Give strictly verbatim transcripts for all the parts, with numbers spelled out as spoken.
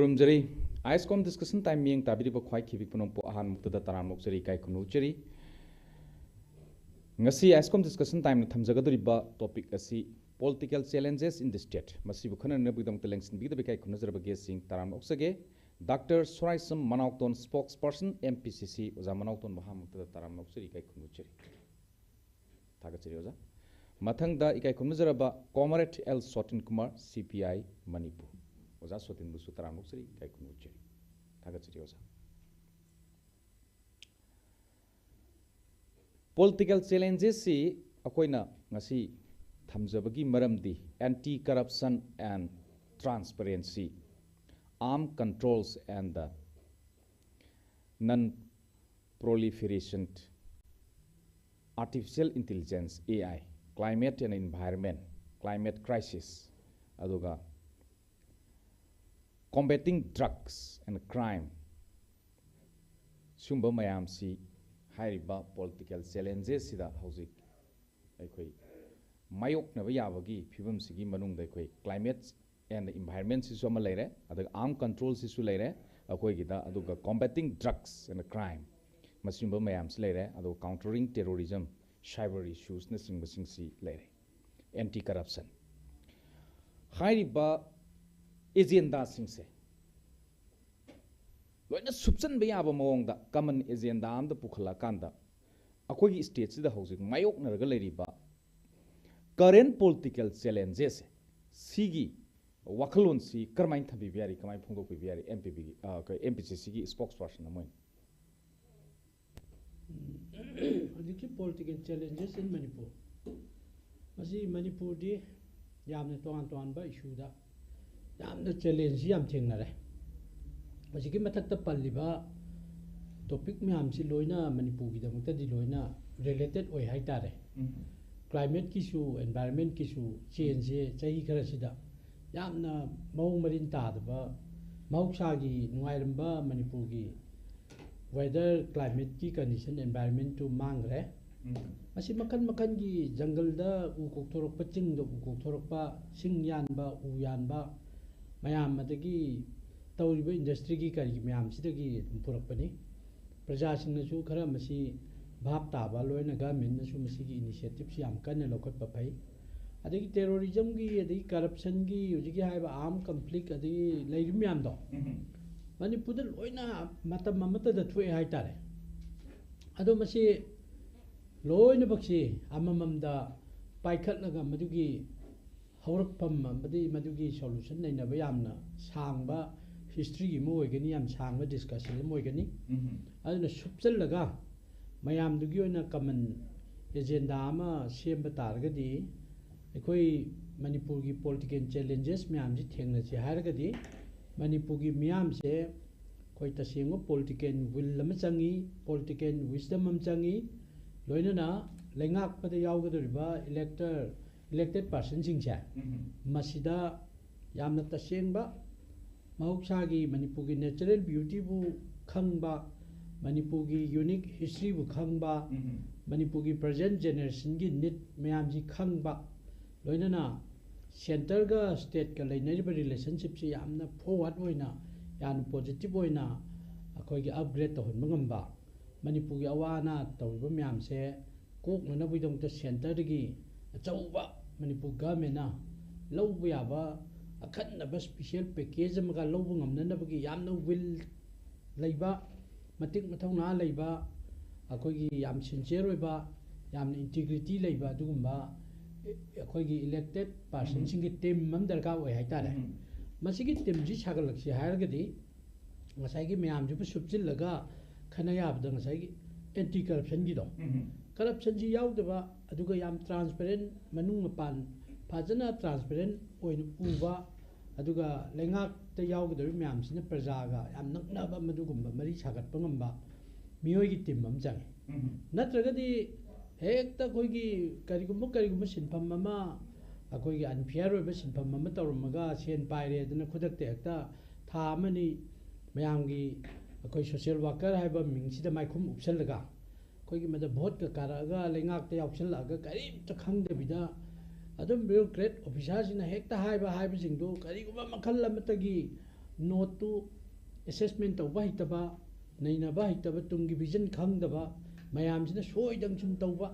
ꯈꯨꯔꯨꯝꯖꯔꯤ꯫ ꯑꯥꯏꯁꯀꯣꯝ discussion time ꯃꯤꯠꯌꯦꯡ ꯇꯥꯕꯤꯔꯤꯕ ꯈ꯭ꯋꯥꯏ ꯈꯤꯕꯤꯛꯄ ꯅꯣꯡꯄꯣꯛ ꯑꯍꯥꯟꯕꯃꯛꯇꯗ ꯇꯔꯥꯝꯅ ꯑꯣꯛꯆꯔꯤ, ꯏꯀꯥꯏ ꯈꯨꯝꯅ ꯎꯠꯆꯔꯤ꯫ ꯉꯁꯤ ꯑꯥꯏꯁꯀꯣꯝ ꯗꯤꯁꯀꯁꯟ ꯇꯥꯏꯝꯅ ꯊꯝꯖꯒꯗꯧꯔꯤꯕ ꯇꯣꯄꯤꯛ ꯑꯁꯤ Political Challenges in the State꯫ ꯃꯁꯤꯕꯨ ꯈꯟꯅꯅꯕꯒꯤꯗꯃꯛꯇ ꯂꯦꯡꯁꯤꯟꯕꯤꯒꯗꯕ ꯏꯀꯥꯏ ꯈꯨꯝꯅꯖꯔꯕ ꯒꯦꯁꯁꯤꯡ ꯇꯔꯥꯝꯅ ꯑꯣꯛꯆꯒꯦ꯫ Doctor Soraisam ꯃꯅꯥꯎꯇꯣꯟ, ꯁ꯭ꯄꯣꯛꯁ person, M P ꯁꯤ ꯁꯤ꯫ ꯑꯣꯖꯥ ꯃꯅꯥꯎꯇꯣꯟ, ꯃꯍꯥꯛꯃꯛꯇꯗ ꯇꯔꯥꯝꯅ ꯑꯣꯛꯆꯔꯤ, ꯏꯀꯥꯏ ꯈꯨꯝꯅ ꯎꯠꯆꯔꯤ꯫ ꯊꯥꯒꯠꯆꯔꯤ ꯑꯣꯖꯥ꯫ ꯃꯊꯪꯗ ꯏꯀꯥꯏ ꯈꯨꯝꯅꯖꯔꯕ ꯀꯣꯃꯔꯦꯗ ꯑꯦꯜ ꯁꯣꯇꯤꯟ ꯀꯨꯃꯥꯔ, ꯁꯤ ꯄꯤ ꯑꯥꯏ ꯃꯅꯤꯄꯨꯔ꯫ ꯑꯣꯖꯥ ꯁꯣꯇꯤꯟꯕꯨꯁꯨ ꯇꯔꯥꯝꯅ ꯑꯣꯛꯆꯔꯤ, ꯏꯀꯥꯏ ꯈꯨꯝꯅ ꯎꯠꯆꯔꯤ꯫ ꯊꯥꯒꯠꯆꯔꯤ ꯑꯣꯖꯥ꯫ Political challengesꯁꯤ ꯑꯩꯈꯣꯏꯅ ꯉꯁꯤ ꯊꯝꯖꯕꯒꯤ ꯃꯔꯝꯗꯤ anti corruption and transparency, arms controls and the non proliferation, artificial intelligence, A I, climate and environment, climate crisis, ꯑꯗꯨꯒ combating drugs and crime, ꯁꯤꯒꯨꯝꯕ ꯃꯌꯥꯝꯁꯤ ꯍꯥꯏꯔꯤꯕ political challengesꯁꯤꯗ ꯍꯧꯖꯤꯛ ꯑꯩꯈꯣꯏ ꯃꯥꯌꯣꯛꯅꯕ ꯌꯥꯕꯒꯤ ꯐꯤꯕꯝꯁꯤꯒꯤ ꯃꯅꯨꯡꯗ ꯑꯩꯈꯣꯏ climate and environmentꯁꯤꯁꯨ ꯑꯃ ꯂꯩꯔꯦ, ꯑꯗꯨꯒ arms controlꯁꯤꯁꯨ ꯂꯩꯔꯦ ꯑꯩꯈꯣꯏꯒꯤꯗ, ꯑꯗꯨꯒ combating drugs and crime, ꯃꯁꯤꯒꯨꯝꯕ ꯃꯌꯥꯝꯁꯤ ꯂꯩꯔꯦ, ꯑꯗꯨꯒ countering terrorism, cyber issuesꯅꯆꯤꯡꯕꯁꯤꯡꯁꯤ ꯂꯩꯔꯦ꯫ Anti corruption ꯍꯥꯏꯔꯤꯕ agendaꯁꯤꯡꯁꯦ ꯂꯣꯏꯅ ꯁꯨꯞꯆꯟꯕ ꯌꯥꯕ ꯃꯑꯣꯡꯗ common agenda ꯑꯝꯗ ꯄꯨꯈꯠꯂꯛꯑꯀꯥꯟꯗ ꯑꯩꯈꯣꯏꯒꯤ stateꯁꯤꯗ ꯍꯧꯖꯤꯛ ꯃꯥꯌꯣꯛꯅꯔꯒ ꯂꯩꯔꯤꯕ current political challengesꯁꯦ, ꯁꯤꯒꯤ ꯋꯥꯈꯜꯂꯣꯟꯁꯤ ꯀꯔꯝꯍꯥꯏꯅ ꯊꯝꯕꯤꯕ ꯌꯥꯔꯤ, ꯀꯃꯥꯏꯅ ꯐꯣꯡꯗꯣꯛꯄꯤꯕ ꯌꯥꯔꯤ, ꯑꯦꯝ ꯄꯤ ꯄꯤꯒꯤ, ꯑ, ꯀꯩ, ꯑꯦꯝ ꯄꯤ ꯁꯤ ꯁꯤꯒꯤ spokesperson ꯑꯃ ꯑꯣꯏꯅ? ꯍꯧꯖꯤꯛꯀꯤ political challenges in Manipur, ꯃꯁꯤ ꯃꯅꯤꯄꯨꯔꯗꯤ ꯌꯥꯝꯅ ꯇꯣꯉꯥꯟ ꯇꯣꯉꯥꯟꯕ issueꯗ ꯌꯥꯝꯅ challengeꯁꯤ ꯌꯥꯝ ꯊꯦꯡꯅꯔꯦ꯫ ꯍꯧꯖꯤꯛꯀꯤ ꯃꯊꯛꯇ ꯄꯜꯂꯤꯕ topic ꯃꯌꯥꯝꯁꯤ ꯂꯣꯏꯅ ꯃꯅꯤꯄꯨꯔꯒꯤꯗꯃꯛꯇꯗꯤ ꯂꯣꯏꯅ related ꯑꯣꯏ ꯍꯥꯏꯇꯥꯔꯦ꯫ ꯎꯝ꯫ Climateꯀꯤꯁꯨ, environmentꯀꯤꯁꯨ changeꯁꯦ ꯆꯍꯤ ꯈꯔꯁꯤꯗ ꯌꯥꯝꯅ ꯃꯑꯣꯡ ꯃꯔꯤꯟ ꯇꯥꯗꯕ, ꯃꯍꯧꯁꯥꯒꯤ ꯅꯨꯡꯉꯥꯏꯔꯝꯕ ꯃꯅꯤꯄꯨꯔꯒꯤ weather, climateꯀꯤ condition, environmentꯇꯨ ꯃꯥꯡꯈ꯭ꯔꯦ꯫ ꯎꯝ꯫ ꯃꯁꯤ ꯃꯈꯜ ꯃꯈꯜꯒꯤ ꯖꯪꯒꯜꯗ ꯎ ꯀꯣꯛꯊꯣꯔꯛꯄ, ꯆꯤꯡꯗ ꯎ ꯀꯣꯛꯊꯣꯔꯛꯄ, ꯁꯤꯡ ꯌꯥꯟꯕ, ꯎ ꯌꯥꯟꯕ ꯃꯌꯥꯝ, ꯑꯗꯒꯤ ꯇꯧꯔꯤꯕ ꯏꯟꯗꯁꯇ꯭ꯔꯤꯒꯤ ꯀꯔꯤꯒꯤ ꯃꯌꯥꯝꯁꯤꯗꯒꯤ ꯑꯗꯨꯝ ꯄꯨꯔꯛꯄꯅꯤ꯫ ꯄ꯭ꯔꯖꯥꯁꯤꯡꯅꯁꯨ ꯈꯔ ꯃꯁꯤ ꯚꯥꯞ ꯇꯥꯕ, ꯂꯣꯏꯅ ꯒꯚꯔꯟꯃꯦꯟꯠꯅꯁꯨ ꯃꯁꯤꯒꯤ ꯏꯅꯤꯁꯤꯌꯦꯇꯤꯚꯁꯤ ꯌꯥꯝ ꯀꯟꯅ ꯂꯧꯈꯠꯄ ꯐꯩ꯫ ꯑꯗꯒꯤ ꯇꯦꯔꯣꯔꯤꯖꯝꯒꯤ, ꯑꯗꯒꯤ ꯀꯔꯞꯁꯟꯒꯤ, ꯍꯧꯖꯤꯛꯀꯤ ꯍꯥꯏꯔꯤꯕ ꯑꯥꯔꯝ ꯀꯟꯐ꯭ꯂꯤꯛ, ꯑꯗꯒꯤ ꯂꯩꯔꯤꯕ ꯃꯌꯥꯝꯗꯣ ꯃꯅꯤꯄꯨꯔꯗ ꯂꯣꯏꯅ ꯃꯇꯝ ꯑꯃꯠꯇꯗ ꯊꯣꯛꯑꯦ ꯍꯥꯏꯇꯥꯔꯦ꯫ ꯑꯗꯣ ꯃꯁꯤ ꯂꯣꯏꯅꯃꯛꯁꯤ ꯑꯃꯃꯝꯗ ꯄꯥꯏꯈꯠꯂꯒ ꯃꯗꯨꯒꯤ ꯍꯧꯔꯛꯐꯝ ꯑꯃꯗꯤ ꯃꯗꯨꯒꯤ ꯁꯣꯂꯨꯁꯟ ꯂꯩꯅꯕ ꯌꯥꯝꯅ ꯁꯥꯡꯕ ꯍꯤꯁꯇ꯭ꯔꯤ ꯑꯃ ꯑꯣꯏꯒꯅꯤ, ꯌꯥꯝ ꯁꯥꯡꯕ ꯗꯤꯁꯀꯁꯟ ꯑꯃ ꯑꯣꯏꯒꯅꯤ꯫ ꯑꯗꯨꯅ ꯁꯨꯞꯆꯜꯂꯒ ꯃꯌꯥꯝꯗꯨꯒꯤ ꯑꯣꯏꯅ ꯀꯃꯟ ꯑꯦꯖꯦꯟꯗꯥ ꯑꯃ ꯁꯦꯝꯕ ꯇꯥꯔꯒꯗꯤ, ꯑꯩꯈꯣꯏ ꯃꯅꯤꯄꯨꯔꯒꯤ ꯄꯣꯂꯤꯇꯤꯀꯦꯜ ꯆꯦꯂꯦꯟꯖꯦꯁ ꯃꯌꯥꯝꯁꯤ ꯊꯦꯡꯅꯁꯤ ꯍꯥꯏꯔꯒꯗꯤ, ꯃꯅꯤꯄꯨꯔꯒꯤ ꯃꯤꯌꯥꯝꯁꯦ ꯑꯩꯈꯣꯏ ꯇꯁꯦꯡꯕ ꯄꯣꯂꯤꯇꯤꯀꯦꯜ ꯋꯤꯜ ꯑꯃ ꯆꯪꯉꯤ, ꯄꯣꯂꯤꯇꯤꯀꯦꯜ ꯋꯤꯁꯗꯝ ꯑꯃ ꯆꯪꯉꯤ, ꯂꯣꯏꯅꯅ ꯂꯩꯉꯥꯛꯄꯗ ꯌꯥꯎꯒꯗꯧꯔꯤꯕ ꯏꯂꯦꯛꯇꯔ, ꯏꯂꯦꯛꯇꯦꯠ ꯄꯥꯔꯁꯟꯁꯤꯡꯁꯦ ꯃꯁꯤꯗ ꯌꯥꯝꯅ ꯇꯁꯦꯡꯕ, ꯃꯍꯧꯁꯥꯒꯤ ꯃꯅꯤꯄꯨꯔꯒꯤ ꯅꯦꯆꯔꯦꯜ ꯕ꯭ꯌꯨꯇꯤꯕꯨ ꯈꯪꯕ, ꯃꯅꯤꯄꯨꯔꯒꯤ ꯌꯨꯅꯤꯛ ꯍꯤꯁꯇ꯭ꯔꯤꯕꯨ ꯈꯪꯕ, ꯃꯅꯤꯄꯨꯔꯒꯤ ꯄ꯭ꯔꯖꯦꯟ ꯖꯦꯅꯦꯔꯦꯁꯟꯒꯤ ꯅꯤꯠ ꯃꯌꯥꯝꯁꯤ ꯈꯪꯕ, ꯂꯣꯏꯅꯅ ꯁꯦꯟꯇꯔꯒ ꯁ꯭ꯇꯦꯠꯀ ꯂꯩꯅꯔꯤꯕ ꯔꯤꯂꯦꯁꯟꯁꯤꯞꯁꯤ ꯌꯥꯝꯅ ꯐꯣꯔꯋꯥꯔꯗ ꯑꯣꯏꯅ, ꯌꯥꯝꯅ ꯄꯣꯖꯤꯇꯤꯚ ꯑꯣꯏꯅ ꯑꯩꯈꯣꯏꯒꯤ ꯑꯞꯒ꯭ꯔꯦꯗ ꯇꯧꯍꯟꯕ ꯉꯝꯕ, ꯃꯅꯤꯄꯨꯔꯒꯤ ꯑꯋꯥ ꯑꯅꯥ ꯇꯧꯔꯤꯕ ꯃꯌꯥꯝꯁꯦ ꯀꯣꯛꯅꯅꯕꯒꯤꯗꯃꯛꯇ ꯁꯦꯟꯇꯔꯗꯒꯤ ꯑꯆꯧꯕ ꯃꯅꯤꯄꯨꯔ ꯒꯚꯔꯟꯃꯦꯟꯠꯅ ꯂꯧꯕ ꯌꯥꯕ ꯑꯈꯟꯅꯕ ꯁ꯭ꯄꯤꯁꯦꯜ ꯄꯦꯀꯦꯖ ꯑꯃꯒ ꯂꯧꯕ ꯉꯝꯅꯅꯕꯒꯤ ꯌꯥꯝꯅ ꯋꯤꯜ ꯂꯩꯕ, ꯃꯇꯤꯛ ꯃꯊꯧꯅꯥ ꯂꯩꯕ, ꯑꯩꯈꯣꯏꯒꯤ ꯌꯥꯝ ꯁꯤꯟꯁꯤꯌꯔ ꯑꯣꯏꯕ, ꯌꯥꯝꯅ ꯏꯟꯇꯤꯒ꯭ꯔꯤꯇꯤ ꯂꯩꯕ ꯑꯗꯨꯒꯨꯝꯕ ꯑꯩꯈꯣꯏꯒꯤ ꯏꯂꯦꯛꯇꯦꯠ ꯄꯥꯔꯁꯟꯁꯤꯡꯒꯤ ꯇꯤꯝ ꯑꯃ ꯗꯔꯀꯥꯔ ꯑꯣꯏ ꯍꯥꯏꯇꯥꯔꯦ꯫ ꯃꯁꯤꯒꯤ ꯇꯤꯝꯁꯤ ꯁꯥꯒꯠꯂꯛꯁꯤ ꯍꯥꯏꯔꯒꯗꯤ ꯉꯁꯥꯏꯒꯤ ꯃꯌꯥꯝꯁꯤꯕꯨ ꯁꯨꯞꯆꯤꯜꯂꯒ ꯈꯟꯅ ꯌꯥꯕꯗ ꯉꯁꯥꯏꯒꯤ ꯑꯦꯟꯇꯤ ꯀꯔꯞꯁꯟꯒꯤꯗꯣ, ꯀꯔꯞꯁꯟꯁꯤ ꯌꯥꯎꯗꯕ, ꯑꯗꯨꯒ ꯌꯥꯝ ꯇ꯭ꯔꯥꯟꯁꯄꯦꯔꯦꯟ, ꯃꯅꯨꯡ ꯃꯄꯥꯟ ꯐꯖꯅ ꯇ꯭ꯔꯥꯟꯁꯄꯦꯔꯦꯟ ꯑꯣꯏꯅ ꯎꯕ, ꯑꯗꯨꯒ ꯂꯩꯉꯥꯛꯇ ꯌꯥꯎꯒꯗꯧꯔꯤꯕ ꯃꯌꯥꯝꯁꯤꯅ ꯄ꯭ꯔꯖꯥꯒ ꯌꯥꯝ ꯅꯛꯅꯕ, ꯃꯗꯨꯒꯨꯝꯕ ꯃꯔꯤ ꯁꯥꯒꯠꯄ ꯉꯝꯕ ꯃꯤꯑꯣꯏꯒꯤ ꯇꯤꯝ ꯑꯃ ꯆꯪꯉꯤ꯫ ꯅꯠꯇ꯭ꯔꯒꯗꯤ ꯍꯦꯛꯇ ꯑꯩꯈꯣꯏꯒꯤ ꯀꯔꯤꯒꯨꯝꯕ, ꯀꯔꯤꯒꯨꯝꯕ ꯁꯤꯟꯐꯝ ꯑꯃ ꯑꯩꯈꯣꯏꯒꯤ ꯑꯟꯐꯤꯌꯔ ꯑꯣꯏꯕ ꯁꯤꯟꯐꯝ ꯑꯃ ꯇꯧꯔꯝꯃꯒ ꯁꯦꯟ ꯄꯥꯏꯔꯦꯗꯅ ꯈꯨꯗꯛꯇ ꯍꯦꯛꯇ ꯊꯥ ꯑꯃꯅꯤ ꯃꯌꯥꯝꯒꯤ ꯑꯩꯈꯣꯏ ꯁꯣꯁꯤꯌꯦꯜ ꯋꯥꯔꯀꯔ ꯍꯥꯏꯕ ꯃꯤꯡꯁꯤꯗ ꯃꯥꯏꯈꯨꯝ ꯎꯞꯁꯜꯂꯒ ꯑꯩꯈꯣꯏꯒꯤ ꯃꯗ ꯚꯣꯠꯀ ꯀꯥꯔꯛꯑꯒ ꯂꯩꯉꯥꯛꯇ ꯌꯥꯎꯁꯜꯂꯛꯑꯒ ꯀꯔꯤꯝꯇ ꯈꯪꯗꯕꯤꯗ ꯑꯗꯨꯝ ꯕ꯭ꯌꯨꯔꯣꯀ꯭ꯔꯦꯠ ꯑꯣꯐꯤꯁꯥꯔꯁꯤꯡꯅ ꯍꯦꯛꯇ ꯍꯥꯏꯕ ꯍꯥꯏꯕꯁꯤꯡꯗꯨ ꯀꯔꯤꯒꯨꯝꯕ ꯃꯈꯜ ꯑꯃꯠꯇꯒꯤ ꯅꯣꯠꯇꯨ ꯑꯦꯁꯦꯁꯃꯦꯟ ꯇꯧꯕ ꯍꯩꯇꯕ, ꯅꯩꯅꯕ ꯍꯩꯇꯕ, ꯇꯨꯡꯒꯤ ꯚꯤꯖꯟ ꯈꯪꯗꯕ ꯃꯌꯥꯝꯁꯤꯅ ꯁꯣꯏꯗꯪ ꯁꯨꯝ ꯇꯧꯕ,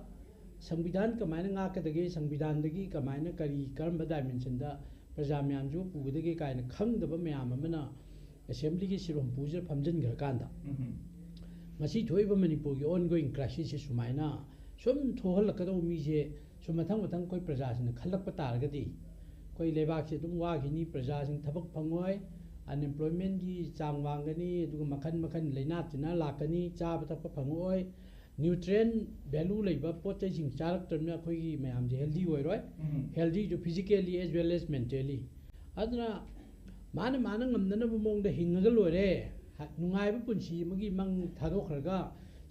ꯁꯪꯕꯤꯙꯥꯟ ꯀꯃꯥꯏꯅ ꯉꯥꯛꯀꯗꯒꯦ, ꯁꯪꯕꯤꯙꯥꯟꯗꯒꯤ ꯀꯃꯥꯏꯅ ꯀꯔꯤ, ꯀꯔꯝꯕ ꯗꯥꯏꯃꯦꯟꯁꯟꯗ ꯄ꯭ꯔꯖꯥ ꯃꯌꯥꯝꯁꯤꯕꯨ ꯄꯨꯒꯗꯒꯦ ꯀꯥꯏꯅ ꯈꯪꯗꯕ ꯃꯌꯥꯝ ꯑꯃꯅ ꯑꯦꯁꯦꯝꯕ꯭ꯂꯤꯒꯤ ꯁꯤꯔ ꯍꯨꯝꯐꯨꯁꯤꯗ ꯐꯝꯖꯤꯟꯈ꯭ꯔꯀꯥꯟꯗ, ꯎꯝ꯫ ꯉꯁꯤ ꯊꯣꯛꯏꯕ ꯃꯅꯤꯄꯨꯔꯒꯤ ꯑꯣꯟ ꯒꯣꯋꯤꯡ ꯀ꯭ꯔꯥꯏꯁꯤꯁꯁꯦ ꯁꯨꯃꯥꯏꯅ ꯁꯨꯝ ꯊꯣꯛꯍꯜꯂꯛꯀꯗꯧꯕ ꯃꯤꯁꯦ ꯁꯨꯝ ꯃꯊꯪ ꯃꯊꯪ ꯑꯩꯈꯣꯏ ꯄ꯭ꯔꯖꯥꯁꯤꯡꯅ ꯈꯜꯂꯛꯄ ꯇꯥꯔꯒꯗꯤ, ꯑꯩꯈꯣꯏ ꯂꯩꯕꯥꯛꯁꯦ ꯑꯗꯨꯝ ꯋꯥꯈꯤꯅꯤ, ꯄ꯭ꯔꯖꯥꯁꯤꯡ ꯊꯕꯛ ꯐꯪꯉꯣꯏ, ꯑꯟꯑꯦꯝꯄ꯭ꯂꯣꯏꯃꯦꯟꯒꯤ ꯆꯥꯡ ꯋꯥꯡꯒꯅꯤ, ꯑꯗꯨꯒ ꯃꯈꯟ ꯃꯈꯟ ꯂꯥꯏꯅꯥ ꯇꯤꯟꯅꯥ ꯂꯥꯛꯀꯅꯤ, ꯆꯥꯕ ꯊꯛꯄ ꯐꯪꯉꯛꯑꯣꯏ, ꯅ꯭ꯌꯨꯇ꯭ꯔꯤꯌꯦꯟ ꯚꯦꯂꯨ ꯂꯩꯕ ꯄꯣꯠ ꯆꯩꯁꯤꯡ ꯆꯥꯔꯛꯇ꯭ꯔꯕꯅꯤꯅ ꯑꯩꯈꯣꯏꯒꯤ ꯃꯌꯥꯝꯁꯦ ꯍꯦꯜꯗꯤ ꯑꯣꯏꯔꯣꯏ꯫ ꯎꯝ꯫ ꯍꯦꯜꯗꯤꯁꯨ physically as well as mentally꯫ ꯑꯗꯨꯅ ꯃꯥꯅ ꯃꯥꯅ ꯉꯝꯅꯅꯕ ꯃꯑꯣꯡꯗ ꯍꯤꯡꯉꯒ ꯂꯣꯏꯔꯦ, ꯍ-, ꯅꯨꯡꯉꯥꯏꯕ ꯄꯨꯟꯁꯤ ꯑꯃꯒꯤ ꯃꯪ ꯊꯥꯗꯣꯛꯈ꯭ꯔꯒ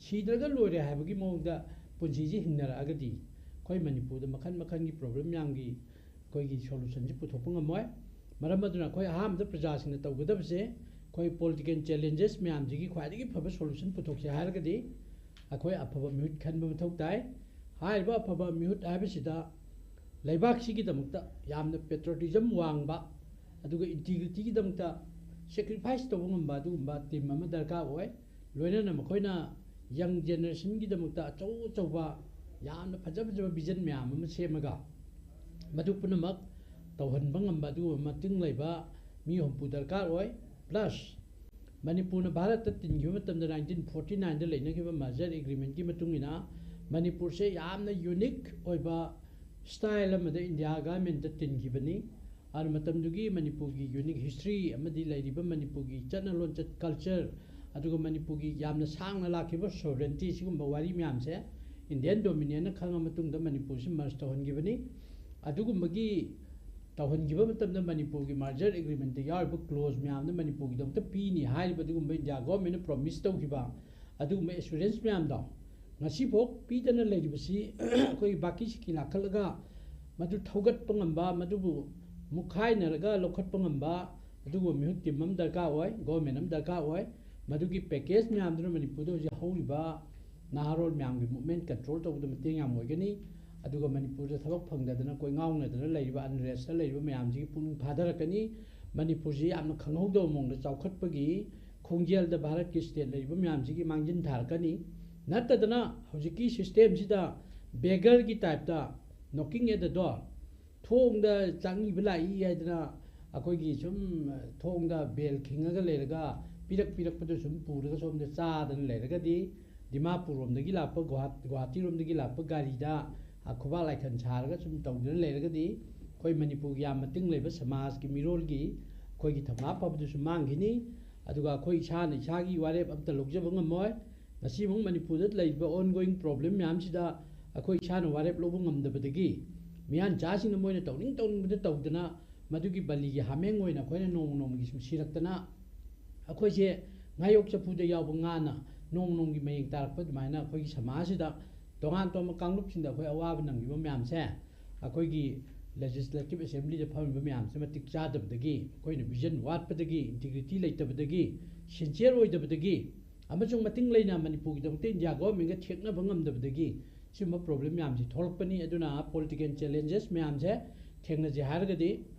ꯁꯤꯗ꯭ꯔꯒ ꯂꯣꯏꯔꯦ ꯍꯥꯏꯕꯒꯤ ꯃꯑꯣꯡꯗ ꯄꯨꯟꯁꯤꯁꯦ ꯍꯤꯡꯅꯔꯛꯑꯒꯗꯤ, ꯑꯩꯈꯣꯏ ꯃꯅꯤꯄꯨꯔꯗ ꯃꯈꯜ ꯃꯈꯜꯒꯤ ꯄ꯭ꯔꯣꯕ꯭ꯂꯦꯝ ꯃꯌꯥꯝꯒꯤ ꯑꯩꯈꯣꯏꯒꯤ ꯁꯣꯂꯨꯁꯟꯁꯤ ꯄꯨꯊꯣꯛꯄ ꯉꯝꯃꯣꯏ꯫ ꯃꯔꯝ ꯑꯗꯨꯅ ꯑꯩꯈꯣꯏ ꯑꯍꯥꯟꯕꯗ ꯄ꯭ꯔꯖꯥꯁꯤꯡꯅ ꯇꯧꯒꯗꯕꯁꯦ, ꯑꯩꯈꯣꯏ ꯄꯣꯂꯤꯇꯤꯀꯦꯜ ꯆꯦꯂꯦꯟꯖꯦꯁ ꯃꯌꯥꯝꯁꯤꯒꯤ ꯈ꯭ꯋꯥꯏꯗꯒꯤ ꯐꯕ ꯁꯣꯂꯨꯁꯟ ꯄꯨꯊꯣꯛꯁꯦ ꯍꯥꯏꯔꯒꯗꯤ, ꯑꯩꯈꯣꯏ ꯑꯐꯕ ꯃꯤꯍꯨꯠ ꯈꯟꯕ ꯃꯊꯧ ꯇꯥꯏ꯫ ꯍꯥꯏꯔꯤꯕ ꯑꯐꯕ ꯃꯤꯍꯨꯠ ꯍꯥꯏꯕꯁꯤꯗ ꯂꯩꯕꯥꯛꯁꯤꯒꯤꯗꯃꯛꯇ ꯌꯥꯝꯅ ꯄꯦꯇ꯭ꯔꯣꯇꯤꯖꯝ ꯋꯥꯡꯕ, ꯑꯗꯨꯒ ꯏꯟꯇꯤꯒ꯭ꯔꯤꯇꯤꯒꯤꯗꯃꯛꯇ ꯁꯦꯀ꯭ꯔꯤꯐꯥꯏꯁ ꯇꯧꯕ ꯉꯝꯕ ꯑꯗꯨꯒꯨꯝꯕ ꯇꯤꯝ ꯑꯃ ꯗꯔꯀꯥꯔ ꯑꯣꯏ꯫ ꯂꯣꯏꯅꯅ ꯃꯈꯣꯏꯅ ꯌꯪ ꯖꯦꯅꯦꯔꯦꯁꯟꯒꯤꯗꯃꯛꯇ ꯑꯆꯧ ꯑꯆꯧꯕ ꯌꯥꯝꯅ ꯐꯖ ꯐꯖꯕ ꯚꯤꯖꯟ ꯃꯌꯥꯝ ꯑꯃ ꯁꯦꯝꯃꯒ, ꯃꯗꯨ ꯄꯨꯝꯅꯃꯛ ꯇꯧꯍꯟꯕ ꯉꯝꯕ ꯑꯗꯨꯒꯨꯝꯕ ꯃꯇꯤꯡ ꯂꯩꯕ ꯃꯤ ꯍꯨꯝꯐꯨ ꯗꯔꯀꯥꯔ ꯑꯣꯏ꯫ ꯄ꯭ꯂꯁ, ꯃꯅꯤꯄꯨꯔꯅ ꯚꯥꯔꯠꯇ ꯇꯤꯟꯈꯤꯕ ꯃꯇꯝꯗ, ꯅꯥꯏꯟꯇꯤꯟ ꯐꯣꯔꯇꯤ ꯅꯥꯏꯟꯗ ꯂꯩꯅꯈꯤꯕ ꯃꯔꯖꯔ ꯑꯦꯒ꯭ꯔꯤꯃꯦꯟꯒꯤ ꯃꯇꯨꯡ ꯏꯟꯅ, ꯃꯅꯤꯄꯨꯔꯁꯦ ꯌꯥꯝꯅ ꯌꯨꯅꯤꯛ ꯑꯣꯏꯕ ꯁ꯭ꯇꯥꯏꯜ ꯑꯃꯗ ꯏꯟꯗꯤꯌꯥ ꯒꯚꯔꯟꯃꯦꯟꯠꯇ ꯇꯤꯟꯈꯤꯕꯅꯤ꯫ ꯑꯗꯨꯅ ꯃꯇꯝꯗꯨꯒꯤ ꯃꯅꯤꯄꯨꯔꯒꯤ ꯌꯨꯅꯤꯛ ꯍꯤꯁꯇ꯭ꯔꯤ ꯑꯃꯗꯤ ꯂꯩꯔꯤꯕ ꯃꯅꯤꯄꯨꯔꯒꯤ ꯆꯠꯅ ꯂꯣꯟꯆꯠ, ꯀꯜꯆꯔ, ꯑꯗꯨꯒ ꯃꯅꯤꯄꯨꯔꯒꯤ ꯌꯥꯝꯅ ꯁꯥꯡꯅ ꯂꯥꯛꯈꯤꯕ ꯁꯣꯚꯔꯦꯟꯇꯤ, ꯁꯤꯒꯨꯝꯕ ꯋꯥꯔꯤ ꯃꯌꯥꯝꯁꯦ ꯏꯟꯗꯤꯌꯟ ꯗꯣꯃꯤꯅꯤꯌꯟꯅ ꯈꯪꯉ ꯃꯇꯨꯡꯗ ꯃꯅꯤꯄꯨꯔꯁꯤ ꯃꯔꯖ ꯇꯧꯍꯟꯈꯤꯕꯅꯤ꯫ ꯑꯗꯨꯒꯨꯝꯕꯒꯤ ꯇꯧꯍꯟꯈꯤꯕ ꯃꯇꯝꯗ ꯃꯅꯤꯄꯨꯔꯒꯤ ꯃꯔꯖꯔ ꯑꯦꯒ꯭ꯔꯤꯃꯦꯟꯠꯇ ꯌꯥꯎꯔꯤꯕ ꯀ꯭ꯂꯣꯖ ꯃꯌꯥꯝꯗꯣ ꯃꯅꯤꯄꯨꯔꯒꯤꯗꯃꯛꯇ ꯄꯤꯅꯤ ꯍꯥꯏꯔꯤꯕ ꯑꯗꯨꯒꯨꯝꯕ ꯏꯟꯗꯤꯌꯥ ꯒꯣꯔꯃꯦꯟꯠꯅ ꯄ꯭ꯔꯣꯃꯤꯁ ꯇꯧꯈꯤꯕ ꯑꯗꯨꯒꯨꯝꯕ ꯑꯦꯁꯨꯔꯦꯟꯁ ꯃꯌꯥꯝꯗꯣ ꯉꯁꯤꯐꯥꯎ ꯄꯤꯗꯅ ꯂꯩꯔꯤꯕꯁꯤ ꯑꯩꯈꯣꯏꯒꯤ ꯕꯥꯀꯤ ꯁꯤꯀꯤ ꯂꯥꯛꯈꯠꯂꯒ ꯃꯗꯨ ꯊꯧꯒꯠꯄ ꯉꯝꯕ, ꯃꯗꯨꯕꯨ ꯃꯨꯛꯈꯥꯏꯅꯔꯒ ꯂꯧꯈꯠꯄ ꯉꯝꯕ ꯑꯗꯨꯒꯨꯝꯕ ꯃꯤꯍꯨꯠ ꯇꯤꯝ ꯑꯃ ꯗꯔꯀꯥꯔ ꯑꯣꯏ, ꯒꯣꯔꯃꯦꯟ ꯑꯃ ꯗꯔꯀꯥꯔ ꯑꯣꯏ꯫ ꯃꯗꯨꯒꯤ ꯄꯦꯀꯦꯖ ꯃꯌꯥꯝꯗꯨꯅ ꯃꯅꯤꯄꯨꯔꯗ ꯍꯧꯖꯤꯛ ꯍꯧꯔꯤꯕ ꯅꯍꯥꯔꯣꯜ ꯃꯌꯥꯝꯒꯤ ꯃꯨꯞꯃꯦꯟ ꯀꯟꯇ꯭ꯔꯣꯜ ꯇꯧꯕꯗ ꯃꯇꯦꯡ ꯌꯥꯝ ꯑꯣꯏꯒꯅꯤ꯫ ꯑꯗꯨꯒ ꯃꯅꯤꯄꯨꯔꯗ ꯊꯕꯛ ꯐꯪꯗꯗꯅ ꯀꯣꯏꯉꯥꯎꯅꯗꯅ ꯂꯩꯔꯤꯕ, ꯑꯟꯔꯦꯁꯇ ꯂꯩꯔꯤꯕ ꯃꯌꯥꯝꯁꯤꯒꯤ ꯄꯨꯛꯅꯤꯡ ꯐꯥꯊꯔꯛꯀꯅꯤ꯫ ꯃꯅꯤꯄꯨꯔꯁꯤ ꯌꯥꯝꯅ ꯈꯪꯍꯧꯗꯕ ꯃꯑꯣꯡꯗ ꯆꯥꯎꯈꯠꯄꯒꯤ ꯈꯣꯡꯖꯦꯜꯗ ꯚꯥꯔꯠꯀꯤ state ꯂꯩꯔꯤꯕ ꯃꯌꯥꯝꯁꯤꯒꯤ ꯃꯥꯡꯖꯤꯟ ꯊꯥꯔꯛꯀꯅꯤ꯫ ꯅꯠꯇꯗꯅ ꯍꯧꯖꯤꯛꯀꯤ systemꯁꯤꯗ beggarꯒꯤ typeꯇ knocking at the door, ꯊꯣꯡꯗ ꯆꯪꯉꯤꯕ ꯂꯥꯛꯏ ꯍꯥꯏꯗꯅ ꯑꯩꯈꯣꯏꯒꯤ ꯁꯨꯝ ꯊꯣꯡꯗ bell ꯈꯤꯡꯉꯒ ꯂꯩꯔꯒ ꯄꯤꯔꯛ ꯄꯤꯔꯛꯄꯗꯨ ꯁꯨꯝ ꯄꯨꯔꯒ ꯁꯣꯝꯗ ꯆꯥꯗꯅ ꯂꯩꯔꯒꯗꯤ, ꯗꯤꯃꯥꯄꯨꯔ ꯔꯣꯝꯗꯒꯤ ꯂꯥꯛꯄ, ꯒꯨꯍꯥ-, ꯒꯨꯍꯥꯇꯤ ꯔꯣꯝꯗꯒꯤ ꯂꯥꯛꯄ ꯒꯥꯔꯤꯗ, ꯑ, ꯈꯨꯕꯥꯛ ꯂꯥꯏꯈꯟ ꯁꯥꯔꯒ ꯁꯨꯝ ꯇꯧꯗꯨꯅ ꯂꯩꯔꯒꯗꯤ, ꯑꯩꯈꯣꯏ ꯃꯅꯤꯄꯨꯔꯒꯤ ꯌꯥꯝ ꯃꯇꯤꯡ ꯂꯩꯕ ꯁꯃꯥꯖꯀꯤ ꯃꯤꯔꯣꯜꯒꯤ ꯑꯩꯈꯣꯏꯒꯤ ꯊꯧꯅꯥ ꯐꯕꯗꯨꯁꯨ ꯃꯥꯡꯈꯤꯅꯤ꯫ ꯑꯗꯨꯒ ꯑꯩꯈꯣꯏ ꯏꯁꯥꯅ ꯏꯁꯥꯒꯤ ꯋꯥꯔꯦꯞ ꯑꯝꯇ ꯂꯧꯖꯕ ꯉꯝꯃꯣꯏ꯫ ꯉꯁꯤ ꯑꯃꯨꯛ ꯃꯅꯤꯄꯨꯔꯗ ꯂꯩꯔꯤꯕ ongoing problem ꯃꯌꯥꯝꯁꯤꯗ ꯑꯩꯈꯣꯏ ꯏꯁꯥꯅ ꯋꯥꯔꯦꯞ ꯂꯧꯕ ꯉꯝꯗꯕꯗꯒꯤ, ꯃꯤꯌꯥꯟꯆꯥꯁꯤꯡꯅ ꯃꯣꯏꯅ ꯇꯧꯅꯤꯡ ꯇꯧꯅꯤꯡꯕꯗ ꯇꯧꯗꯅ, ꯃꯗꯨꯒꯤ ꯕꯂꯤꯒꯤ ꯍꯥꯃꯦꯡ ꯑꯣꯏꯅ ꯑꯩꯈꯣꯏꯅ ꯅꯣꯡꯃ ꯅꯣꯡꯃꯒꯤ ꯁꯨꯝ ꯁꯤꯔꯛꯇꯅ, ꯑꯩꯈꯣꯏꯁꯦ ꯉꯥꯌꯣꯛ ꯆꯐꯨꯗ ꯌꯥꯎꯕ ꯉꯥꯅ ꯅꯣꯡꯃ ꯅꯣꯡꯃꯒꯤ ꯃꯌꯦꯡ ꯇꯥꯔꯛꯄ ꯑꯗꯨꯃꯥꯏꯅ ꯑꯩꯈꯣꯏꯒꯤ ꯁꯃꯥꯖꯁꯤꯗ ꯇꯣꯉꯥꯟ ꯇꯣꯉꯥꯟꯕ ꯀꯥꯡꯂꯨꯞꯁꯤꯡꯗ ꯑꯩꯈꯣꯏ ꯑꯋꯥꯕ ꯅꯪꯉꯤꯕ ꯃꯌꯥꯝꯁꯦ, ꯑꯩꯈꯣꯏꯒꯤ Legislative Assemblyꯗ ꯐꯝꯃꯤꯕ ꯃꯌꯥꯝꯁꯦ ꯃꯇꯤꯛ ꯆꯥꯗꯕꯗꯒꯤ, ꯑꯩꯈꯣꯏꯅ vision ꯋꯥꯠꯄꯗꯒꯤ, integrity ꯂꯩꯇꯕꯗꯒꯤ, sincere ꯑꯣꯏꯗꯕꯗꯒꯤ, ꯑꯃꯁꯨꯡ ꯃꯇꯤꯡ ꯂꯩꯅ ꯃꯅꯤꯄꯨꯔꯒꯤꯗꯃꯛꯇ India governmentꯒ ꯊꯦꯛꯅꯕ ꯉꯝꯗꯕꯗꯒꯤ ꯁꯤꯒꯨꯝꯕ problem ꯃꯌꯥꯝꯁꯤ ꯊꯣꯛꯂꯛꯄꯅꯤ꯫ ꯑꯗꯨꯅ political challenges ꯃꯌꯥꯝꯁꯦ ꯊꯦꯡꯅꯁꯦ ꯍꯥꯏꯔꯒꯗꯤ,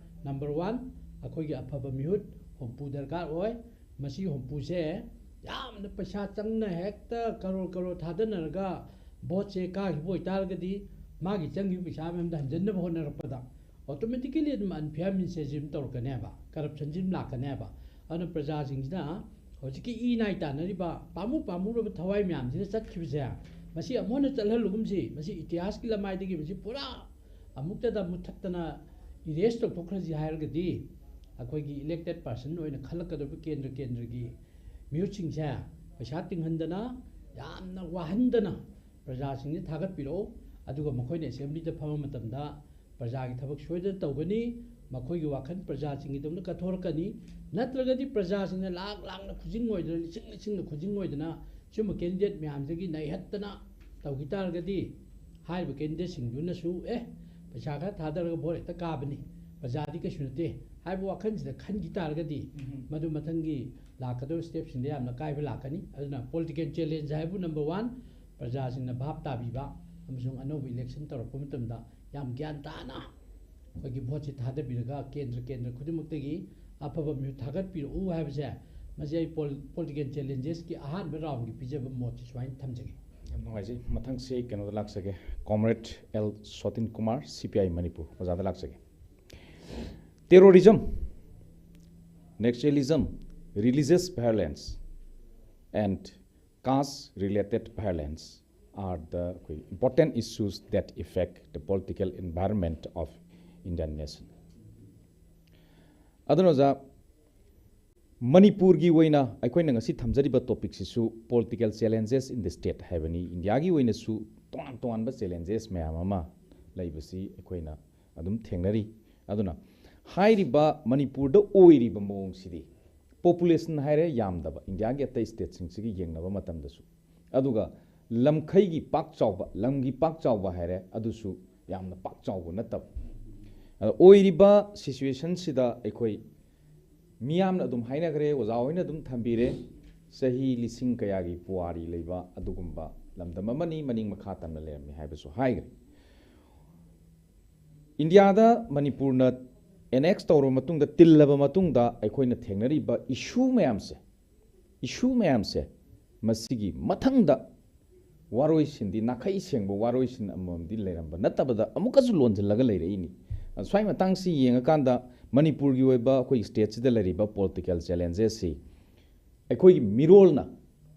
number one, ꯑꯩꯈꯣꯏꯒꯤ ꯑꯐꯕ ꯃꯤꯍꯨꯠ ꯍꯣꯝꯄꯨ ꯗꯔꯀꯥꯔ ꯑꯣꯏ꯫ ꯃꯁꯤ ꯍꯣꯝꯄꯨꯁꯦ ꯌꯥꯝꯅ ꯄꯩꯁꯥ ꯆꯪꯅ ꯍꯦꯛꯇ ꯀꯔꯣꯔ ꯀꯔꯣꯔ ꯊꯥꯗꯅꯔꯒ voteꯁꯦ ꯀꯥꯈꯤꯕ ꯑꯣꯏꯇꯥꯔꯒꯗꯤ, ꯃꯥꯒꯤ ꯆꯪꯈꯤꯕ ꯄꯩꯁꯥ ꯃꯌꯥꯝꯗꯣ ꯍꯟꯖꯤꯟꯅꯕ ꯍꯣꯠꯅꯔꯛꯄꯗ automatically ꯑꯗꯨꯝ unfair ꯃꯤꯟꯁꯦꯁ ꯑꯗꯨꯝ ꯇꯧꯔꯛꯀꯅꯦꯕ, corruptionꯁꯤ ꯑꯗꯨꯝ ꯂꯥꯛꯀꯅꯦꯕ꯫ ꯑꯗꯨꯅ ꯄ꯭ꯔꯖꯥꯁꯤꯡꯁꯤꯅ ꯍꯧꯖꯤꯛꯀꯤ ꯏ ꯅꯥꯏ ꯇꯥꯟꯅꯔꯤꯕ ꯄꯥꯝꯃꯨ ꯄꯥꯝꯃꯨꯔꯕ ꯊꯋꯥꯏ ꯃꯌꯥꯝꯁꯤꯅ ꯆꯠꯈꯤꯕꯁꯦ, ꯃꯁꯤ ꯑꯃꯨꯛ ꯍꯟꯅ ꯆꯠꯍꯜꯂꯒꯨꯝꯁꯤ꯫ ꯃꯁꯤ ꯏꯇꯤꯍꯥꯁꯀꯤ ꯂꯃꯥꯏꯗꯒꯤ ꯃꯁꯤ ꯄꯨꯔꯥ ꯑꯃꯨꯛꯇꯗ ꯃꯨꯠꯊꯠꯇꯅ erase ꯇꯧꯊꯣꯛꯈ꯭ꯔꯁꯤ ꯍꯥꯏꯔꯒꯗꯤ, ꯑꯩꯈꯣꯏꯒꯤ elected person ꯑꯣꯏꯅ ꯈꯜꯂꯛꯀꯗꯧꯔꯤꯕ ꯀꯦꯟꯗ꯭ꯔ ꯀꯦꯟꯗ꯭ꯔꯒꯤ ꯃꯤꯍꯨꯠꯁꯤꯡꯁꯦ ꯄꯩꯁꯥ ꯇꯤꯡꯍꯟꯗꯅ, ꯌꯥꯝꯅ ꯋꯥꯍꯟꯗꯅ ꯄ꯭ꯔꯖꯥꯁꯤꯡꯁꯦ ꯊꯥꯒꯠꯄꯤꯔꯛꯎ꯫ ꯑꯗꯨꯒ ꯃꯈꯣꯏꯅ assemblyꯗ ꯐꯝꯕ ꯃꯇꯝꯗ ꯄ꯭ꯔꯖꯥꯒꯤ ꯊꯕꯛ ꯁꯣꯏꯗꯅ ꯇꯧꯒꯅꯤ꯫ ꯃꯈꯣꯏꯒꯤ ꯋꯥꯈꯜ ꯄ꯭ꯔꯖꯥꯁꯤꯡꯒꯤꯗꯃꯛꯇ ꯀꯠꯊꯣꯔꯛꯀꯅꯤ꯫ ꯅꯠꯇ꯭ꯔꯒꯗꯤ ꯄ꯭ꯔꯖꯥꯁꯤꯡꯅ ꯂꯥꯛ ꯂꯥꯛꯅ ꯈꯨꯖꯤꯡ ꯑꯣꯏꯗꯅ, ꯂꯤꯁꯤꯡ ꯂꯤꯁꯤꯡꯅ ꯈꯨꯖꯤꯡ ꯑꯣꯏꯗꯅ ꯁꯤꯒꯨꯝꯕ candidate ꯃꯌꯥꯝꯁꯤꯒꯤ ꯅꯩꯍꯠꯇꯅ ꯇꯧꯈꯤ ꯇꯥꯔꯒꯗꯤ, ꯍꯥꯏꯔꯤꯕ candidateꯁꯤꯡꯗꯨꯅꯁꯨ, "ꯑꯦ, ꯄꯩꯁꯥ ꯈꯔ ꯊꯥꯗꯔꯒ vote ꯍꯦꯛꯇ ꯀꯥꯕꯅꯤ, ꯄ꯭ꯔꯖꯥꯗꯤ ꯀꯩꯁꯨ ꯅꯠꯇꯦ" ꯍꯥꯏꯕ ꯋꯥꯈꯜꯁꯤꯗ ꯈꯟꯈꯤ ꯇꯥꯔꯒꯗꯤ, ꯎꯝ꯫ ꯃꯗꯨ ꯃꯊꯪꯒꯤ ꯂꯥꯛꯀꯗꯧꯔꯤꯕ stepꯁꯤꯡꯗ ꯌꯥꯝꯅ ꯑꯀꯥꯏꯕ ꯂꯥꯛꯀꯅꯤ꯫ ꯑꯗꯨꯅ political challenge ꯍꯥꯏꯕꯨ number one, ꯄ꯭ꯔꯖꯥꯁꯤꯡꯅ ꯚꯥꯞ ꯇꯥꯕꯤꯕ ꯑꯃꯁꯨꯡ ꯑꯅꯧꯕ election ꯇꯧꯔꯛꯄ ꯃꯇꯝꯗ ꯌꯥꯝ ꯒ꯭ꯌꯥꯟ ꯇꯥꯅ ꯑꯩꯈꯣꯏꯒꯤ voteꯁꯤ ꯊꯥꯗꯕꯤꯔꯒ ꯀꯦꯟꯗ꯭ꯔ ꯀꯦꯟꯗ꯭ꯔ ꯈꯨꯗꯤꯡꯃꯛꯇꯒꯤ ꯑꯐꯕ ꯃꯤꯍꯨꯠ ꯊꯥꯒꯠꯄꯤꯔꯛꯎ ꯍꯥꯏꯕꯁꯦ, ꯃꯁꯤ ꯑꯩ political challengesꯀꯤ ꯑꯍꯥꯟꯕ roundꯒꯤ ꯄꯤꯖꯕ ꯃꯣꯠꯁꯤ ꯁꯨꯃꯥꯏꯅ ꯊꯝꯖꯒꯦ꯫ ꯌꯥꯝ ꯅꯨꯡꯉꯥꯏꯖꯩ꯫ ꯃꯊꯪꯁꯤ ꯑꯩ ꯀꯩꯅꯣꯗ ꯂꯥꯛꯆꯒꯦ, Comrade L Sotin Kumar, C P I Manipur, ꯑꯣꯖꯥꯗ ꯂꯥꯛꯆꯒꯦ꯫ Terrorism, nationalism, religious violence and caste related violence are the ꯑꯩꯈꯣꯏ important issues that affect the political environment of Indian nation꯫ ꯑꯗꯨꯅ ꯑꯣꯖꯥ, ꯃꯅꯤꯄꯨꯔꯒꯤ ꯑꯣꯏꯅ ꯑꯩꯈꯣꯏꯅ ꯉꯁꯤ ꯊꯝꯖꯔꯤꯕ topicꯁꯤꯁꯨ political challenges in the state ꯍꯥꯏꯕꯅꯤ꯫ ꯏꯟꯗꯤꯌꯥꯒꯤ ꯑꯣꯏꯅꯁꯨ ꯇꯣꯉꯥꯟ ꯇꯣꯉꯥꯟꯕ challenges ꯃꯌꯥꯝ ꯑꯃ ꯂꯩꯕꯁꯤ ꯑꯩꯈꯣꯏꯅ ꯑꯗꯨꯝ ꯊꯦꯡꯅꯔꯤ꯫ ꯑꯗꯨꯅ ꯍꯥꯏꯔꯤꯕ ꯃꯅꯤꯄꯨꯔꯗ ꯑꯣꯏꯔꯤꯕ ꯃꯑꯣꯡꯁꯤꯗꯤ, population ꯍꯥꯏꯔꯦ ꯌꯥꯝꯗꯕ, ꯏꯟꯗꯤꯌꯥꯒꯤ ꯑꯇꯩ stateꯁꯤꯡꯁꯤꯒ ꯌꯦꯡꯅꯕ ꯃꯇꯝꯗꯁꯨ, ꯑꯗꯨꯒ ꯂꯝꯈꯩꯒꯤ ꯄꯥꯛ ꯆꯥꯎꯕ, ꯂꯝꯒꯤ ꯄꯥꯛ ꯆꯥꯎꯕ ꯍꯥꯏꯔꯦ, ꯑꯗꯨꯁꯨ ꯌꯥꯝꯅ ꯄꯥꯛ ꯆꯥꯎꯕ ꯅꯠꯇꯕ꯫ ꯑꯗ ꯑꯣꯏꯔꯤꯕ situationꯁꯤꯗ ꯑꯩꯈꯣꯏ ꯃꯤꯌꯥꯝꯅ ꯑꯗꯨꯝ ꯍꯥꯏꯅꯈ꯭ꯔꯦ, ꯑꯣꯖꯥ ꯍꯣꯏꯅ ꯑꯗꯨꯝ ꯊꯝꯕꯤꯔꯦ, ꯆꯍꯤ ꯂꯤꯁꯤꯡ ꯀꯌꯥꯒꯤ ꯄꯨꯋꯥꯔꯤ ꯂꯩꯕ ꯑꯗꯨꯒꯨꯝꯕ ꯂꯝꯗꯝ ꯑꯃꯅꯤ, ꯃꯅꯤꯡ ꯃꯈꯥ ꯇꯝꯅ ꯂꯩꯔꯝꯃꯤ ꯍꯥꯏꯕꯁꯨ ꯍꯥꯏꯈ꯭ꯔꯦ꯫ ꯏꯟꯗꯤꯌꯥꯗ ꯃꯅꯤꯄꯨꯔꯅ annex ꯇꯧꯔꯕ ꯃꯇꯨꯡꯗ, ꯇꯤꯜꯂꯕ ꯃꯇꯨꯡꯗ ꯑꯩꯈꯣꯏꯅ ꯊꯦꯡꯅꯔꯤꯕ issue ꯃꯌꯥꯝꯁꯦ, issue ꯃꯌꯥꯝꯁꯦ, ꯃꯁꯤꯒꯤ ꯃꯊꯪꯗ ꯋꯥꯔꯣꯏꯁꯤꯟꯗꯤ, ꯅꯥꯈꯩ ꯁꯦꯡꯕ ꯋꯥꯔꯣꯏꯁꯤꯟ ꯑꯃꯃꯝꯗꯤ ꯂꯩꯔꯝꯕ ꯅꯠꯇꯕꯗ ꯑꯃꯨꯛꯀꯁꯨ ꯂꯣꯟꯁꯤꯜꯂꯒ ꯂꯩꯔꯛꯏꯅꯤ꯫ ꯑꯗ ꯁ꯭ꯋꯥꯏ ꯃꯇꯥꯡꯁꯤ ꯌꯦꯡꯉꯀꯥꯟꯗ ꯃꯅꯤꯄꯨꯔꯒꯤ ꯑꯣꯏꯕ ꯑꯩꯈꯣꯏꯒꯤ stateꯁꯤꯗ ꯂꯩꯔꯤꯕ political challengesꯁꯤ ꯑꯩꯈꯣꯏꯒꯤ ꯃꯤꯔꯣꯜꯅ,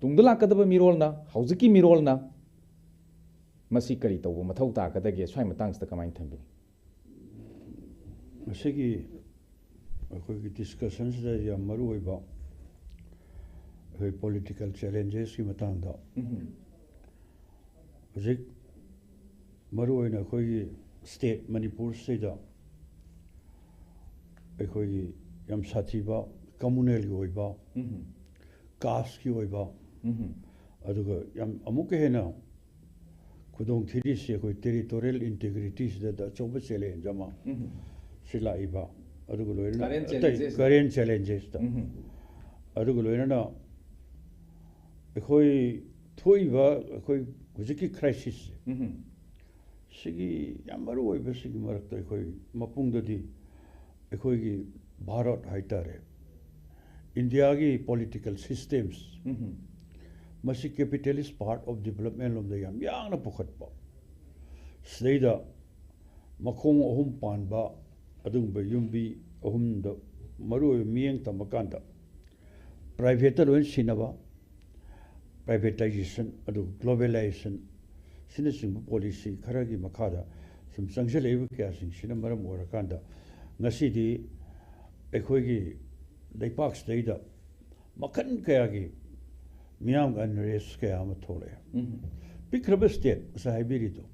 ꯇꯨꯡꯗ ꯂꯥꯛꯀꯗꯕ ꯃꯤꯔꯣꯜꯅ, ꯍꯧꯖꯤꯛꯀꯤ ꯃꯤꯔꯣꯜꯅ ꯃꯁꯤ ꯀꯔꯤ ꯇꯧꯕ ꯃꯊꯧ ꯇꯥꯒꯗꯒꯦ? ꯁ꯭ꯋꯥꯏ ꯃꯇꯥꯡꯁꯤꯗ ꯀꯃꯥꯏꯅ ꯊꯝꯕꯤꯅꯤ? ꯃꯁꯤꯒꯤ ꯑꯩꯈꯣꯏꯒꯤ discussionꯁꯤꯗ ꯌꯥꯝ ꯃꯔꯨ ꯑꯣꯏꯕ ꯑꯩꯈꯣꯏ political challengesꯀꯤ ꯃꯇꯥꯡꯗ, ꯍꯧꯖꯤꯛ ꯃꯔꯨ ꯑꯣꯏꯅ ꯑꯩꯈꯣꯏꯒꯤ state ꯃꯅꯤꯄꯨꯔꯁꯤꯗ ꯑꯩꯈꯣꯏꯒꯤ ꯌꯥꯝ ꯁꯥꯊꯤꯕ communalꯒꯤ ꯑꯣꯏꯕ, casteꯀꯤ ꯑꯣꯏꯕ, ꯑꯗꯨꯒ ꯌꯥꯝ ꯑꯃꯨꯛꯀ ꯍꯦꯟꯅ ꯈꯨꯗꯣꯡ ꯊꯤꯔꯤꯁꯤ ꯑꯩꯈꯣꯏ territorial integrityꯁꯤꯗ ꯑꯆꯧꯕ challenge ꯑꯃ ꯁꯤ ꯂꯥꯛꯏꯕ, ꯑꯗꯨꯒ ꯂꯣꯏꯅꯅ Current ꯑꯇꯩ challengesꯇ꯫ Current challengesꯇ, ꯑꯗꯨꯒ ꯂꯣꯏꯅꯅ ꯑꯩꯈꯣꯏ ꯊꯣꯛꯏꯕ ꯑꯩꯈꯣꯏ ꯍꯧꯖꯤꯛꯀꯤ crisisꯁꯦ, ꯁꯤꯒꯤ ꯌꯥꯝ ꯃꯔꯨ ꯑꯣꯏꯕꯁꯤꯒꯤ ꯃꯔꯛꯇ ꯑꯩꯈꯣꯏ ꯃꯄꯨꯡꯗꯗꯤ ꯑꯩꯈꯣꯏꯒꯤ ꯚꯥꯔꯠ ꯍꯥꯏꯇꯥꯔꯦ, ꯏꯟꯗꯤꯌꯥꯒꯤ ꯄꯣꯂꯤꯇꯤꯀꯦꯜ ꯁꯤꯁꯇꯦꯝꯁ, ꯎꯝ꯫ ꯃꯁꯤ ꯀꯦꯄꯤꯇꯦꯂꯤꯁ ꯄꯥꯊ ꯑꯣꯐ ꯗꯤꯕꯂꯞꯃꯦꯟ ꯂꯣꯝꯗ ꯌꯥꯝ ꯌꯥꯡꯅ ꯄꯨꯈꯠꯄ꯫ ꯁꯤꯗꯩꯗ ꯃꯈꯣꯡ ꯑꯍꯨꯝ ꯄꯥꯟꯕ ꯑꯗꯨꯒꯨꯝꯕ ꯌꯨꯝꯕꯤ ꯑꯍꯨꯝꯗ ꯃꯔꯨꯑꯣꯏꯕ ꯃꯤꯠꯌꯦꯡ ꯊꯝꯕ ꯀꯥꯟꯗ, ꯄ꯭ꯔꯥꯏꯚꯦꯠꯇ ꯂꯣꯏꯅ ꯁꯤꯟꯅꯕ, ꯄ꯭ꯔꯥꯏꯚꯦꯇꯥꯏꯖꯦꯁꯟ, ꯑꯗꯨꯒ ꯒ꯭ꯂꯣꯕꯦꯂꯥꯏꯖꯦꯁꯟ, ꯁꯤꯅꯆꯤꯡꯕ ꯄꯣꯂꯤꯁꯤ ꯈꯔꯒꯤ ꯃꯈꯥꯗ ꯁꯨꯝ ꯆꯪꯁꯤꯜꯂꯛꯏꯕ ꯀꯌꯥꯁꯤꯡꯁꯤꯅ ꯃꯔꯝ ꯑꯣꯏꯔꯀꯥꯟꯗ, ꯉꯁꯤꯗꯤ ꯑꯩꯈꯣꯏꯒꯤ ꯂꯩꯄꯥꯛꯁꯤꯗꯩꯗ ꯃꯈꯜ ꯀꯌꯥꯒꯤ ꯃꯤꯌꯥꯝꯒꯤ ꯑꯟꯔꯦꯁ ꯀꯌꯥ ꯑꯃ ꯊꯣꯛꯂꯛꯑꯦ꯫ ꯎꯝ꯫ ꯄꯤꯛꯈ꯭ꯔꯕ ꯁ꯭ꯇꯦꯠ, ꯉꯁꯥꯏ ꯍꯥꯏꯕꯤꯔꯤꯗꯣ,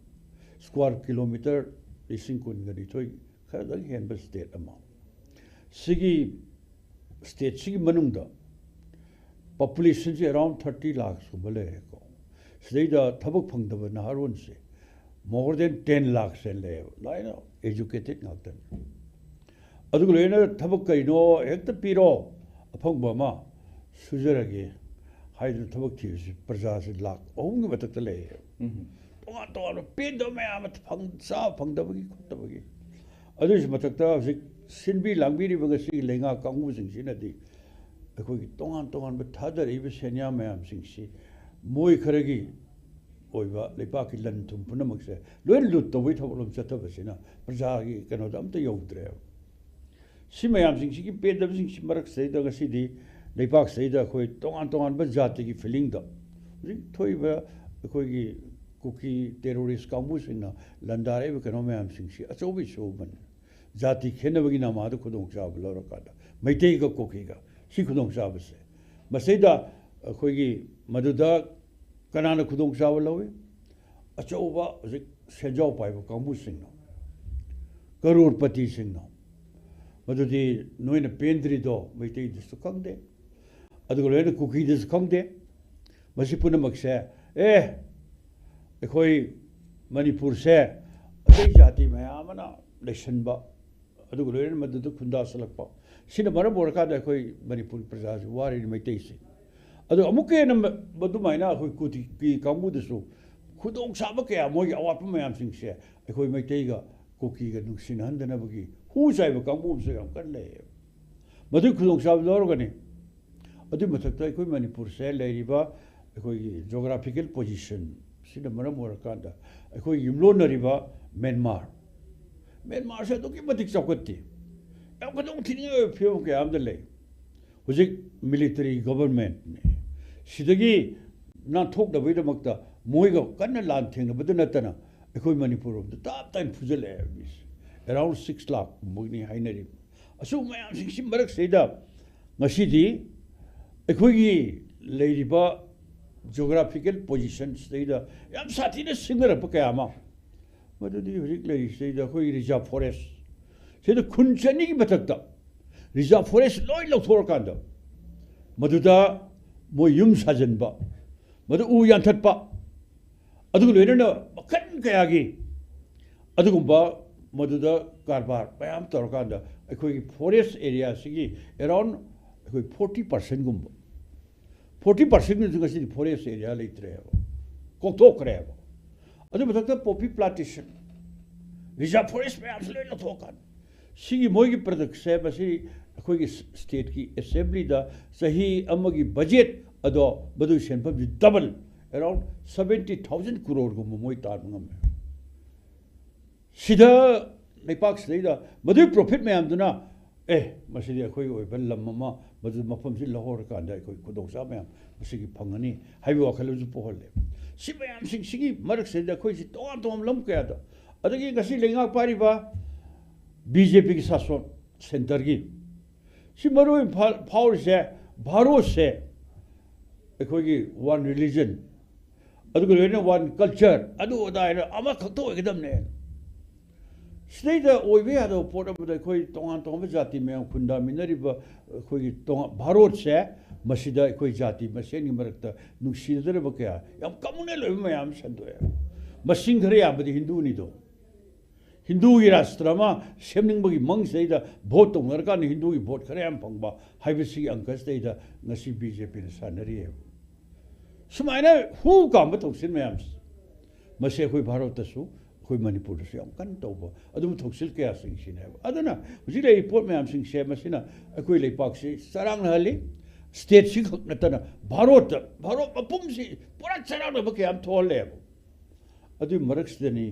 ꯁ꯭ꯀ꯭ꯋꯥꯔ ꯀꯤꯂꯣꯃꯤꯇꯔ ꯂꯤꯁꯤꯡ ꯀꯨꯟꯒ ꯅꯤꯊꯣꯏ ꯈꯔꯗꯪ ꯍꯦꯟꯕ ꯁ꯭ꯇꯦꯠ ꯑꯃ, ꯁꯤꯒꯤ ꯁ꯭ꯇꯦꯠꯁꯤꯒꯤ ꯃꯅꯨꯡꯗ ꯄꯣꯄꯨꯂꯦꯁꯟꯁꯤ ꯑꯦꯔꯥꯎꯟ ꯊꯥꯔꯇꯤ ꯂꯥꯛꯁꯀꯨꯝꯕ ꯂꯩꯔꯦꯀꯣ꯫ ꯁꯤꯗꯩꯗ ꯊꯕꯛ ꯐꯪꯗꯕ ꯅꯍꯥꯔꯣꯟꯁꯦ ꯃꯣꯔ ꯗꯦꯟ ꯇꯦꯟ ꯂꯥꯛꯁ ꯍꯦꯟ ꯂꯩꯌꯦꯕ, ꯂꯣꯏꯅ ꯑꯦꯖꯨꯀꯦꯇꯦꯠ ꯉꯥꯛꯇꯅꯤ꯫ ꯑꯗꯨꯒ ꯂꯣꯏꯅ ꯊꯕꯛ ꯀꯩꯅꯣ ꯍꯦꯛꯇ ꯄꯤꯔꯣ, ꯑꯐꯪꯕ ꯑꯃ ꯁꯨꯖꯔꯒꯦ ꯍꯥꯏꯗꯅ ꯊꯕꯛ ꯊꯤꯕꯁꯤ ꯄ꯭ꯔꯖꯥꯁꯤ ꯂꯥꯛ ꯑꯍꯨꯝꯒꯤ ꯃꯊꯛꯇ ꯂꯩꯌꯦꯕ꯫ ꯎꯝ꯫ ꯇꯣꯉꯥꯟ ꯇꯣꯉꯥꯟꯕ ꯄꯦꯟꯗꯕ ꯃꯌꯥꯝ ꯑꯃ ꯐꯪ-, ꯆꯥꯕ ꯐꯪꯗꯕꯒꯤ ꯈꯣꯠꯇꯕꯒꯤ꯫ ꯑꯗꯨꯒꯤꯁꯨ ꯃꯊꯛꯇ ꯍꯧꯖꯤꯛ ꯁꯤꯟꯕꯤ ꯂꯥꯡꯕꯤꯔꯤꯕ ꯉꯁꯤꯒꯤ ꯂꯩꯉꯥꯛ ꯀꯥꯡꯕꯨꯁꯤꯡꯁꯤꯅꯗꯤ ꯑꯩꯈꯣꯏꯒꯤ ꯇꯣꯉꯥꯟ ꯇꯣꯉꯥꯟꯕ ꯊꯥꯗꯔꯛꯏꯕ ꯁꯦꯟꯌꯥ ꯃꯌꯥꯝꯁꯤꯡꯁꯤ ꯃꯣꯏ ꯈꯔꯒꯤ ꯑꯣꯏꯕ ꯂꯩꯄꯥꯛꯀꯤ ꯂꯟ ꯊꯨꯝ ꯄꯨꯝꯅꯃꯛꯁꯦ ꯂꯣꯏꯅ ꯂꯨꯠ ꯇꯧꯕꯒꯤ ꯊꯕꯛ ꯂꯣꯝ ꯆꯠꯊꯕꯁꯤꯅ ꯄ꯭ꯔꯖꯥꯒꯤ ꯀꯩꯅꯣꯗ ꯑꯝꯇ ꯌꯧꯗ꯭ꯔꯦꯕ꯫ ꯁꯤ ꯃꯌꯥꯝꯁꯤꯡꯁꯤꯒꯤ ꯄꯦꯟꯗꯕꯁꯤꯡꯁꯤ ꯃꯔꯛꯁꯤꯗꯩꯗ ꯉꯁꯤꯗꯤ ꯂꯩꯄꯥꯛꯁꯤꯗꯩꯗ ꯑꯩꯈꯣꯏ ꯇꯣꯉꯥꯟ ꯇꯣꯉꯥꯟꯕ ꯖꯥꯇꯤꯒꯤ ꯐꯤꯂꯤꯡꯗ ꯍꯧꯖꯤꯛ ꯊꯣꯛꯏꯕ ꯑꯩꯈꯣꯏꯒꯤ ꯀꯨꯀꯤ ꯇꯦꯔꯣꯔꯤꯁ ꯀꯥꯡꯕꯨꯁꯤꯡꯅ ꯂꯥꯟꯗꯥꯔꯛꯏꯕ ꯀꯩꯅꯣ ꯃꯌꯥꯝꯁꯤꯡꯁꯤ ꯑꯆꯧꯕ ꯏꯁꯨ ꯑꯃꯅꯤ꯫ ꯖꯥꯇꯤ ꯈꯦꯠꯅꯕꯒꯤ ꯅꯃꯥꯗ ꯈꯨꯗꯣꯡꯆꯥꯕ ꯂꯧꯔꯀꯥꯟꯗ ꯃꯩꯇꯩꯒ ꯀꯨꯀꯤꯒ ꯁꯤ ꯈꯨꯗꯣꯡꯆꯥꯕꯁꯦ, ꯃꯁꯤꯗ ꯑꯩꯈꯣꯏꯒꯤ ꯃꯗꯨꯗ ꯀꯅꯥꯅ ꯈꯨꯗꯣꯡꯆꯥꯕ ꯂꯧꯏ? ꯑꯆꯧꯕ ꯍꯧꯖꯤꯛ ꯁꯦꯟꯖꯥꯎ ꯄꯥꯏꯕ ꯀꯥꯡꯕꯨꯁꯤꯡꯅ, ꯀꯔꯣꯔꯄꯇꯤꯁꯤꯡꯅ꯫ ꯃꯗꯨꯗꯤ ꯅꯣꯏꯅ ꯄꯦꯟꯗ꯭ꯔꯤꯗꯣ ꯃꯩꯇꯩꯗꯁꯨ ꯈꯪꯗꯦ, ꯑꯗꯨꯒ ꯂꯣꯏꯅ ꯀꯨꯀꯤꯗꯁꯨ ꯈꯪꯗꯦ꯫ ꯃꯁꯤ ꯄꯨꯝꯅꯃꯛꯁꯦ, ꯑꯦ, ꯑꯩꯈꯣꯏ ꯃꯅꯤꯄꯨꯔꯁꯦ ꯑꯇꯩ ꯖꯥꯇꯤ ꯃꯌꯥꯝ ꯑꯃꯅ ꯂꯩꯁꯟꯕ, ꯑꯗꯨꯒ ꯂꯣꯏꯅꯅ ꯃꯗꯨꯗ ꯈꯨꯟꯗꯥꯁꯜꯂꯛꯄ, ꯁꯤꯅ ꯃꯔꯝ ꯑꯣꯏꯔꯀꯥꯟꯗ ꯑꯩꯈꯣꯏ ꯃꯅꯤꯄꯨꯔ ꯄ꯭ꯔꯖꯥꯁꯤ ꯋꯥꯔꯤꯅꯤ, ꯃꯩꯇꯩꯁꯤ꯫ ꯑꯗꯨ ꯑꯃꯨꯛꯀ ꯍꯦꯟꯅ ꯃ-, ꯃꯗꯨꯃꯥꯏꯅ ꯑꯩꯈꯣꯏ ꯀꯨꯀꯤ ꯀꯥꯡꯕꯨꯗꯁꯨ ꯈꯨꯗꯣꯡꯆꯥꯕ ꯀꯌꯥ, ꯃꯣꯏꯒꯤ ꯑꯋꯥꯠꯄ ꯃꯌꯥꯝꯁꯤꯡꯁꯦ ꯑꯩꯈꯣꯏ ꯃꯩꯇꯩꯒ ꯀꯨꯀꯤꯒ ꯅꯨꯡꯁꯤꯅꯍꯟꯗꯅꯕꯒꯤ ꯍꯨ ꯆꯥꯏꯕ ꯀꯥꯡꯕꯨ ꯑꯃꯁꯨ ꯌꯥꯝ ꯀꯟꯅ ꯂꯩꯌꯦꯕ꯫ ꯃꯗꯨꯒꯤ ꯈꯨꯗꯣꯡꯆꯥꯕ ꯂꯧꯔꯒꯅꯤ꯫ ꯑꯗꯨꯒꯤ ꯃꯊꯛꯇ ꯑꯩꯈꯣꯏ ꯃꯅꯤꯄꯨꯔꯁꯦ ꯂꯩꯔꯤꯕ ꯑꯩꯈꯣꯏꯒꯤ ꯖꯣꯒ꯭ꯔꯥꯐꯤꯀꯦꯜ ꯄꯣꯖꯤꯁꯟ ꯁꯤꯅ ꯃꯔꯝ ꯑꯣꯏꯔꯀꯥꯟꯗ ꯑꯩꯈꯣꯏ ꯌꯨꯝꯂꯣꯟꯅꯔꯤꯕ ꯃꯦꯟꯃꯥꯔ, ꯃꯦꯟꯃꯥꯔꯁꯦ ꯑꯗꯨꯛꯀꯤ ꯃꯇꯤꯛ ꯆꯥꯎꯈꯠꯇꯦ꯫ ꯌꯥꯝ ꯈꯨꯗꯣꯡ ꯊꯤꯅꯤꯡꯉꯥꯏ ꯑꯣꯏꯕ ꯐꯤꯕꯝ ꯀꯌꯥ ꯑꯃꯗ ꯂꯩ꯫ ꯍꯧꯖꯤꯛ ꯃꯤꯂꯤꯇꯔꯤ ꯒꯣꯕꯔꯃꯦꯟꯠꯅꯤ꯫ ꯁꯤꯗꯒꯤ ꯅꯥꯟꯊꯣꯛꯅꯕꯒꯤꯗꯃꯛꯇ ꯃꯣꯏꯒ ꯀꯟꯅ ꯂꯥꯟ ꯊꯦꯡꯅꯕꯗ ꯅꯠꯇꯅ ꯑꯩꯈꯣꯏ ꯃꯅꯤꯄꯨꯔ ꯔꯣꯝꯗ ꯇꯞ ꯇꯥꯏꯅ ꯐꯨꯖꯜꯂꯛꯑꯦ ꯃꯤꯁꯦ꯫ ꯑꯦꯔꯥꯎꯟ ꯁꯤꯛꯁ ꯂꯥꯈ ꯀꯨꯝꯕꯒꯤꯅꯤ ꯍꯥꯏꯅꯔꯤꯕ꯫ ꯑꯁꯨꯝ ꯃꯌꯥꯝꯁꯤꯡꯁꯤ ꯃꯔꯛꯁꯤꯗꯩꯗ ꯉꯁꯤꯗꯤ ꯑꯩꯈꯣꯏꯒꯤ ꯂꯩꯔꯤꯕ ꯖꯣꯒ꯭ꯔꯥꯐꯤꯀꯦꯜ ꯄꯣꯖꯤꯁꯟꯁꯤꯗꯩꯗ ꯌꯥꯝ ꯁꯥꯊꯤꯅ ꯁꯤꯡꯅꯔꯛꯄ ꯀꯌꯥ ꯑꯃ, ꯃꯗꯨꯗꯤ ꯍꯧꯖꯤꯛ ꯂꯩꯔꯤꯁꯤꯗꯩꯗ ꯑꯩꯈꯣꯏꯒꯤ ꯔꯤꯖꯥꯔꯚ ꯐꯣꯔꯦꯁ ꯁꯤꯗ ꯈꯨꯟ ꯆꯅꯤꯒꯤ ꯃꯊꯛꯇ ꯔꯤꯖꯥꯔꯚ ꯐꯣꯔꯦꯁ ꯂꯣꯏ ꯂꯧꯊꯣꯛꯑꯀꯥꯟꯗ ꯃꯗꯨꯗ ꯃꯣꯏ ꯌꯨꯝ ꯁꯥꯖꯤꯟꯕ, ꯃꯗꯨ ꯎ ꯌꯥꯟꯊꯠꯄ, ꯑꯗꯨꯒ ꯂꯣꯏꯅꯅ ꯃꯈꯜ ꯀꯌꯥꯒꯤ ꯑꯗꯨꯒꯨꯝꯕ ꯃꯗꯨꯗ ꯀꯔꯕꯥꯔ ꯃꯌꯥꯝ ꯇꯧꯔꯀꯥꯟꯗ ꯑꯩꯈꯣꯏꯒꯤ ꯐꯣꯔꯦꯁ ꯑꯦꯔꯤꯌꯥꯁꯤꯒꯤ ꯑꯦꯔꯥꯎꯟ ꯑꯩꯈꯣꯏ ꯐꯣꯔꯇꯤ ꯄꯥꯔꯁꯦꯟꯒꯨꯝꯕ, ꯐꯣꯔꯇꯤ ꯄꯥꯔꯁꯦꯟꯗꯨꯁꯨ ꯉꯁꯤꯗꯤ ꯐꯣꯔꯦꯁ ꯑꯦꯔꯤꯌꯥ ꯂꯩꯇ꯭ꯔꯦꯕ, ꯀꯣꯛꯊꯣꯛꯈ꯭ꯔꯦꯕ꯫ ꯑꯗꯨ ꯃꯊꯛꯇ ꯄꯣꯄꯤ ꯄ꯭ꯂꯥꯟꯇꯦꯁꯟ, ꯔꯤꯖꯥꯔꯚ ꯐꯣꯔꯦꯁ ꯃꯌꯥꯝꯁꯨ ꯂꯣꯏ ꯂꯧꯊꯣꯛꯑꯀꯥꯟꯗ ꯁꯤꯒꯤ ꯃꯣꯏꯒꯤ ꯄ꯭ꯔꯗꯛꯁꯦ ꯃꯁꯤ ꯑꯩꯈꯣꯏꯒꯤ ꯁ꯭ꯇꯦꯠꯀꯤ ꯑꯦꯁꯦꯝꯕ꯭ꯂꯤꯗ ꯆꯍꯤ ꯑꯃꯒꯤ ꯕꯖꯦꯠ ꯑꯗꯣ ꯃꯗꯨꯒꯤ ꯁꯦꯟꯐꯝꯁꯤ ꯗꯕꯜ, ꯑꯦꯔꯥꯎꯟ ꯁꯕꯦꯟꯇꯤ ꯊꯥꯎꯖꯟ ꯀ꯭ꯔꯣꯔꯒꯨꯝꯕ ꯃꯣꯏ ꯇꯥꯟꯕ ꯉꯝꯃꯦ꯫ ꯁꯤꯗ ꯂꯩꯄꯥꯛꯁꯤꯗꯩꯗ ꯃꯗꯨꯒꯤ ꯄ꯭ꯔꯣꯐꯤꯠ ꯃꯌꯥꯝꯗꯨꯅ, ꯑꯦ, ꯃꯁꯤꯗꯤ ꯑꯩꯈꯣꯏꯒꯤ ꯑꯣꯏꯕ ꯂꯝ ꯑꯃ, ꯃꯗꯨ ꯃꯐꯝꯁꯤ ꯂꯧꯍꯧꯔꯀꯥꯟꯗ ꯑꯩꯈꯣꯏ ꯈꯨꯗꯣꯡꯆꯥꯕ ꯃꯌꯥꯝ ꯃꯁꯤꯒꯤ ꯐꯪꯒꯅꯤ ꯍꯥꯏꯕꯒꯤ ꯋꯥꯈꯜ ꯑꯃꯁꯨ ꯄꯣꯛꯍꯜꯂꯦ꯫ ꯁꯤ ꯃꯌꯥꯝꯁꯤꯡꯁꯤꯒꯤ ꯃꯔꯛꯁꯤꯗ ꯑꯩꯈꯣꯏꯁꯤ ꯇꯣꯉꯥꯟ ꯇꯣꯉꯥꯟꯕ ꯂꯝ ꯀꯌꯥꯗ, ꯑꯗꯒꯤ ꯉꯁꯤ ꯂꯩꯉꯥꯛ ꯄꯥꯏꯔꯤꯕ ꯕꯤ ꯖꯦ ꯄꯤꯒꯤ ꯁꯥꯁꯣꯟ, ꯁꯦꯟꯇꯔꯒꯤ, ꯁꯤ ꯃꯔꯨ ꯑꯣꯏꯅ ꯐꯥ-, ꯐꯥꯎꯔꯤꯁꯦ, ꯚꯥꯔꯣꯠꯁꯦ ꯑꯩꯈꯣꯏꯒꯤ ꯋꯥꯟ ꯔꯤꯂꯤꯖꯟ, ꯑꯗꯨꯒ ꯂꯣꯏꯅꯅ ꯋꯥꯟ ꯀꯜꯆꯔ, ꯑꯗꯨ ꯑꯗꯥ ꯍꯥꯏꯅ ꯑꯃꯈꯛꯇ ꯑꯣꯏꯒꯗꯕꯅꯦ꯫ ꯁꯤꯗꯩꯗ ꯑꯣꯏꯕ ꯌꯥꯗꯕ ꯄꯣꯠ ꯑꯃꯗ ꯑꯩꯈꯣꯏ ꯇꯣꯉꯥꯟ ꯇꯣꯉꯥꯟꯕ ꯖꯥꯇꯤ ꯃꯌꯥꯝ ꯈꯨꯟꯗꯥꯃꯤꯟꯅꯔꯤꯕ ꯑꯩꯈꯣꯏꯒꯤ ꯇꯣꯉꯥꯟ, ꯚꯥꯔꯣꯠꯁꯦ, ꯃꯁꯤꯗ ꯑꯩꯈꯣꯏ ꯖꯥꯇꯤ ꯃꯁꯦꯟꯒꯤ ꯃꯔꯛꯇ ꯅꯨꯡꯁꯤꯅꯗ꯭ꯔꯕ ꯀꯌꯥ, ꯌꯥꯝ ꯀꯃꯨꯅꯦꯜ ꯑꯣꯏꯕ ꯃꯌꯥꯝ ꯑꯃ ꯁꯟꯗꯣꯛꯑꯦ꯫ ꯃꯁꯤꯡ ꯈꯔ ꯌꯥꯝꯕꯗꯤ ꯍꯤꯟꯗꯨꯅꯤꯗꯣ꯫ ꯍꯤꯟꯗꯨꯒꯤ ꯔꯥꯁꯇ꯭ꯔ ꯑꯃ ꯁꯦꯝꯅꯤꯡꯕꯒꯤ ꯃꯪꯁꯤꯗꯩꯗ ꯚꯣꯠ ꯇꯧꯅꯔꯀꯥꯟꯗ ꯍꯤꯟꯗꯨꯒꯤ ꯚꯣꯠ ꯈꯔ ꯌꯥꯝ ꯐꯪꯕ ꯍꯥꯏꯕꯁꯤꯒꯤ ꯑꯪꯀꯁꯤꯗꯩꯗ ꯉꯁꯤ ꯕꯤ ꯖꯦ ꯄꯤꯅ ꯁꯥꯟꯅꯔꯤꯑꯕ꯫ ꯁꯨꯃꯥꯏꯅ ꯍꯨ ꯀꯥꯝꯕ ꯊꯧꯁꯤꯜ ꯃꯌꯥꯝꯁꯦ, ꯃꯁꯤ ꯑꯩꯈꯣꯏ ꯚꯥꯔꯠꯇꯁꯨ, ꯑꯩꯈꯣꯏ ꯃꯅꯤꯄꯨꯔꯗꯁꯨ ꯌꯥꯝ ꯀꯟꯅ ꯇꯧꯕ ꯑꯗꯨꯝꯕ ꯊꯧꯁꯤꯜ ꯀꯌꯥꯁꯤꯡꯁꯤꯅꯦꯕ꯫ ꯑꯗꯨꯅ ꯍꯧꯖꯤꯛ ꯂꯩꯔꯤꯕ ꯄꯣꯠ ꯃꯌꯥꯝꯁꯤꯡꯁꯦ ꯃꯁꯤꯅ ꯑꯩꯈꯣꯏ ꯂꯩꯄꯥꯛꯁꯤ ꯆꯔꯥꯡꯅꯍꯜꯂꯤ꯫ ꯁ꯭ꯇꯦꯠꯁꯤ ꯈꯛ ꯅꯠꯇꯅ ꯚꯥꯔꯣꯠꯇ, ꯚꯥꯔꯣꯠ ꯃꯄꯨꯝꯁꯤ ꯄꯨꯔꯥ ꯆꯔꯥꯡꯅꯕ ꯀꯌꯥ ꯑꯃ ꯊꯣꯛꯍꯜꯂꯦꯕ꯫ ꯑꯗꯨꯒꯤ ꯃꯔꯛꯁꯤꯗꯅꯤ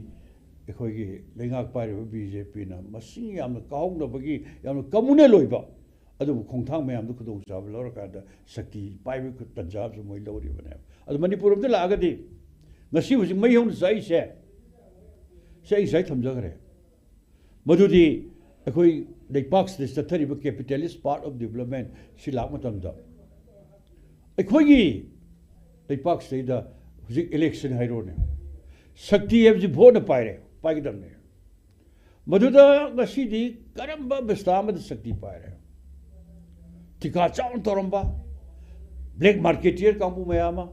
ꯑꯩꯈꯣꯏꯒꯤ ꯂꯩꯉꯥꯛ ꯄꯥꯏꯔꯤꯕ ꯕꯤ ꯖꯦ ꯄꯤꯅ ꯃꯁꯤꯡ ꯌꯥꯝꯅ ꯀꯥꯍꯧꯅꯕꯒꯤ ꯌꯥꯝꯅ ꯀꯃꯨꯅꯦꯜ ꯑꯣꯏꯕ ꯑꯗꯨꯕꯨ ꯈꯣꯡꯊꯥꯡ ꯃꯌꯥꯝꯗꯨ ꯈꯨꯗꯣꯡꯆꯥꯕ ꯂꯧꯔꯀꯥꯟꯗ ꯁꯛꯇꯤ ꯄꯥꯏꯕꯒꯤ ꯇꯥꯟꯖꯥ ꯑꯃꯁꯨ ꯃꯣꯏ ꯂꯧꯔꯤꯕꯅꯦꯕ꯫ ꯑꯗꯨ ꯃꯅꯤꯄꯨꯔ ꯑꯃꯗ ꯂꯥꯛꯑꯒꯗꯤ ꯉꯁꯤ ꯍꯧꯖꯤꯛ ꯃꯩ ꯍꯧꯅ ꯆꯥꯛꯏꯁꯦ, ꯁꯤ ꯑꯩ ꯉꯁꯥꯏ ꯊꯝꯖꯈ꯭ꯔꯦ꯫ ꯃꯗꯨꯗꯤ ꯑꯩꯈꯣꯏ ꯂꯩꯄꯥꯛꯁꯤꯗ ꯆꯠꯊꯔꯤꯕ capitalist path of development ꯁꯤ ꯂꯥꯛꯄ ꯃꯇꯝꯗ ꯑꯩꯈꯣꯏꯒꯤ ꯂꯩꯄꯥꯛꯁꯤꯗꯩꯗ ꯍꯧꯖꯤꯛ election ꯍꯥꯏꯔꯣꯅꯦ, ꯁꯛꯇꯤ ꯍꯥꯏꯕꯁꯤ ꯚꯣꯠꯅ ꯄꯥꯏꯔꯦ, ꯄꯥꯏꯒꯗꯕꯅꯦ꯫ ꯃꯗꯨꯗ ꯉꯁꯤꯗꯤ ꯀꯔꯝꯕ ꯑꯕꯁꯊꯥ ꯑꯃꯗ ꯁꯛꯇꯤ ꯄꯥꯏꯔꯦ? ꯊꯤꯀꯥ ꯆꯥꯎꯅ ꯇꯧꯔꯝꯕ black marketeer ꯀꯥꯡꯕꯨ ꯃꯌꯥꯝ ꯑꯃ,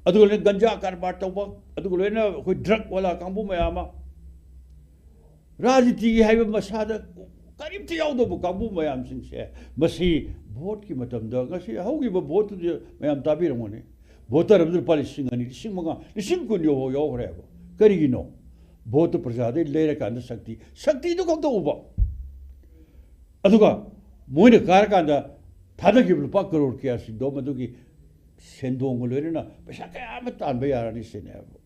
ꯑꯗꯨꯒ ꯂꯣꯏꯅ ꯒꯟꯖꯥ ꯀꯔꯕꯥꯔ ꯇꯧꯕ, ꯑꯗꯨꯒ ꯂꯣꯏꯅ ꯑꯩꯈꯣꯏ drug ꯋꯥꯂꯥ ꯀꯥꯡꯕꯨ ꯃꯌꯥꯝ ꯑꯃ, ꯔꯥꯖꯅꯤꯇꯤꯒꯤ ꯍꯥꯏꯕ ꯃꯁꯥꯗ ꯀꯔꯤꯝꯇ ꯌꯥꯎꯗꯕ ꯀꯥꯡꯕꯨ ꯃꯌꯥꯝꯁꯤꯡꯁꯦ, ꯃꯁꯤ ꯚꯣꯠꯀꯤ ꯃꯇꯝꯗ, ꯉꯁꯤ ꯍꯧꯈꯤꯕ ꯚꯣꯠꯇꯨꯗꯤ ꯃꯌꯥꯝ ꯇꯥꯕꯤꯔꯝꯒꯅꯤ, voter ꯑꯃꯗ ꯂꯨꯄꯥ ꯂꯤꯁꯤꯡ ꯑꯅꯤ, ꯂꯤꯁꯤꯡ ꯃꯉꯥ, ꯂꯤꯁꯤꯡ ꯀꯨꯟ ꯌꯧ-, ꯌꯧꯈ꯭ꯔꯦꯕ꯫ ꯀꯔꯤꯒꯤꯅꯣ? ꯚꯣꯠꯇꯨ ꯄ꯭ꯔꯖꯥꯗꯩ ꯂꯩꯔꯀꯥꯟꯗ ꯁꯛꯇꯤ, ꯁꯛꯇꯤꯗꯨ ꯈꯛꯇ ꯎꯕ꯫ ꯑꯗꯨꯒ ꯃꯣꯏꯅ ꯀꯥꯔꯀꯥꯟꯗ ꯊꯥꯗꯈꯤꯕ ꯂꯨꯄꯥ ꯀꯔꯣꯔ ꯀꯌꯥꯁꯤꯡꯗꯣ ꯃꯗꯨꯒꯤ ꯁꯦꯟꯗꯣꯡꯒ ꯂꯣꯏꯅꯅ ꯄꯩꯁꯥ ꯀꯌꯥ ꯑꯃ ꯇꯥꯟꯕ ꯌꯥꯔꯅꯤ ꯁꯤꯅꯦꯕ꯫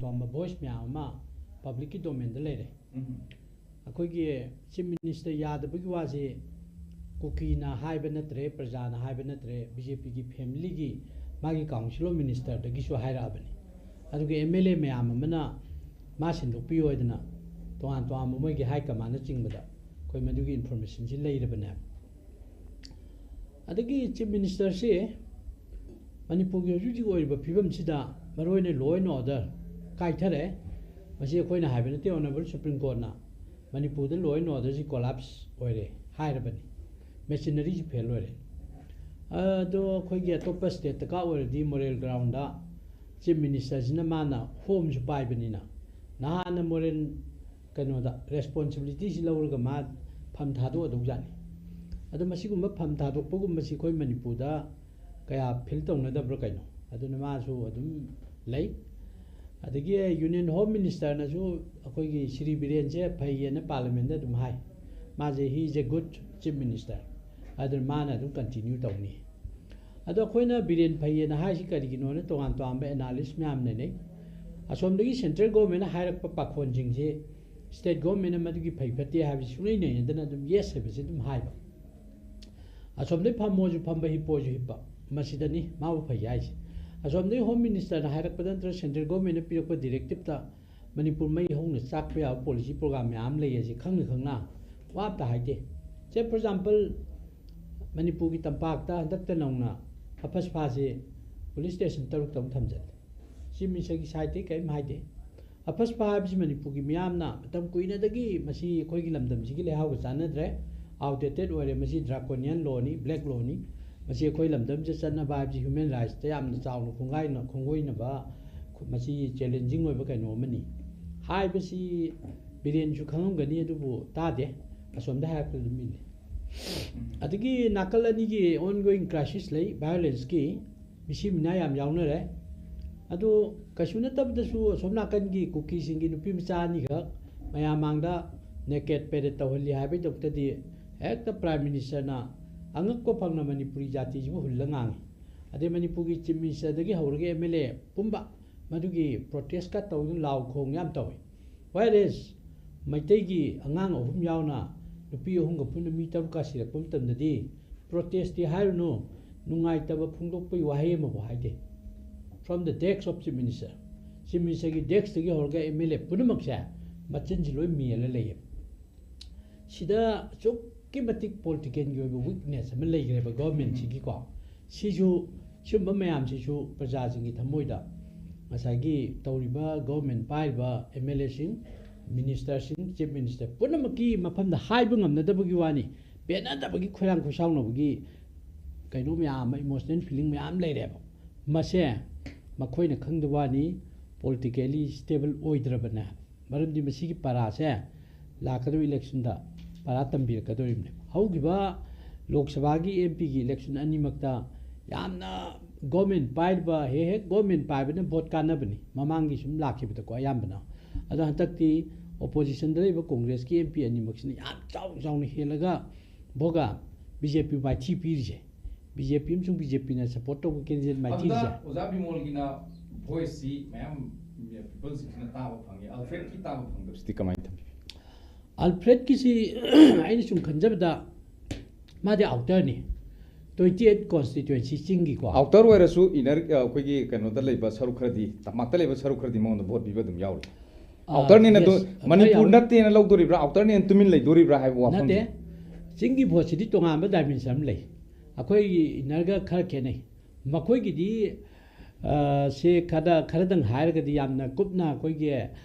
ꯇꯣꯉꯥꯟꯕ ꯚꯣꯏꯁ ꯃꯌꯥꯝ ꯑꯃ ꯄꯕ꯭ꯂꯤꯛꯀꯤ ꯗꯣꯃꯦꯟꯗ ꯂꯩꯔꯦ꯫ ꯑꯩꯈꯣꯏꯒꯤ ꯆꯤꯐ ꯃꯤꯅꯤꯁꯇꯔ ꯌꯥꯗꯕꯒꯤ ꯋꯥꯁꯤ ꯀꯨꯀꯤꯅ ꯍꯥꯏꯕ ꯅꯠꯇ꯭ꯔꯦ, ꯄ꯭ꯔꯖꯥꯅ ꯍꯥꯏꯕ ꯅꯠꯇ꯭ꯔꯦ, ꯕꯤ ꯖꯦ ꯄꯤꯒꯤ ꯐꯦꯃꯤꯂꯤꯒꯤ ꯃꯥꯒꯤ ꯀꯥꯎꯟꯁꯤꯜ ꯑꯣꯐ ꯃꯤꯅꯤꯁꯇꯔꯗꯒꯤꯁꯨ ꯍꯥꯏꯔꯛꯑꯕꯅꯤ꯫ ꯑꯗꯨꯒ ꯑꯦꯝ ꯑꯦꯜ ꯑꯦ ꯃꯌꯥꯝ ꯑꯃꯅ ꯃꯥ ꯁꯤꯟꯗꯣꯛꯄꯤꯌꯨ ꯍꯥꯏꯗꯅ ꯇꯣꯉꯥꯟ ꯇꯣꯉꯥꯟꯕ ꯃꯣꯏꯒꯤ ꯍꯥꯏ ꯀꯃꯥꯟꯅꯆꯤꯡꯕꯗ ꯑꯩꯈꯣꯏ ꯃꯗꯨꯒꯤ ꯏꯟꯐꯣꯔꯃꯦꯁꯟꯁꯤ ꯂꯩꯔꯕꯅꯦꯕ꯫ ꯑꯗꯒꯤ ꯆꯤꯐ ꯃꯤꯅꯤꯁꯇꯔꯁꯤ ꯃꯅꯤꯄꯨꯔꯒꯤ ꯍꯧꯖꯤꯛ ꯍꯧꯖꯤꯛ ꯑꯣꯏꯔꯤꯕ ꯐꯤꯕꯝꯁꯤꯗ ꯃꯔꯨꯑꯣꯏꯅ ꯂꯣ ꯑꯦꯟ ꯑꯣꯔꯗꯔ ꯀꯥꯏꯊꯔꯛꯑꯦ꯫ ꯃꯁꯤ ꯑꯩꯈꯣꯏꯅ ꯍꯥꯏꯕ ꯅꯠꯇꯦ, ꯑꯣꯅꯔꯦꯕꯜ ꯁꯨꯄ꯭ꯔꯤꯝ ꯀꯣꯔꯠꯅ ꯃꯅꯤꯄꯨꯔꯗ ꯂꯣ ꯑꯦꯟ ꯑꯣꯔꯗꯔꯁꯤ ꯀꯣꯂꯥꯞꯁ ꯑꯣꯏꯔꯦ ꯍꯥꯏꯔꯕꯅꯤ, ꯃꯦꯆꯤꯅꯔꯤꯁꯤ ꯐꯦꯜ ꯑꯣꯏꯔꯦ꯫ ꯑꯗꯣ ꯑꯩꯈꯣꯏꯒꯤ ꯑꯇꯣꯞꯄ ꯁ꯭ꯇꯦꯠꯇꯀ ꯑꯣꯏꯔꯗꯤ ꯃꯣꯔꯦꯜ ꯒ꯭ꯔꯥꯎꯟꯗ ꯆꯤꯐ ꯃꯤꯅꯤꯁꯇꯔꯁꯤꯅ ꯃꯥꯅ ꯍꯣꯝꯁꯨ ꯄꯥꯏꯕꯅꯤꯅ ꯅꯍꯥꯟꯅ ꯃꯣꯔꯦꯜ ꯀꯩꯅꯣꯗ ꯔꯦꯁꯄꯣꯟꯁꯤꯕꯤꯂꯤꯇꯤꯁꯤ ꯂꯧꯔꯒ ꯃꯥ ꯐꯝ ꯊꯥꯗꯣꯛꯑꯗꯧꯖꯥꯠꯅꯤ꯫ ꯑꯗꯣ ꯃꯁꯤꯒꯨꯝꯕ ꯐꯝ ꯊꯥꯗꯣꯛꯄꯒꯨꯝꯕꯁꯤ ꯑꯩꯈꯣꯏ ꯃꯅꯤꯄꯨꯔꯗ ꯀꯌꯥ ꯐꯤꯜ ꯇꯧꯅꯗꯕ꯭ꯔꯥ ꯀꯩꯅꯣ? ꯑꯗꯨꯅ ꯃꯥꯁꯨ ꯑꯗꯨꯝ ꯂꯩ꯫ ꯑꯗꯒꯤ ꯌꯨꯅꯤꯌꯟ ꯍꯣꯝ ꯃꯤꯅꯤꯁꯇꯔꯅꯁꯨ ꯑꯩꯈꯣꯏꯒꯤ ꯁ꯭ꯔꯤ ꯕꯤꯔꯦꯟꯁꯦ ꯐꯩꯌꯦꯅ ꯄꯥꯔꯂꯤꯌꯥꯃꯦꯟꯗ ꯑꯗꯨꯝ ꯍꯥꯏ, ꯃꯥꯁꯦ he is a good chief minister, ꯑꯗꯨꯅ ꯃꯥꯅ ꯑꯗꯨꯝ ꯀꯟꯇꯤꯅ꯭ꯌꯨ ꯇꯧꯅꯤ꯫ ꯑꯗꯣ ꯑꯩꯈꯣꯏꯅ ꯕꯤꯔꯦꯟ ꯐꯩꯌꯦꯅ ꯍꯥꯏꯔꯤꯁꯤ ꯀꯔꯤꯒꯤꯅꯣꯅ ꯇꯣꯉꯥꯟ ꯇꯣꯉꯥꯟꯕ ꯑꯦꯅꯥꯂꯤꯁ ꯃꯌꯥꯝ ꯂꯩꯅꯩ꯫ ꯑꯁꯣꯝꯗꯒꯤ ꯁꯦꯟꯇ꯭ꯔꯦꯜ ꯒꯣꯔꯃꯦꯟꯅ ꯍꯥꯏꯔꯛꯄ ꯄꯥꯈꯣꯟꯁꯤꯡꯁꯦ ꯁ꯭ꯇꯦꯠ ꯒꯣꯔꯃꯦꯟꯅ ꯃꯗꯨꯒꯤ ꯐꯩ ꯐꯠꯇꯦ ꯍꯥꯏꯕꯁꯤ ꯁꯨꯡꯂꯩ ꯅꯩꯅꯗꯅ ꯑꯗꯨꯝ ꯌꯦꯁ ꯍꯥꯏꯕꯁꯤ ꯑꯗꯨꯝ ꯍꯥꯏꯕ꯫ ꯑꯁꯣꯝꯗꯒꯤ ꯐꯝꯃꯣꯁꯨ ꯐꯝꯕ, ꯍꯤꯞꯄꯣꯁꯨ ꯍꯤꯞꯄ, ꯃꯁꯤꯗꯅꯤ ꯃꯥꯕꯨ ꯐꯩ ꯍꯥꯏꯁꯦ꯫ ꯑꯁꯣꯝꯗꯒꯤ ꯍꯣꯝ ꯃꯤꯅꯤꯁꯇꯔꯅ ꯍꯥꯏꯔꯛꯄꯗ ꯅꯠꯇ꯭ꯔꯒ ꯁꯦꯟꯇ꯭ꯔꯦꯜ ꯒꯣꯔꯃꯦꯟꯅ ꯄꯤꯔꯛꯄ ꯗꯤꯔꯦꯛꯇꯤꯞꯇ ꯃꯅꯤꯄꯨꯔ ꯃꯩ ꯍꯧꯅ ꯆꯥꯛꯄ ꯌꯥꯕ ꯄꯣꯂꯤꯁꯤ ꯄ꯭ꯔꯣꯒ꯭ꯔꯥꯝ ꯃꯌꯥꯝ ꯂꯩ ꯍꯥꯏꯁꯦ ꯈꯪꯅ ꯈꯪꯅ ꯋꯥ ꯑꯝꯇ ꯍꯥꯏꯗꯦ꯫ ꯁꯦ, ꯐꯣꯔ ꯑꯦꯛꯖꯥꯝꯄꯜ, ꯃꯅꯤꯄꯨꯔꯒꯤ ꯇꯝꯄꯥꯛꯇ ꯍꯟꯗꯛꯇ ꯅꯧꯅ ꯑꯐꯁꯐꯥꯁꯦ ꯄꯨꯂꯤꯁ ꯁ꯭ꯇꯦꯁꯟ ꯇꯔꯨꯛꯇ ꯑꯃꯨꯛ ꯊꯝꯖꯜꯂꯦ꯫ ꯆꯤꯐ ꯃꯤꯅꯤꯁꯇꯔꯒꯤ ꯁꯥꯏꯠꯇꯒꯤ ꯀꯔꯤꯝ ꯍꯥꯏꯗꯦ꯫ ꯑꯐꯁꯐꯥ ꯍꯥꯏꯕꯁꯤ ꯃꯅꯤꯄꯨꯔꯒꯤ ꯃꯤꯌꯥꯝꯅ ꯃꯇꯝ ꯀꯨꯏꯅꯗꯒꯤ ꯃꯁꯤ ꯑꯩꯈꯣꯏꯒꯤ ꯂꯝꯗꯝꯁꯤꯒꯤ ꯂꯩꯍꯥꯎꯒ ꯆꯥꯟꯅꯗ꯭ꯔꯦ, ꯑꯥꯎꯠꯗꯦꯇꯦꯠ ꯑꯣꯏꯔꯦ, ꯃꯁꯤ ꯗ꯭ꯔꯥꯀꯣꯅꯤꯌꯟ ꯂꯣꯅꯤ, ꯕ꯭ꯂꯦꯛ ꯂꯣꯅꯤ꯫ ꯃꯁꯤ ꯑꯩꯈꯣꯏ ꯂꯝꯗꯝꯁꯤꯗ ꯆꯠꯅꯕ ꯍꯥꯏꯕꯁꯤ ꯍ꯭ꯌꯨꯃꯦꯟ ꯔꯥꯏꯠꯁꯇ ꯌꯥꯝꯅ ꯆꯥꯎꯅ ꯈꯣꯡꯒꯥꯏꯅ-, ꯈꯣꯡꯒꯣꯏꯅꯕ, ꯃꯁꯤ ꯆꯦꯂꯦꯟꯖꯤꯡ ꯑꯣꯏꯕ ꯀꯩꯅꯣ ꯑꯃꯅꯤ ꯍꯥꯏꯕꯁꯤ ꯕꯤꯔꯦꯟꯁꯨ ꯈꯪꯉꯝꯒꯅꯤ, ꯑꯗꯨꯕꯨ ꯇꯥꯗꯦ, ꯑꯁꯣꯝꯗ ꯍꯥꯏꯔꯛꯄꯗ ꯑꯗꯨꯝ ꯏꯜꯂꯤ꯫ ꯑꯗꯒꯤ ꯅꯥꯀꯜ ꯑꯅꯤꯒꯤ ꯑꯣꯟꯒꯣꯌꯤꯡ ꯀ꯭ꯔꯥꯏꯁꯤꯁ ꯂꯩ, ꯚꯥꯏꯑꯣꯂꯦꯟꯁꯀꯤ, ꯃꯤꯁꯤ ꯃꯤꯅꯥ ꯌꯥꯝ ꯌꯥꯎꯅꯔꯦ꯫ ꯑꯗꯨ ꯀꯩꯁꯨ ꯅꯠꯇꯕꯗꯁꯨ ꯑꯁꯣꯝ ꯅꯥꯀꯟꯒꯤ ꯀꯨꯀꯤꯁꯤꯡꯒꯤ ꯅꯨꯄꯤ ꯃꯆꯥ ꯑꯅꯤꯈꯛ ꯃꯌꯥꯝ ꯃꯥꯡꯗ ꯅꯦꯀꯦꯠ ꯄꯦꯔꯦꯠ ꯇꯧꯍꯜꯂꯤ ꯍꯥꯏꯕꯒꯤꯗꯃꯛꯇꯗꯤ ꯍꯦꯛꯇ ꯄ꯭ꯔꯥꯏꯝ ꯃꯤꯅꯤꯁꯇꯔꯅ ꯑꯉꯛꯄ ꯐꯪꯅ ꯃꯅꯤꯄꯨꯔꯤ ꯖꯥꯇꯤꯁꯤꯕꯨ ꯍꯨꯜꯂ ꯉꯥꯡꯉꯤ꯫ ꯑꯗꯩ ꯃꯅꯤꯄꯨꯔꯒꯤ ꯆꯤꯐ ꯃꯤꯅꯤꯁꯇꯔꯗꯒꯤ ꯍꯧꯔꯒ ꯑꯦꯝ ꯑꯦꯜ ꯑꯦ ꯄꯨꯝꯕ ꯃꯗꯨꯒꯤ ꯄ꯭ꯔꯣꯇꯦꯁꯀ ꯇꯧꯗꯨꯅ ꯂꯥꯎ ꯈꯣꯡ ꯌꯥꯝ ꯇꯧꯏ꯫ Whereas ꯃꯩꯇꯩꯒꯤ ꯑꯉꯥꯡ ꯑꯍꯨꯝ ꯌꯥꯎꯅ ꯅꯨꯄꯤ ꯑꯍꯨꯝꯒ ꯄꯨꯟꯅ ꯃꯤ ꯇꯔꯨꯛꯀ ꯁꯤꯔꯛꯄ ꯃꯇꯝꯗꯗꯤ ꯄ꯭ꯔꯣꯇꯦꯁꯇꯤ ꯍꯥꯏꯔꯨꯅꯨ, ꯅꯨꯡꯉꯥꯏꯇꯕ ꯐꯣꯡꯗꯣꯛꯄꯒꯤ ꯋꯥꯍꯩ ꯑꯃꯐꯥꯎ ꯍꯥꯏꯗꯦ꯫ From the desk of Chief Minister, Chief Ministerꯒꯤ ꯗꯦꯁ꯭ꯛꯇꯒꯤ ꯍꯧꯔꯒ ꯑꯦꯝ ꯑꯦꯜ ꯑꯦ ꯄꯨꯝꯅꯃꯛꯁꯦ ꯃꯆꯤꯟꯁꯤ ꯂꯣꯏ ꯃꯦꯜꯂ ꯂꯩꯌꯦꯕ꯫ ꯁꯤꯗ ꯑꯁꯨꯛꯀꯤ ꯃꯇꯤꯛ ꯄꯣꯂꯤꯇꯤꯀꯦꯜꯒꯤ ꯑꯣꯏꯕ ꯋꯤꯛꯅꯦꯁ ꯑꯃ ꯂꯩꯈ꯭ꯔꯦꯕ ꯒꯣꯔꯃꯦꯟꯁꯤꯒꯤꯀꯣ꯫ ꯁꯤꯁꯨ, ꯁꯤꯒꯨꯝꯕ ꯃꯌꯥꯝꯁꯤꯁꯨ ꯄ꯭ꯔꯖꯥꯁꯤꯡꯒꯤ ꯊꯃꯣꯏꯗ ꯉꯁꯥꯏꯒꯤ ꯇꯧꯔꯤꯕ ꯒꯣꯔꯃꯦꯟ ꯄꯥꯏꯔꯤꯕ ꯑꯦꯝ ꯑꯦꯜ ꯑꯦꯁꯤꯡ, ꯃꯤꯅꯤꯁꯇꯔꯁꯤꯡ, ꯆꯤꯐ ꯃꯤꯅꯤꯁꯇꯔ ꯄꯨꯝꯅꯃꯛꯀꯤ ꯃꯐꯝꯗ ꯍꯥꯏꯕ ꯉꯝꯅꯗꯕꯒꯤ ꯋꯥꯅꯤ, ꯄꯦꯟꯅꯗꯕꯒꯤ ꯈꯣꯏꯔꯥꯡ ꯈꯣꯏꯁꯥꯎꯅꯕꯒꯤ ꯀꯩꯅꯣ ꯃꯌꯥꯝ ꯑꯃ, ꯏꯃꯣꯁꯅꯦꯜ ꯐꯤꯂꯤꯡ ꯃꯌꯥꯝ ꯂꯩꯔꯦꯕ꯫ ꯃꯁꯦ ꯃꯈꯣꯏꯅ ꯈꯪꯗꯕ ꯋꯥꯅꯤ, ꯄꯣꯂꯤꯇꯤꯀꯦꯜꯂꯤ ꯁ꯭ꯇꯦꯕꯜ ꯑꯣꯏꯗ꯭ꯔꯕꯅꯦ꯫ ꯃꯔꯝꯗꯤ ꯃꯁꯤꯒꯤ ꯄꯔꯥꯁꯦ ꯂꯥꯛꯀꯗꯧꯔꯤꯕ ꯏꯂꯦꯛꯁꯟꯗ ꯄꯔꯥ ꯇꯝꯕꯤꯔꯛꯀꯗꯧꯔꯤꯕꯅꯦ꯫ ꯍꯧꯈꯤꯕ ꯂꯣꯛ ꯁꯚꯥꯒꯤ ꯑꯦꯝ ꯄꯤꯒꯤ ꯏꯂꯦꯛꯁꯟ ꯑꯅꯤꯃꯛꯇ ꯌꯥꯝꯅ ꯒꯣꯔꯃꯦꯟ ꯄꯥꯏꯔꯤꯕ, ꯍꯦꯛ ꯍꯦꯛ ꯒꯣꯔꯃꯦꯟ ꯄꯥꯏꯕꯅ ꯚꯣꯠ ꯀꯥꯟꯅꯕꯅꯤ, ꯃꯃꯥꯡꯒꯤ ꯁꯨꯝ ꯂꯥꯛꯈꯤꯕꯗꯀꯣ ꯑꯌꯥꯝꯕꯅ꯫ ꯑꯗꯣ ꯍꯟꯗꯛꯇꯤ ꯑꯣꯄꯣꯖꯤꯁꯟꯗ ꯂꯩꯕ ꯀꯣꯡꯒ꯭ꯔꯦꯁꯀꯤ ꯑꯦꯝ ꯄꯤ ꯑꯅꯤꯃꯛꯁꯤꯅ ꯌꯥꯝ ꯆꯥꯎ ꯆꯥꯎꯅ ꯍꯦꯜꯂꯒ ꯚꯣꯒ ꯕꯤ ꯖꯦ ꯄꯤ ꯃꯥꯏꯊꯤ ꯄꯤꯔꯤꯁꯦ, ꯕꯤ ꯖꯦ ꯄꯤ ꯑꯃꯁꯨꯡ ꯕꯤ ꯖꯦ ꯄꯤꯅ ꯁꯞꯄꯣꯔꯠ ꯇꯧꯕ ꯀꯦꯟꯗꯤꯗꯦꯠ ꯑꯗꯨꯗ ꯃꯥꯏꯊꯤꯔꯤꯁꯦ꯫ ꯑꯣꯖꯥ ꯕꯤꯃꯣꯜꯒꯤꯅ ꯚꯣꯏꯁꯁꯤ ꯃꯌꯥꯝ ꯄꯤꯄꯜꯁꯤꯡꯁꯤꯅ ꯇꯥꯕ ꯐꯪꯉꯤ, ꯑꯜꯐ꯭ꯔꯦꯗꯀꯤ ꯇꯥꯕ ꯐꯪꯗꯕꯁꯤꯗꯤ ꯀꯃꯥꯏꯅ ꯊꯝꯕꯤ? ꯑꯜꯐ꯭ꯔꯦꯗꯀꯤꯁꯤ ꯑꯩꯅ ꯁꯨꯝ ꯈꯟꯖꯕꯗ ꯃꯥꯗꯤ ꯑꯥꯎꯇꯔꯅꯤ, ꯇ꯭ꯋꯦꯟꯇꯤ ꯑꯩꯠ ꯀꯣꯟꯁꯇꯤꯇ꯭ꯋꯦꯟꯁꯤ ꯆꯤꯡꯒꯤꯀꯣ꯫ ꯑꯥꯎꯇꯔ ꯑꯣꯏꯔꯁꯨ ꯏꯅꯔ, ꯑꯩꯈꯣꯏꯒꯤ ꯀꯩꯅꯣꯗ ꯂꯩꯕ ꯁꯔꯨꯛ ꯈꯔꯗꯤ, ꯇꯝꯄꯥꯛꯇ ꯂꯩꯕ ꯁꯔꯨꯛ ꯈꯔꯗꯤ ꯃꯉꯣꯟꯗ ꯚꯣꯠ ꯄꯤꯕ ꯑꯗꯨꯝ ꯌꯥꯎꯔꯤ꯫ ꯑꯥ, ꯑꯥꯎꯇꯔꯅꯤꯅ ꯑꯗꯨ yes, ꯈꯔ ꯃꯅꯤꯄꯨꯔ ꯌꯥꯎꯋꯤ꯫ ꯅꯠꯇꯦꯅ ꯂꯧꯗꯣꯔꯤꯕ꯭ꯔꯥ, ꯑꯥꯎꯇꯔꯅꯦꯅ ꯇꯨꯃꯤꯟ ꯂꯩꯗꯣꯔꯤꯕ꯭ꯔꯥ ꯍꯥꯏꯕ ꯋꯥꯐꯝꯁꯦ꯫ ꯅꯠꯇꯦ, ꯆꯤꯡꯒꯤ ꯚꯣꯠꯁꯤꯗꯤ ꯇꯣꯉꯥꯟꯕ ꯗꯥꯏꯃꯦꯟꯁꯟ ꯑꯃ ꯂꯩ꯫ ꯑꯩꯈꯣꯏꯒꯤ ꯏꯅꯔꯒ ꯈꯔ ꯈꯦꯠꯅꯩ꯫ ꯃꯈꯣꯏꯒꯤꯗꯤ, ꯑ, ꯁꯦ ꯈꯔ, ꯈꯔꯗꯪ ꯍꯥꯏꯔꯒꯗꯤ ꯌꯥꯝꯅ ꯀꯨꯞꯅ ꯑꯩꯈꯣꯏꯒꯤ,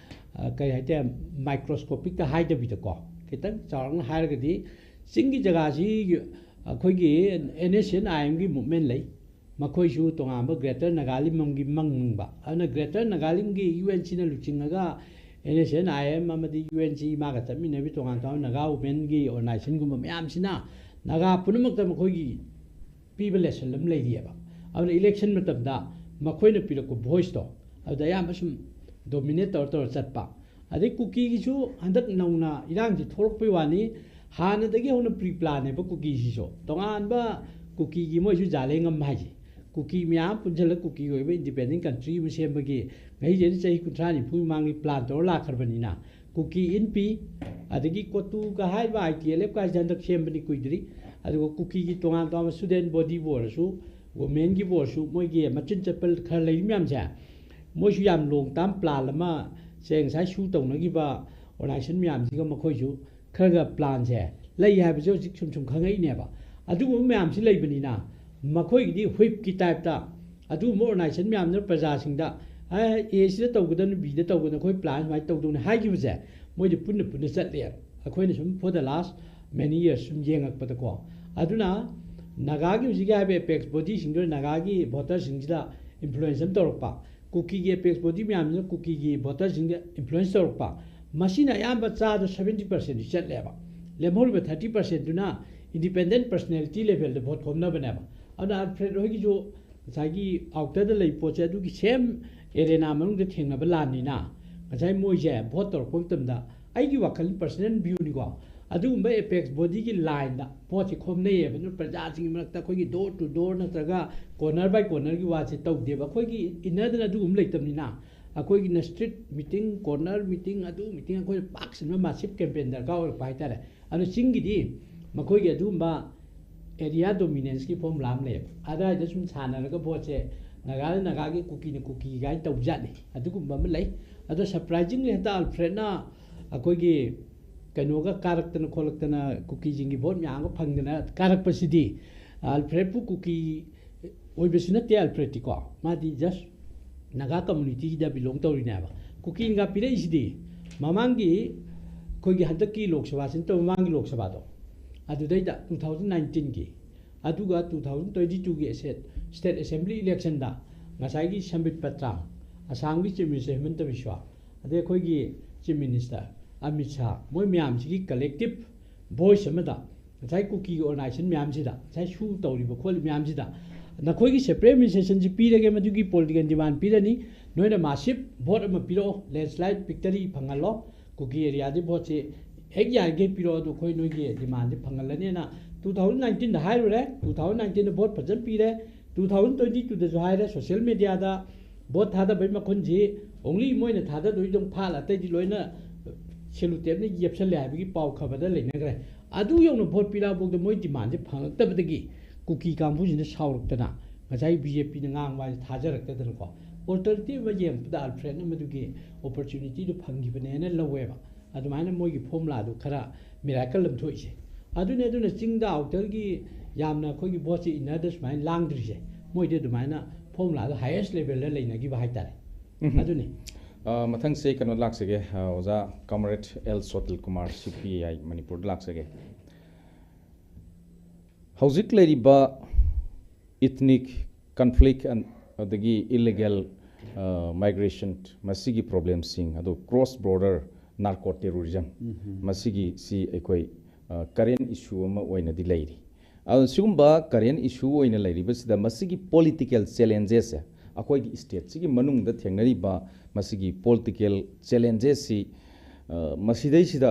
ꯑ, ꯀꯔꯤ ꯍꯥꯏꯇꯥꯔꯦ, ꯃꯥꯏꯀ꯭ꯔꯣꯁꯀꯣꯄꯤꯛꯇ ꯍꯥꯏꯗꯕꯤꯗꯀꯣ, ꯈꯤꯇꯪ ꯆꯥꯎꯔꯥꯛꯅ ꯍꯥꯏꯔꯒꯗꯤ ꯆꯤꯡꯒꯤ ꯖꯒꯥꯁꯤ ꯑꯩꯈꯣꯏꯒꯤ ꯑꯦꯟ ꯑꯦꯁ ꯑꯦꯟ ꯑꯥꯏ ꯑꯦꯝꯒꯤ ꯃꯨꯞꯃꯦꯟ ꯂꯩ꯫ ꯃꯈꯣꯏꯁꯨ ꯇꯣꯉꯥꯟꯕ ꯒ꯭ꯔꯦꯇꯔ ꯅꯥꯒꯥꯂꯦꯟ ꯂꯝꯒꯤ ꯃꯪ ꯅꯤꯡꯕ꯫ ꯑꯗꯨꯅ ꯒ꯭ꯔꯦꯇꯔ ꯅꯥꯒꯥꯂꯦꯟꯒꯤ ꯌꯨ ꯑꯦꯟ ꯁꯤꯅ ꯂꯨꯆꯤꯡꯉꯒ N S N I M ꯑꯃꯗꯤ ꯌꯨ ꯑꯦꯟ ꯁꯤ ꯃꯥꯒ ꯆꯠꯃꯤꯟꯅꯕꯤ ꯇꯣꯉꯥꯟ ꯇꯣꯉꯥꯟꯕ ꯅꯥꯒꯥ ꯋꯨꯃꯦꯟꯒꯤ ꯑꯣꯔꯒꯅꯥꯏꯖꯦꯁꯟꯒꯨꯝꯕ ꯃꯌꯥꯝꯁꯤꯅ ꯅꯥꯒꯥ ꯄꯨꯝꯅꯃꯛꯇ ꯃꯈꯣꯏꯒꯤ ꯄꯤꯕ ꯂꯦꯁꯟ ꯑꯃ ꯂꯩꯔꯤꯑꯕ꯫ ꯑꯗꯨꯅ ꯏꯂꯦꯛꯁꯟ ꯃꯇꯝꯗ ꯃꯈꯣꯏꯅ ꯄꯤꯔꯛꯄ ꯚꯣꯏꯁꯇꯣ ꯑꯗꯨꯗ ꯑꯌꯥꯝꯕ ꯁꯨꯝ ꯗꯣꯃꯤꯅꯦꯠ ꯇꯧꯔ ꯇꯧꯔ ꯆꯠꯄ꯫ ꯑꯗꯩ ꯀꯨꯀꯤꯒꯤꯁꯨ ꯍꯟꯗꯛ ꯅꯧꯅ ꯏꯔꯥꯡꯁꯤ ꯊꯣꯛꯂꯛꯄꯩ ꯋꯥꯅꯤ, ꯍꯥꯟꯅꯗꯒꯤ ꯍꯧꯅ ꯄ꯭ꯔꯤ ꯄ꯭ꯂꯥꯟꯅꯦꯕ ꯀꯨꯀꯤꯁꯤꯁꯨ꯫ ꯇꯣꯉꯥꯟꯕ ꯀꯨꯀꯤꯒꯤ ꯃꯣꯏꯁꯨ ꯖꯥꯂꯦꯡꯉꯝ ꯍꯥꯏꯁꯦ, ꯀꯨꯀꯤ ꯃꯌꯥꯝ ꯄꯨꯟꯁꯤꯜꯂꯒ ꯀꯨꯀꯤ ꯑꯣꯏꯕ ꯏꯟꯗꯤꯄꯦꯟꯗꯦꯟ ꯀꯟꯇ꯭ꯔꯤ ꯑꯃ ꯁꯦꯝꯕꯒꯤ ꯉꯁꯤꯗꯩꯅ ꯆꯍꯤ ꯀꯨꯟꯊ꯭ꯔꯥ ꯅꯤꯐꯨꯒꯤ ꯃꯃꯥꯡꯒꯤ ꯄ꯭ꯂꯥꯟ ꯇꯧꯔ ꯂꯥꯛꯈ꯭ꯔꯕꯅꯤꯅ, ꯀꯨꯀꯤ ꯏꯟꯄꯤ, ꯑꯗꯒꯤ ꯀꯣꯇꯨꯒ ꯍꯥꯏꯔꯤꯕ ꯑꯥꯏ ꯇꯤ ꯑꯦꯜ ꯑꯦꯐ ꯀꯥꯏꯁꯦ ꯍꯟꯗꯛ ꯁꯦꯝꯕꯅꯤ ꯀꯨꯏꯗ꯭ꯔꯤ꯫ ꯑꯗꯨꯒ ꯀꯨꯀꯤꯒꯤ ꯇꯣꯉꯥꯟ ꯇꯣꯉꯥꯟꯕ ꯁ꯭ꯇꯨꯗꯦꯟ ꯕꯣꯗꯤꯕꯨ ꯑꯣꯏꯔꯁꯨ, ꯋꯨꯃꯦꯟꯒꯤꯕꯨ ꯑꯣꯏꯔꯁꯨ, ꯃꯣꯏꯒꯤ ꯃꯆꯤꯟ ꯆꯠꯄ ꯈꯔ ꯂꯩꯔꯤ ꯃꯌꯥꯝꯁꯦ, ꯃꯣꯏꯁꯨ ꯌꯥꯝ ꯂꯣꯡ ꯇꯥꯔꯝ ꯄ꯭ꯂꯥꯟ ꯑꯃ, ꯁꯦ ꯉꯁꯥꯏ ꯁꯨ ꯇꯧꯅꯈꯤꯕ ꯑꯣꯔꯒꯅꯥꯏꯖꯦꯁꯟ ꯃꯌꯥꯝꯁꯤꯒ ꯃꯈꯣꯏꯁꯨ ꯈꯔꯒ ꯄ꯭ꯂꯥꯟꯁꯦ ꯂꯩ ꯍꯥꯏꯕꯁꯦ ꯍꯧꯖꯤꯛ ꯁꯨꯝ ꯁꯨꯝ ꯈꯪꯉꯛꯏꯅꯦꯕ꯫ ꯑꯗꯨꯒꯨꯝꯕ ꯃꯌꯥꯝꯁꯤ ꯂꯩꯕꯅꯤꯅ ꯃꯈꯣꯏꯒꯤꯗꯤ ꯍꯨꯏꯞꯀꯤ ꯇꯥꯏꯞꯇ ꯑꯗꯨꯒꯨꯝꯕ ꯑꯣꯔꯒꯅꯥꯏꯖꯦꯁꯟ ꯃꯌꯥꯝꯗꯨꯅ ꯄ꯭ꯔꯖꯥꯁꯤꯡꯗ, "ꯑꯦ, ꯑꯦꯁꯤꯗ ꯇꯧꯒꯗꯕꯅꯤ, ꯕꯤꯗ ꯇꯧꯒꯗꯕꯅꯤ, ꯑꯩꯈꯣꯏ ꯄ꯭ꯂꯥꯟ ꯁꯨꯃꯥꯏꯅ ꯇꯧꯗꯧꯅꯤ" ꯍꯥꯏꯈꯤꯕꯁꯦ ꯃꯣꯏꯗꯤ ꯄꯨꯟꯅ ꯄꯨꯟꯅ ꯆꯠꯂꯦ꯫ ꯑꯩꯈꯣꯏꯅ ꯁꯨꯝ for the last many years ꯁꯨꯝ ꯌꯦꯡꯉꯛꯄꯗꯀꯣ꯫ ꯑꯗꯨꯅ ꯅꯥꯒꯥꯒꯤ ꯍꯧꯖꯤꯛꯀꯤ ꯍꯥꯏꯕ ꯑꯦꯄꯦꯛꯁ ꯕꯣꯗꯤꯁꯤꯡꯗꯨꯅ ꯅꯥꯒꯥꯒꯤ ꯚꯣꯇꯔꯁꯤꯡꯁꯤꯗ ꯏꯟꯐ꯭ꯂꯨꯌꯦꯟꯁ ꯑꯃ ꯇꯧꯔꯛꯄ, ꯀꯨꯀꯤꯒꯤ ꯑꯦꯄꯦꯛꯁ ꯕꯣꯗꯤ ꯃꯌꯥꯝꯁꯤꯅ ꯀꯨꯀꯤꯒꯤ ꯚꯣꯇꯔꯁꯤꯡꯗ ꯏꯟꯐ꯭ꯂꯨꯌꯦꯟꯁ ꯇꯧꯔꯛꯄ, ꯃꯁꯤꯅ ꯑꯌꯥꯝꯕ ꯆꯥꯗ ꯁꯕꯦꯟꯇꯤ ꯄꯥꯔꯁꯦꯟꯗꯤ ꯆꯠꯂꯦꯕ꯫ ꯂꯦꯝꯍꯧꯔꯤꯕ ꯊꯥꯔꯇꯤ ꯄꯥꯔꯁꯦꯟꯗꯨꯅ ꯏꯟꯗꯤꯄꯦꯟꯗꯦꯟ ꯄꯔꯁꯅꯦꯂꯤꯇꯤ ꯂꯦꯚꯦꯜꯗ ꯚꯣꯠ ꯈꯣꯝꯅꯕꯅꯦꯕ꯫ ꯑꯗꯨꯅ ꯑꯜꯐ꯭ꯔꯦꯗ ꯍꯣꯏꯒꯤꯁꯨ ꯉꯁꯥꯏꯒꯤ ꯑꯥꯎꯇꯔꯗ ꯂꯩꯕ ꯄꯣꯠꯁꯦ ꯑꯗꯨꯒꯤ ꯁꯦꯝ ꯑꯦꯔꯦꯅꯥ ꯃꯅꯨꯡꯗ ꯊꯦꯡꯅꯕ ꯂꯥꯟꯅꯤꯅ, ꯉꯁꯥꯏ ꯃꯣꯏꯁꯦ ꯚꯣꯠ ꯇꯧꯔꯛꯄ ꯃꯇꯝꯗ, ꯑꯩꯒꯤ ꯋꯥꯈꯜ, ꯄꯔꯁꯅꯦꯜ ꯚ꯭ꯌꯨꯅꯤꯀꯣ, ꯑꯗꯨꯒꯨꯝꯕ ꯑꯦꯄꯦꯛꯁ ꯕꯣꯗꯤꯒꯤ ꯂꯥꯏꯟꯗ ꯄꯣꯠꯁꯤ ꯈꯣꯝꯅꯩꯌꯦꯕ꯫ ꯑꯗꯨꯅ ꯄ꯭ꯔꯖꯥꯁꯤꯡꯒꯤ ꯃꯔꯛꯇ ꯑꯩꯈꯣꯏꯒꯤ ꯗꯣꯔ ꯇꯨ ꯗꯣꯔ ꯅꯠꯇ꯭ꯔꯒ ꯀꯣꯔꯅꯔ ꯕꯥꯏ ꯀꯣꯔꯅꯔꯒꯤ ꯋꯥꯁꯦ ꯇꯧꯗꯦꯕ꯫ ꯑꯩꯈꯣꯏꯒꯤ ꯏꯟꯅꯗꯅ ꯑꯗꯨꯒꯨꯝꯕ ꯂꯩꯇꯕꯅꯤꯅ, ꯑꯩꯈꯣꯏꯒꯤꯅ ꯁ꯭ꯇ꯭ꯔꯤꯠ ꯃꯤꯇꯤꯡ, ꯀꯣꯔꯅꯔ ꯃꯤꯇꯤꯡ, ꯑꯗꯨ ꯃꯤꯇꯤꯡ ꯑꯩꯈꯣꯏꯅ ꯄꯥꯛ ꯁꯟꯕ ꯃꯥꯁꯤꯞ ꯀꯦꯝꯄꯦꯟ ꯗꯔꯀꯥꯔ ꯑꯣꯏꯔꯛꯄ ꯍꯥꯏꯇꯥꯔꯦ꯫ ꯑꯗꯣ ꯆꯤꯡꯒꯤꯗꯤ ꯃꯈꯣꯏꯒꯤ ꯑꯗꯨꯒꯨꯝꯕ ꯑꯦꯔꯤꯌꯥ ꯗꯣꯃꯤꯅꯦꯟꯁꯀꯤ ꯐꯣꯔꯃꯨꯂꯥ ꯑꯃ ꯂꯩꯌꯦꯕ꯫ ꯑꯗꯥꯏꯗ ꯁꯨꯝ ꯁꯥꯟꯅꯔꯒ ꯚꯣꯠꯁꯦ ꯅꯥꯒꯥꯅ ꯅꯥꯒꯥꯒꯤ, ꯀꯨꯀꯤꯅ ꯀꯨꯀꯤ ꯀꯥꯏꯅ ꯇꯧꯕꯖꯥꯠꯅꯤ꯫ ꯑꯗꯨꯒꯨꯝꯕ ꯑꯃ ꯂꯩ꯫ ꯑꯗꯣ ꯁꯔꯄ꯭ꯔꯥꯏꯖꯤꯡꯂꯤ ꯍꯦꯛꯇ ꯑꯜꯐ꯭ꯔꯦꯗꯅ ꯑꯩꯈꯣꯏꯒꯤ ꯀꯩꯅꯣꯒ ꯀꯥꯔꯛꯇꯅ ꯈꯣꯠꯂꯛꯇꯅ ꯀꯨꯀꯤꯁꯤꯡꯒꯤ ꯚꯣꯠ ꯃꯌꯥꯝꯒ ꯐꯪꯗꯅ ꯀꯥꯔꯛꯄꯁꯤꯗꯤ, ꯑꯜꯐ꯭ꯔꯦꯗꯄꯨ ꯀꯨꯀꯤ ꯑꯣꯏꯕꯁꯨ ꯅꯠꯇꯦ ꯑꯜꯐ꯭ꯔꯦꯗꯇꯤꯀꯣ, ꯃꯥꯗꯤ ꯖꯁ ꯅꯥꯒꯥ ꯀꯝꯃꯨꯅꯤꯇꯤꯗ ꯕꯤꯂꯣꯡ ꯇꯧꯔꯤꯅꯦꯕ꯫ ꯀꯨꯀꯤꯅꯒ ꯄꯤꯔꯛꯏꯁꯤꯗꯤ ꯃꯃꯥꯡꯒꯤ ꯑꯩꯈꯣꯏꯒꯤ ꯍꯟꯗꯛꯀꯤ ꯂꯣꯛ ꯁꯚꯥꯁꯤ ꯅꯠꯇꯕ ꯃꯃꯥꯡꯒꯤ ꯂꯣꯛ ꯁꯚꯥꯗꯣ, ꯑꯗꯨꯗꯩꯗ ꯇꯨ ꯊꯥꯎꯖꯟ ꯅꯥꯏꯟꯇꯤꯟꯒꯤ, ꯑꯗꯨꯒ ꯇꯨ ꯊꯥꯎꯖꯟ ꯇ꯭ꯋꯦꯟꯇꯤ ꯇꯨꯒꯤ ꯁ꯭ꯇꯦꯠ ꯑꯦꯁꯦꯝꯕ꯭ꯂꯤ ꯏꯂꯦꯛꯁꯟꯗ ꯉꯁꯥꯏꯒꯤ ꯁꯝꯕꯤꯠ ꯄꯇ꯭ꯔꯥ, ꯑꯁꯥꯝꯒꯤ ꯆꯤꯐ ꯃꯤꯅꯤꯁꯇꯔ ꯍꯤꯃꯟꯇ ꯕꯤꯁ꯭ꯋꯥ, ꯑꯗꯩ ꯑꯩꯈꯣꯏꯒꯤ ꯆꯤꯐ ꯃꯤꯅꯤꯁꯇꯔ ꯑꯃꯤꯠ ꯁꯥꯍ, ꯃꯣꯏ ꯃꯌꯥꯝꯁꯤꯒꯤ ꯀꯂꯦꯛꯇꯤꯞ ꯚꯣꯏꯁ ꯑꯃꯗ ꯉꯁꯥꯏ ꯀꯨꯀꯤꯒꯤ ꯑꯣꯔꯒꯅꯥꯏꯖꯦꯁꯟ ꯃꯌꯥꯝꯁꯤꯗ, ꯉꯁꯥꯏ ꯁꯨ ꯇꯧꯔꯤꯕ ꯈꯣꯠꯂꯤꯕ ꯃꯌꯥꯝꯁꯤꯗ, ꯅꯈꯣꯏꯒꯤ ꯁꯦꯄꯔꯦꯠ ꯑꯦꯗꯃꯤꯅꯤꯁꯇ꯭ꯔꯦꯁꯟꯁꯤ ꯄꯤꯔꯒꯦ, ꯃꯗꯨꯒꯤ ꯄꯣꯂꯤꯇꯤꯀꯦꯜ ꯗꯤꯃꯥꯟ ꯄꯤꯔꯅꯤ, ꯅꯣꯏꯅ ꯃꯥꯁꯤꯞ ꯚꯣꯠ ꯑꯃ ꯄꯤꯔꯛꯑꯣ, ꯂꯦꯟꯁꯂꯥꯏꯠ ꯚꯤꯛꯇꯔꯤ ꯐꯪꯍꯜꯂꯣ, ꯀꯨꯀꯤ ꯑꯦꯔꯤꯌꯥꯗꯤ ꯚꯣꯠꯁꯤ ꯍꯦꯛ ꯌꯥꯔꯤꯈꯩ ꯄꯤꯔꯛꯑꯣ, ꯑꯗꯨ ꯑꯩꯈꯣꯏ ꯅꯣꯏꯒꯤ ꯗꯤꯃꯥꯟꯁꯤ ꯐꯪꯍꯜꯂꯅꯤꯅ ꯇꯨ ꯊꯥꯎꯖꯟ ꯅꯥꯏꯟꯇꯤꯟꯗ ꯍꯥꯏꯔꯨꯔꯦ꯫ ꯇꯨ ꯊꯥꯎꯖꯟ ꯅꯥꯏꯟꯇꯤꯟꯗ ꯚꯣꯠ ꯐꯖꯅ ꯄꯤꯔꯦ꯫ ꯇꯨ ꯊꯥꯎꯖꯟ ꯇ꯭ꯋꯦꯟꯇꯤ ꯇꯨꯗꯁꯨ ꯍꯥꯏꯔꯦ, ꯁꯣꯁꯤꯌꯦꯜ ꯃꯦꯗꯤꯌꯥꯗ ꯚꯣꯠ ꯊꯥꯗꯕꯩ ꯃꯈꯨꯟꯁꯤ ꯑꯣꯡꯂꯤ ꯃꯣꯏꯅ ꯊꯥꯗꯗꯣꯏꯗꯣ ꯐꯥꯜ ꯑꯇꯩꯗꯤ ꯂꯣꯏꯅ ꯁꯦꯂꯨꯇꯦꯞꯅ ꯌꯦꯞꯁꯜꯂꯦ ꯍꯥꯏꯕꯒꯤ ꯄꯥꯎ ꯈꯕꯔꯗ ꯂꯩꯅꯈ꯭ꯔꯦ꯫ ꯑꯗꯨ ꯌꯧꯅ ꯚꯣꯠ ꯄꯤꯔꯛꯑꯐꯥꯎꯗ ꯃꯣꯏ ꯗꯤꯃꯥꯟꯁꯦ ꯐꯪꯉꯛꯇꯕꯗꯒꯤ ꯀꯨꯀꯤ ꯀꯥꯡꯕꯨꯁꯤꯡꯗ ꯁꯥꯎꯔꯛꯇꯅ ꯉꯁꯥꯏ ꯕꯤ ꯖꯦ ꯄꯤꯅ ꯉꯥꯡꯕ ꯍꯥꯏꯁꯦ ꯊꯥꯖꯔꯛꯇꯗꯅꯀꯣ, ꯑꯣꯜꯇꯔꯅꯦꯇꯤꯚ ꯑꯃ ꯌꯦꯡꯉꯛꯄꯗ ꯑꯜꯐ꯭ꯔꯦꯗꯅ ꯃꯗꯨꯒꯤ ꯑꯣꯄꯣꯔꯆꯨꯅꯤꯇꯤꯗꯨ ꯐꯪꯈꯤꯕꯅꯦꯅ ꯂꯧꯋꯦꯕ꯫ ꯑꯗꯨꯃꯥꯏꯅ ꯃꯣꯏꯒꯤ ꯐꯣꯔꯃꯨꯂꯥꯗꯨ ꯈꯔ ꯃꯤꯔꯥꯀꯜ ꯑꯃ ꯊꯣꯛꯏꯁꯦ꯫ ꯑꯗꯨꯅꯦ, ꯑꯗꯨꯅ ꯆꯤꯡꯗ ꯑꯥꯎꯇꯔꯒꯤ ꯌꯥꯝꯅ ꯑꯩꯈꯣꯏꯒꯤ ꯚꯣꯠꯁꯦ ꯏꯟꯅꯔꯗ ꯁꯨꯃꯥꯏꯅ ꯂꯥꯡꯗ꯭ꯔꯤꯁꯦ, ꯃꯣꯏꯗꯤ ꯑꯗꯨꯃꯥꯏꯅ ꯐꯣꯔꯃꯨꯂꯥꯗꯣ ꯍꯥꯏꯌꯦꯁ ꯂꯦꯚꯦꯜꯗ ꯂꯩꯅꯈꯤꯕ ꯍꯥꯏꯇꯥꯔꯦ꯫ ꯎꯝ꯫ ꯑꯗꯨꯅꯤ꯫ ꯑ, ꯃꯊꯪꯁꯦ ꯀꯩꯅꯣ ꯂꯥꯛꯆꯒꯦ, ꯑ, ꯑꯣꯖꯥ ꯀꯝꯔꯦꯗ ꯑꯦꯜ ꯁꯣꯇꯤꯜ ꯀꯨꯃꯥꯔ, ꯁꯤ ꯄꯤ ꯑꯥꯏ ꯃꯅꯤꯄꯨꯔꯗ ꯂꯥꯛꯆꯒꯦ꯫ ꯍꯧꯖꯤꯛ ꯂꯩꯔꯤꯕ ethnic conflict ꯑꯗꯒꯤ illegal, ꯑ, migration, ꯃꯁꯤꯒꯤ problemꯁꯤꯡ, ꯑꯗꯨ cross border narco terrorism, ꯎꯝ꯫ ꯃꯁꯤꯒꯤꯁꯤ ꯑꯩꯈꯣꯏ, ꯑ, current issue ꯑꯃ ꯑꯣꯏꯅꯗꯤ ꯂꯩꯔꯤ꯫ ꯑꯗꯨ ꯁꯤꯒꯨꯝꯕ current issue ꯑꯣꯏꯅ ꯂꯩꯔꯤꯕꯁꯤꯗ ꯃꯁꯤꯒꯤ political challengesꯁꯦ, ꯑꯩꯈꯣꯏꯒꯤ stateꯁꯤꯒꯤ ꯃꯅꯨꯡꯗ ꯊꯦꯡꯅꯔꯤꯕ ꯃꯁꯤꯒꯤ political challengesꯁꯤ, ꯑ, ꯃꯁꯤꯗꯩꯁꯤꯗ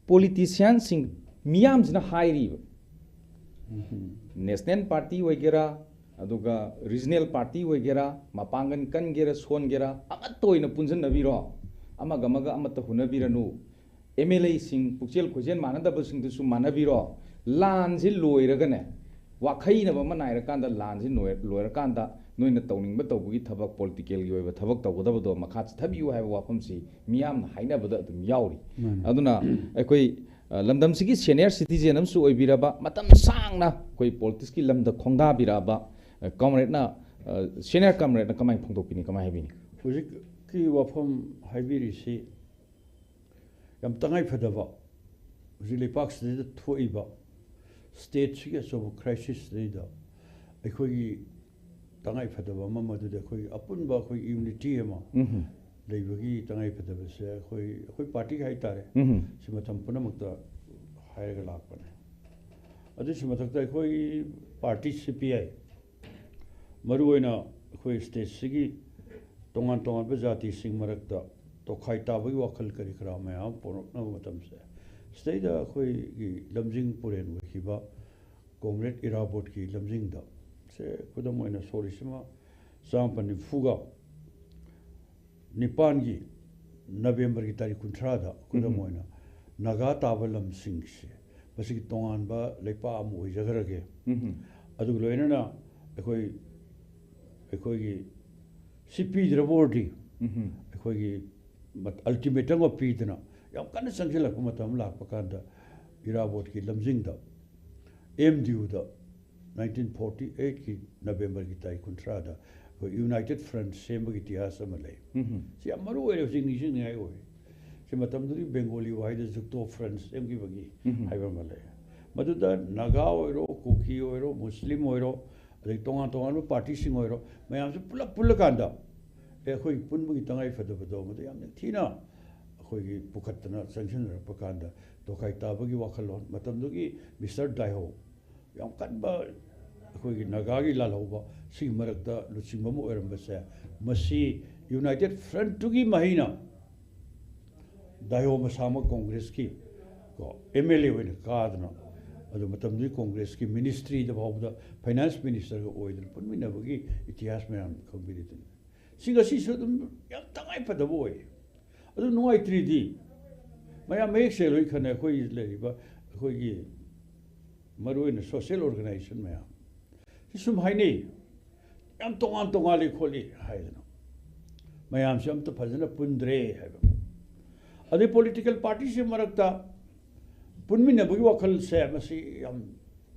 politicianꯁꯤꯡ ꯃꯤꯌꯥꯝꯁꯤꯅ ꯍꯥꯏꯔꯤꯕ, ꯎꯝ꯫ National party ꯑꯣꯏꯒꯦꯔꯥ, ꯑꯗꯨꯒ regional party ꯑꯣꯏꯒꯦꯔꯥ, ꯃꯄꯥꯡꯒꯜ ꯀꯟꯒꯦꯔꯥ ꯁꯣꯟꯒꯦꯔꯥ, ꯑꯃꯠꯇ ꯑꯣꯏꯅ ꯄꯨꯟꯁꯤꯟꯅꯕꯤꯔꯣ, ꯑꯃꯒ ꯑꯃꯒ ꯑꯃꯠꯇ ꯍꯨꯟꯅꯕꯤꯔꯅꯨ, ꯑꯦꯝ ꯑꯦꯜ ꯑꯦꯁꯤꯡ ꯄꯨꯛꯆꯦꯜ ꯈꯣꯏꯖꯦꯜ ꯃꯥꯟꯅꯗꯕꯁꯤꯡꯗꯨꯁꯨ ꯃꯥꯟꯅꯕꯤꯔꯣ, ꯂꯥꯟꯁꯤ ꯂꯣꯏꯔꯒꯅꯦ, ꯋꯥꯈꯩꯅꯕ ꯑꯃ ꯅꯥꯏꯔꯀꯥꯟꯗ, ꯂꯥꯟꯁꯤ ꯂꯣꯏ-, ꯂꯣꯏꯔꯀꯥꯟꯗ ꯅꯣꯏꯅ ꯇꯧꯅꯤꯡꯕ ꯇꯧꯕꯒꯤ ꯊꯕꯛ, political ꯑꯣꯏꯕ ꯊꯕꯛ ꯇꯧꯒꯗꯕꯗꯣ ꯃꯈꯥ ꯆꯠꯊꯕꯤꯌꯨ ꯍꯥꯏꯕ ꯋꯥꯐꯝꯁꯤ ꯃꯤꯌꯥꯝꯅ ꯍꯥꯏꯅꯕꯗ ꯑꯗꯨꯝ ꯌꯥꯎꯔꯤ꯫ ꯃꯥꯅꯤ꯫ ꯑꯗꯨꯅ ꯑꯩꯈꯣꯏ, ꯑ, ꯂꯝꯗꯝꯁꯤꯒꯤ senior citizen ꯑꯃꯁꯨ ꯑꯣꯏꯕꯤꯔꯕ, ꯃꯇꯝ ꯁꯥꯡꯅ ꯑꯩꯈꯣꯏ politicsꯀꯤ ꯂꯝꯗ ꯈꯣꯡꯗꯥꯕꯤꯔꯛꯑꯕ, ꯑ, comradeꯅ, ꯑ, senior comradeꯅ ꯀꯃꯥꯏꯅ ꯐꯣꯡꯗꯣꯛꯄꯤꯅꯤ, ꯀꯃꯥꯏꯅ ꯍꯥꯏꯕꯤꯅꯤ? ꯍꯧꯖꯤꯛꯀꯤ ꯋꯥꯐꯝ ꯍꯥꯏꯕꯤꯔꯤꯁꯤ ꯌꯥꯝ ꯇꯉꯥꯏ ꯐꯗꯕ, ꯍꯧꯖꯤꯛ ꯂꯩꯄꯥꯛꯁꯤꯗꯩꯗ ꯊꯣꯛꯏꯕ stateꯁꯤꯒꯤ ꯑꯆꯧꯕ crisisꯁꯤꯗꯩꯗ ꯑꯩꯈꯣꯏꯒꯤ ꯇꯉꯥꯏ ꯐꯗꯕ ꯑꯃ, ꯃꯗꯨꯗꯤ ꯑꯩꯈꯣꯏꯒꯤ ꯑꯄꯨꯟꯕ ꯑꯩꯈꯣꯏ unity ꯑꯃ ꯎꯝꯍꯨꯝ꯫ ꯂꯩꯕꯒꯤ ꯇꯉꯥꯏ ꯐꯗꯕꯁꯦ ꯑꯩꯈꯣꯏ, ꯑꯩꯈꯣꯏ partyꯒꯤ ꯍꯥꯏꯇꯥꯔꯦ, ꯎꯝꯍꯨꯝ꯫ ꯁꯤ ꯃꯇꯝ ꯄꯨꯝꯅꯃꯛꯇ ꯍꯥꯏꯔꯒ ꯂꯥꯛꯄꯅꯦ꯫ ꯑꯗꯨꯒꯤ ꯃꯊꯛꯇ ꯑꯩꯈꯣꯏ party C P I, ꯃꯔꯨꯑꯣꯏꯅ ꯑꯩꯈꯣꯏ stateꯁꯤꯒꯤ ꯇꯣꯉꯥꯟ ꯇꯣꯉꯥꯟꯕ ꯖꯥꯇꯤꯁꯤꯡ ꯃꯔꯛꯇ ꯇꯣꯈꯥꯏ ꯇꯥꯕꯒꯤ ꯋꯥꯈꯜ ꯀꯔꯤ ꯀꯔꯥ ꯃꯌꯥꯝ ꯑꯃ ꯄꯣꯔꯛꯅꯕ ꯃꯇꯝꯁꯦ, ꯁꯤꯗꯩꯗ ꯑꯩꯈꯣꯏꯒꯤ ꯂꯝꯖꯤꯡ ꯄꯨꯔꯦꯟ ꯑꯣꯏꯈꯤꯕ ꯀꯣꯝꯔꯦꯗ ꯏꯔꯥꯕꯣꯠꯀꯤ ꯂꯝꯖꯤꯡꯗ, ꯁꯦ, ꯈꯨꯗꯝ ꯑꯣꯏꯅ ꯁꯣꯛ ꯂꯤꯁꯤꯡ ꯑꯃ ꯆꯥꯃꯥꯄꯟ ꯅꯤꯐꯨꯒ ꯅꯤꯄꯥꯟꯒꯤ ꯅꯕꯦꯝꯕꯔꯒꯤ ꯇꯥꯔꯤꯛ ꯀꯨꯟꯊ꯭ꯔꯥꯗ, ꯈꯨꯗꯝ ꯎꯝ꯫ ꯑꯣꯏꯅ, ꯅꯥꯒꯥ ꯇꯥꯕ ꯂꯝꯁꯤꯡꯁꯦ, ꯃꯁꯤꯒꯤ ꯇꯣꯉꯥꯟꯕ ꯂꯩꯄꯥꯛ ꯑꯃ ꯑꯣꯏꯖꯈ꯭ꯔꯒꯦ꯫ ꯎꯝ꯫ ꯑꯗꯨꯒ ꯂꯣꯏꯅꯅ ꯑꯩꯈꯣꯏ, ꯑꯩꯈꯣꯏꯒꯤ ꯁꯤ ꯄꯤꯗ꯭ꯔꯕ ꯑꯣꯏꯔꯗꯤ, ꯎꯝ꯫ ꯑꯩꯈꯣꯏꯒꯤ ꯃꯠ-, ꯑꯜꯇꯤꯃꯦꯇꯝꯒ ꯄꯤꯗꯅ ꯌꯥꯝ ꯀꯟꯅ ꯆꯪꯁꯤꯜꯂꯛꯄ ꯃꯇꯝ ꯑꯃ ꯂꯥꯛꯄ ꯀꯥꯟꯗ, ꯏꯔꯥꯕꯣꯠꯀꯤ ꯂꯝꯖꯤꯡꯗ ꯑꯦꯝ ꯗꯤ ꯌꯨꯗ nineteen forty eightꯀꯤ ꯅꯕꯦꯝꯕꯔꯒꯤ ꯇꯥꯔꯤꯛ ꯀꯨꯟꯊ꯭ꯔꯥꯗ ꯑꯩꯈꯣꯏ ꯌꯨꯅꯥꯏꯇꯦꯗ ꯐ꯭ꯔꯟꯠ ꯁꯦꯝꯕꯒꯤ ꯏꯇꯤꯍꯥꯁ ꯑꯃ ꯂꯩ꯫ ꯎꯝ꯫ ꯁꯤ ꯌꯥꯝ ꯃꯔꯨ ꯑꯣꯏꯔꯦ, ꯍꯧꯖꯤꯛ ꯅꯤꯡꯁꯤꯡꯅꯤꯡꯉꯥꯏ ꯑꯣꯏ꯫ ꯁꯤ ꯃꯇꯝꯗꯨꯒꯤ ꯕꯦꯡꯒꯣꯂꯤ ꯋꯥꯍꯩꯗ ꯖꯨꯛꯇꯣ ꯐ꯭ꯔꯟꯠ ꯁꯦꯝꯈꯤꯕꯒꯤ ꯎꯝ꯫ ꯍꯥꯏꯕ ꯑꯃ ꯂꯩ꯫ ꯃꯗꯨꯗ ꯅꯥꯒꯥ ꯑꯣꯏꯔꯣ, ꯀꯨꯀꯤ ꯑꯣꯏꯔꯣ, ꯃꯨꯁꯂꯤꯝ ꯑꯣꯏꯔꯣ, ꯑꯗꯩ ꯇꯣꯉꯥꯟ ꯇꯣꯉꯥꯟꯕ ꯄꯥꯔꯇꯤꯁꯤꯡ ꯑꯣꯏꯔꯣ, ꯃꯌꯥꯝꯁꯦ ꯄꯨꯂꯞ ꯄꯨꯜꯂꯀꯥꯟꯗ, ꯑꯦ, ꯑꯩꯈꯣꯏ ꯄꯨꯟꯕꯒꯤ ꯇꯉꯥꯏ ꯐꯗꯕꯗꯣ ꯃꯗꯨ ꯌꯥꯝ ꯅꯤꯡꯊꯤꯅ ꯑꯩꯈꯣꯏꯒꯤ ꯄꯨꯈꯠꯇꯅ ꯆꯪꯁꯤꯟꯅꯔꯛꯄ ꯀꯥꯟꯗ, ꯇꯣꯈꯥꯏ ꯇꯥꯕꯒꯤ ꯋꯥꯈꯜꯂꯣꯟ, ꯃꯇꯝꯗꯨꯒꯤ ꯃꯤꯁꯇꯔ ꯗꯥꯏꯍꯣ ꯌꯥꯝ ꯀꯟꯕ ꯑꯩꯈꯣꯏꯒꯤ ꯅꯥꯒꯥꯒꯤ ꯂꯥꯜꯍꯧꯕ, ꯁꯤꯒꯤ ꯃꯔꯛꯇ ꯂꯨꯆꯤꯡꯕ ꯑꯃ ꯑꯣꯏꯔꯝꯕꯁꯦ, ꯃꯁꯤ ꯌꯨꯅꯥꯏꯇꯦꯗ ꯐ꯭ꯔꯟꯠꯇꯨꯒꯤ ꯃꯍꯩꯅ ꯗꯥꯏꯍꯣ ꯃꯁꯥꯃꯛ ꯀꯣꯡꯒ꯭ꯔꯦꯁꯀꯤ ꯀꯣ, ꯑꯦꯝ ꯑꯦꯜ ꯑꯦ ꯑꯣꯏꯅ ꯀꯥꯗꯅ, ꯑꯗꯨ ꯃꯇꯝꯗꯨꯒꯤ ꯀꯣꯡꯒ꯭ꯔꯦꯁꯀꯤ ꯃꯤꯅꯤꯁꯇ꯭ꯔꯤꯗ ꯐꯥꯎꯕꯗ ꯐꯥꯏꯅꯥꯟꯁ ꯃꯤꯅꯤꯁꯇꯔꯒ ꯑꯣꯏꯗꯅ ꯄꯨꯟꯃꯤꯟꯅꯕꯒꯤ ꯏꯇꯤꯍꯥꯁ ꯃꯌꯥꯝ ꯈꯪꯕꯤꯔꯤꯗꯨꯅꯤ꯫ ꯁꯤ ꯉꯁꯤꯁꯨ ꯑꯗꯨꯝ ꯌꯥꯝ ꯇꯉꯥꯏ ꯐꯗꯕ ꯑꯣꯏ꯫ ꯑꯗꯨ ꯅꯨꯡꯉꯥꯏꯇ꯭ꯔꯤꯗꯤ, ꯃꯌꯥꯝ ꯃꯌꯦꯛ ꯁꯦꯡꯅ ꯂꯣꯏ ꯈꯟꯅꯩ, ꯑꯩꯈꯣꯏ ꯂꯩꯔꯤꯕ, ꯑꯩꯈꯣꯏꯒꯤ ꯃꯔꯨꯑꯣꯏꯅ ꯁꯣꯁꯤꯌꯦꯜ ꯑꯣꯔꯒꯅꯥꯏꯖꯦꯁꯟ ꯃꯌꯥꯝ ꯁꯤ ꯁꯨꯝ ꯍꯥꯏꯅꯩ, ꯌꯥꯝ ꯇꯣꯉꯥꯟ ꯇꯣꯉꯥꯜꯂꯤ ꯈꯣꯠꯂꯤ ꯍꯥꯏꯗꯅ, ꯃꯌꯥꯝꯁꯤ ꯑꯝꯇ ꯐꯖꯅ ꯄꯨꯟꯗ꯭ꯔꯦ ꯍꯥꯏꯕ꯫ ꯑꯗꯩ ꯄꯣꯂꯤꯇꯤꯀꯦꯜ ꯄꯥꯔꯇꯤꯁꯤ ꯃꯔꯛꯇ ꯄꯨꯟꯃꯤꯟꯅꯕꯒꯤ ꯋꯥꯈꯜꯁꯦ ꯃꯁꯤ ꯌꯥꯝ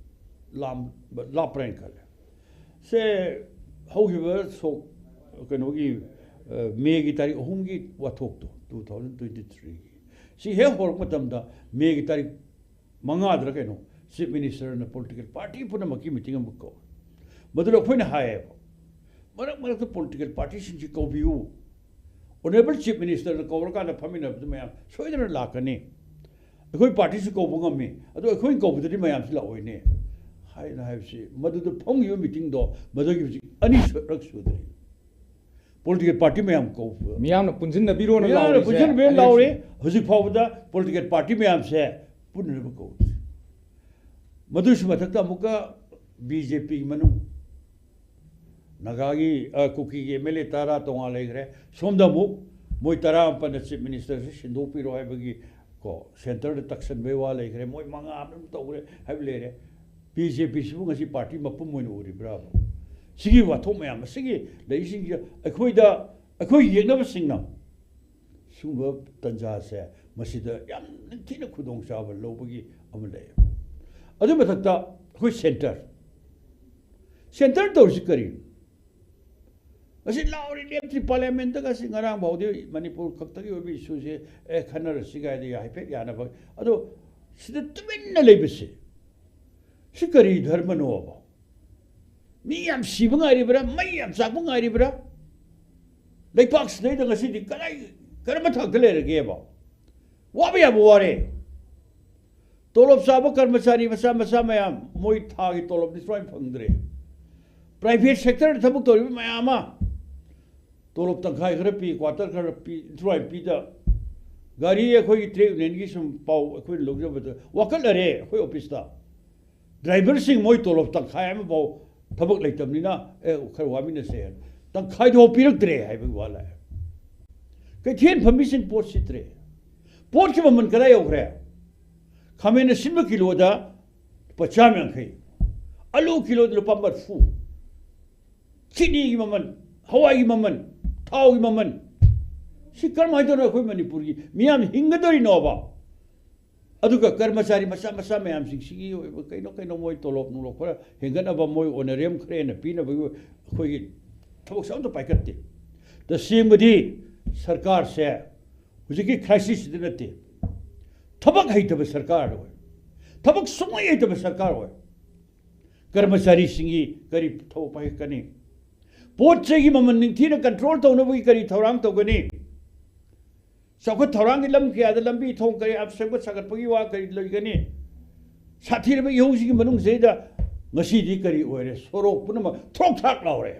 ꯂꯥꯝ-, ꯂꯥꯞꯄ꯭ꯔꯥ ꯍꯥꯏꯅ ꯈꯜꯂꯦ꯫ ꯁꯦ, ꯍꯧꯈꯤꯕ ꯁꯣꯛ, ꯀꯩꯅꯣꯒꯤ, ꯑ, ꯃꯦꯒꯤ ꯇꯥꯔꯤꯛ ꯑꯍꯨꯝꯒꯤ ꯋꯥꯊꯣꯛꯇꯣ, two thousand twenty-threeꯒꯤ, ꯁꯤ ꯍꯦꯛ ꯍꯧꯔꯛꯄ ꯃꯇꯝꯗ ꯃꯦꯒꯤ ꯇꯥꯔꯤꯛ ꯃꯉꯥꯗꯔ ꯀꯩꯅꯣ, ꯆꯤꯐ ꯃꯤꯅꯤꯁꯇꯔꯅ ꯄꯣꯂꯤꯇꯤꯀꯦꯜ ꯄꯥꯔꯇꯤ ꯄꯨꯝꯅꯃꯛꯀꯤ ꯃꯤꯇꯤꯡ ꯑꯃ ꯀꯧꯏ꯫ ꯃꯗꯨꯗ ꯑꯩꯈꯣꯏꯅ ꯍꯥꯏꯌꯦꯕ, ꯃꯔꯛ ꯃꯔꯛꯇ ꯄꯣꯂꯤꯇꯤꯀꯦꯜ ꯄꯥꯔꯇꯤꯁꯤꯡꯁꯤ ꯀꯧꯕꯤꯌꯨ, ꯑꯣꯅꯔꯦꯕꯜ ꯆꯤꯐ ꯃꯤꯅꯤꯁꯇꯔꯅ ꯀꯧꯔꯀꯥꯟꯗ ꯐꯝꯃꯤꯟꯅꯕꯗ ꯃꯌꯥꯝ ꯁꯣꯏꯗꯅ ꯂꯥꯛꯀꯅꯤ꯫ ꯑꯩꯈꯣꯏ ꯄꯥꯔꯇꯤꯁꯨ ꯀꯧꯕ ꯉꯝꯃꯤ, ꯑꯗꯣ ꯑꯩꯈꯣꯏꯅ ꯀꯧꯕꯗꯗꯤ ꯃꯌꯥꯝꯁꯤ ꯂꯥꯛꯑꯣꯏꯅꯦ ꯍꯥꯏꯅ ꯍꯥꯏꯕꯁꯤ, ꯃꯗꯨꯗ ꯐꯝꯈꯤꯕ ꯃꯤꯇꯤꯡꯗꯣ ꯃꯗꯨꯒꯤ ꯍꯧꯖꯤꯛ ꯑꯅꯤꯁꯨꯔꯛ ꯁꯨꯗ꯭ꯔꯤ꯫ ꯄꯣꯂꯤꯇꯤꯀꯦꯜ ꯄꯥꯔꯇꯤ ꯃꯌꯥꯝ ꯀꯧꯕ꯫ ꯃꯤꯌꯥꯝꯅ ꯄꯨꯟꯁꯤꯟꯅꯕꯤꯔꯣꯅ ꯃꯤꯌꯥꯝꯅ ꯂꯥꯎꯔꯤꯁꯦ ꯄꯨꯟꯁꯤꯟꯅꯕꯤꯔꯣꯅ ꯑꯅꯤꯔꯛ ꯂꯥꯎꯔꯤ꯫ ꯁꯨ-, ꯍꯧꯖꯤꯛ ꯐꯥꯎꯕꯗ ꯄꯣꯂꯤꯇꯤꯀꯦꯜ ꯄꯥꯔꯇꯤ ꯃꯌꯥꯝꯁꯦ ꯄꯨꯟꯅꯅꯕ ꯀꯧꯗ꯭ꯔꯤ꯫ ꯃꯗꯨꯁꯨ ꯃꯊꯛꯇ ꯑꯃꯨꯛꯀ ꯕꯤ ꯖꯦ ꯄꯤꯒꯤ ꯃꯅꯨꯡ ꯅꯥꯒꯥꯒꯤ, ꯑ, ꯀꯨꯀꯤꯒꯤ ꯑꯦꯝ ꯑꯦꯜ ꯑꯦ ꯇꯔꯥ ꯇꯣꯉꯥꯟ ꯂꯩꯈ꯭ꯔꯦ꯫ ꯁꯣꯝꯗ ꯑꯃꯨꯛ ꯃꯣꯏ ꯇꯔꯥꯃꯥꯄꯟꯅ ꯆꯤꯐ ꯃꯤꯅꯤꯁꯇꯔꯁꯤ ꯁꯤꯟꯗꯣꯛꯄꯤꯔꯣ ꯍꯥꯏꯕꯒꯤ, ꯀꯣ, ꯁꯦꯟꯇꯔꯗ ꯇꯛꯁꯟꯕꯩ ꯋꯥ ꯂꯩꯈ꯭ꯔꯦ꯫ ꯃꯣꯏ ꯃꯉꯥ ꯑꯗꯨꯝ ꯇꯧꯈ꯭ꯔꯦ ꯍꯥꯏꯕ ꯂꯩꯔꯦ꯫ ꯕꯤ ꯖꯦ ꯄꯤꯁꯤꯕꯨ ꯉꯁꯤ ꯄꯥꯔꯇꯤ ꯃꯄꯨꯝ ꯑꯣꯏꯅ ꯎꯔꯤꯕ꯭ꯔꯥ? ꯁꯤꯒꯤ ꯋꯥꯊꯣꯛ ꯃꯌꯥꯝ ꯑꯁꯤꯒꯤ ꯂꯩꯔꯤꯁꯤꯡꯁꯦ ꯑꯩꯈꯣꯏꯗ, ꯑꯩꯈꯣꯏ ꯌꯦꯛꯅꯕꯁꯤꯡꯅ ꯁꯤꯒꯨꯝꯕ ꯇꯟꯖꯥꯁꯦ ꯃꯁꯤꯗ ꯌꯥꯝ ꯅꯤꯡꯊꯤꯅ ꯈꯨꯗꯣꯡꯆꯥꯕ ꯂꯧꯕꯒꯤ ꯑꯃ ꯂꯩ꯫ ꯑꯗꯨ ꯃꯊꯛꯇ ꯑꯩꯈꯣꯏ ꯁꯦꯟꯇꯔ, ꯁꯦꯟꯇꯔ ꯇꯧꯔꯤꯁꯤ ꯀꯔꯤꯅꯣ? ꯉꯁꯤ ꯂꯥꯎꯔꯤ ꯂꯦꯞꯇ꯭ꯔꯤ ꯄꯥꯔꯂꯤꯌꯥꯃꯦꯟꯇꯒ꯫ ꯑꯁꯤ ꯉꯔꯥꯡ ꯐꯥꯎꯗꯤ ꯃꯅꯤꯄꯨꯔ ꯈꯛꯇꯒꯤ ꯑꯣꯏꯕ ꯏꯁꯨꯁꯦ, ꯑꯦ, ꯈꯟꯅꯔꯁꯤ ꯀꯥꯏꯗꯤ ꯍꯥꯏꯐꯦꯠ ꯌꯥꯅꯕ꯫ ꯑꯗꯣ ꯁꯤꯗ ꯇꯨꯃꯤꯟꯅ ꯂꯩꯕꯁꯦ, ꯁꯤ ꯀꯔꯤ ꯙꯔꯃꯅꯣꯕ? ꯃꯤ ꯌꯥꯝ ꯁꯤꯕ ꯉꯥꯏꯔꯤꯕ꯭ꯔꯥ? ꯃꯩ ꯌꯥꯝ ꯆꯥꯛꯄ ꯉꯥꯏꯔꯤꯕ꯭ꯔꯥ? ꯂꯩꯄꯥꯛꯁꯤꯗꯩꯗ ꯉꯁꯤꯗꯤ ꯀꯗꯥꯏ, ꯀꯔꯝꯕ ꯊꯥꯛꯇ ꯂꯩꯔꯒꯦꯕ? ꯋꯥꯕ ꯌꯥꯕ ꯋꯥꯔꯦ꯫ ꯇꯣꯂꯣꯞ ꯆꯥꯕ ꯀꯔꯃꯆꯥꯔꯤ ꯃꯆꯥ ꯃꯆꯥ ꯃꯌꯥꯝ, ꯃꯣꯏ ꯊꯥꯒꯤ ꯇꯣꯂꯣꯞꯇꯤ ꯁꯨꯃꯥꯏꯅ ꯐꯪꯗ꯭ꯔꯦ꯫ ꯄ꯭ꯔꯥꯏꯚꯦꯠ ꯁꯦꯛꯇꯔꯗ ꯊꯕꯛ ꯇꯧꯔꯤꯕ ꯃꯌꯥꯝ ꯑꯃ ꯇꯣꯂꯣꯞ ꯇꯪꯈꯥꯏ ꯈꯔ ꯄꯤ, ꯀ꯭ꯋꯥꯇꯔ ꯈꯔ ꯄꯤ, ꯁꯨꯃꯥꯏꯅ ꯄꯤꯗ, ꯒꯥꯔꯤ ꯑꯩꯈꯣꯏꯒꯤ ꯇ꯭ꯔꯦꯗ ꯌꯨꯅꯤꯌꯟꯒꯤ ꯁꯨꯝ ꯄꯥꯎ ꯑꯩꯈꯣꯏꯅ ꯂꯧꯖꯕꯗ ꯋꯥꯀꯠꯂꯔꯦ ꯑꯩꯈꯣꯏ ꯑꯣꯐꯤꯁꯇ꯫ ꯗ꯭ꯔꯥꯏꯚꯔꯁꯤꯡ ꯃꯣꯏ ꯇꯣꯂꯣꯞ ꯇꯪꯈꯥꯏ ꯑꯃꯐꯥꯎ ꯊꯕꯛ ꯂꯩꯇꯕꯅꯤꯅ, ꯑꯦ, ꯈꯔ ꯋꯥꯃꯤꯟꯅꯁꯦ ꯍꯥꯏꯅ ꯇꯪꯈꯥꯏꯗꯨꯐꯥꯎ ꯄꯤꯔꯛꯇ꯭ꯔꯦ ꯍꯥꯏꯕꯒꯤ ꯋꯥ ꯂꯥꯛꯑꯦ꯫ ꯀꯩꯊꯦꯜ ꯐꯝꯃꯤꯁꯤꯡ ꯄꯣꯠ ꯁꯤꯠꯇ꯭ꯔꯦ꯫ ꯄꯣꯠꯀꯤ ꯃꯃꯜ ꯀꯗꯥꯏ ꯌꯧꯈ꯭ꯔꯦ? ꯈꯥꯃꯦꯟ ꯑꯁꯤꯟꯕ ꯀꯤꯂꯣꯗ ꯂꯨꯄꯥ ꯆꯥꯝ ꯌꯥꯡꯈꯩ, ꯑꯂꯨ ꯀꯤꯂꯣꯗ ꯂꯨꯄꯥ ꯃꯔꯤꯐꯨ, ꯆꯤꯅꯤꯒꯤ ꯃꯃꯜ, ꯍꯋꯥꯏꯒꯤ ꯃꯃꯜ, ꯊꯥꯎꯒꯤ ꯃꯃꯜ, ꯁꯤ ꯀꯔꯝꯍꯥꯏꯅ ꯇꯧꯔ ꯑꯩꯈꯣꯏ ꯃꯅꯤꯄꯨꯔꯒꯤ ꯃꯤꯌꯥꯝ ꯍꯤꯡꯒꯗꯧꯔꯤꯅꯣꯕ? ꯑꯗꯨꯒ ꯀꯔꯃꯆꯥꯔꯤ ꯃꯆꯥ ꯃꯆꯥ ꯃꯌꯥꯝꯁꯤꯡꯁꯤꯒꯤ ꯑꯣꯏꯕ ꯀꯩꯅꯣ ꯀꯩꯅꯣ ꯃꯣꯏ ꯇꯣꯂꯣꯞ ꯅꯨꯡꯂꯣꯞ ꯈꯔ ꯍꯦꯟꯒꯠꯅꯕ, ꯃꯣꯏ ꯑꯣꯅꯔꯦꯝ ꯈꯔ ꯍꯦꯟꯅ ꯄꯤꯅꯕꯒꯤ ꯑꯩꯈꯣꯏꯒꯤ ꯊꯕꯛꯁꯦ ꯑꯝꯇ ꯄꯥꯏꯈꯠꯇꯦ꯫ ꯇꯁꯦꯡꯕꯗꯤ ꯁꯔꯀꯥꯔꯁꯦ ꯍꯧꯖꯤꯛꯀꯤ ꯀ꯭ꯔꯥꯏꯁꯤꯁꯁꯤꯗ ꯅꯠꯇꯦ, ꯊꯕꯛ ꯍꯩꯇꯕ ꯁꯔꯀꯥꯔ ꯑꯣꯏ, ꯊꯕꯛ ꯁꯨꯡꯍꯩ ꯍꯩꯇꯕ ꯁꯔꯀꯥꯔ ꯑꯣꯏ꯫ ꯀꯔꯃꯆꯥꯔꯤꯁꯤꯡꯒꯤ ꯀꯔꯤ ꯊꯕꯛ ꯄꯥꯏꯈꯠꯀꯅꯤ? ꯄꯣꯠ ꯆꯩꯒꯤ ꯃꯃꯜ ꯅꯤꯡꯊꯤꯅ ꯀꯟꯇ꯭ꯔꯣꯜ ꯇꯧꯅꯕꯒꯤ ꯀꯔꯤ ꯊꯧꯔꯥꯡ ꯇꯧꯒꯅꯤ? ꯆꯥꯎꯈꯠ ꯊꯧꯔꯥꯡꯒꯤ ꯂꯝ ꯀꯌꯥꯗ ꯂꯝꯕꯤ ꯊꯣꯡ ꯀꯌꯥ ꯁꯦꯝꯒꯠ ꯁꯥꯒꯠꯄꯒꯤ ꯋꯥ ꯀꯔꯤ ꯂꯩꯒꯅꯤ? ꯁꯥꯊꯤꯔꯕ ꯏꯍꯧꯁꯤꯒꯤ ꯃꯅꯨꯡꯁꯤꯗꯩꯗ ꯉꯁꯤꯗꯤ ꯀꯔꯤ ꯑꯣꯏꯔꯦ? ꯁꯣꯔꯣꯛ ꯄꯨꯝꯅꯃꯛ ꯊ꯭ꯔꯣꯛ ꯊ꯭ꯔꯥꯛ ꯂꯥꯎꯔꯦ꯫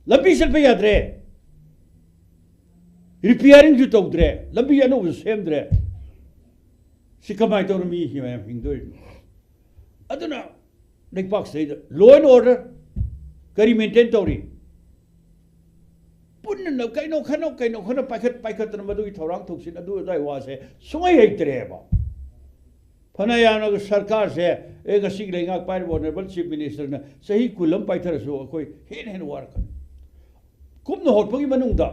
ꯂꯝꯕꯤ ꯆꯠꯄ ꯌꯥꯗ꯭ꯔꯦ꯫ ꯔꯤꯄꯤꯌꯥꯔꯤꯡꯁꯨ ꯇꯧꯗ꯭ꯔꯦ, ꯂꯝꯕꯤ ꯑꯅꯧꯕꯁꯨ ꯁꯦꯝꯗ꯭ꯔꯦ꯫ ꯁꯤ ꯀꯃꯥꯏꯅ ꯇꯧꯔ ꯃꯤ ꯃꯌꯥꯝ ꯍꯤꯡꯗꯣꯔꯤꯅꯣ? ꯑꯗꯨꯅ ꯂꯩꯄꯥꯛꯁꯤꯗꯩꯗ law and order ꯀꯔꯤ maintain ꯇꯧꯔꯤ? ꯄꯨꯟꯅ ꯀꯩꯅꯣ ꯈꯟꯅ ꯀꯩꯅꯣ ꯈꯟꯅ ꯄꯥꯏꯈꯠ ꯄꯥꯏꯈꯠꯇꯅ ꯃꯗꯨꯒꯤ ꯊꯧꯔꯥꯡ ꯊꯧꯁꯤꯜ ꯑꯗꯨ ꯑꯗꯥꯏ ꯋꯥꯁꯦ ꯁꯨꯡꯍꯩ ꯍꯩꯇ꯭ꯔꯦꯕ꯫ ꯐꯅ ꯌꯥꯝꯅ ꯁꯔꯀꯥꯔꯁꯦ, ꯑꯦ, ꯉꯁꯤꯒꯤ ꯂꯩꯉꯥꯛ ꯄꯥꯏꯔꯤꯕ Honourable Chief Minister ꯅ ꯆꯍꯤ ꯀꯨꯟ ꯑꯃ ꯄꯥꯏꯊꯔꯁꯨ ꯑꯩꯈꯣꯏ ꯍꯦꯟꯅ ꯍꯦꯟꯅ ꯋꯥꯔꯛꯀꯅꯤ꯫ ꯀꯨꯝꯅ ꯍꯧꯔꯛꯄꯒꯤ ꯃꯅꯨꯡꯗ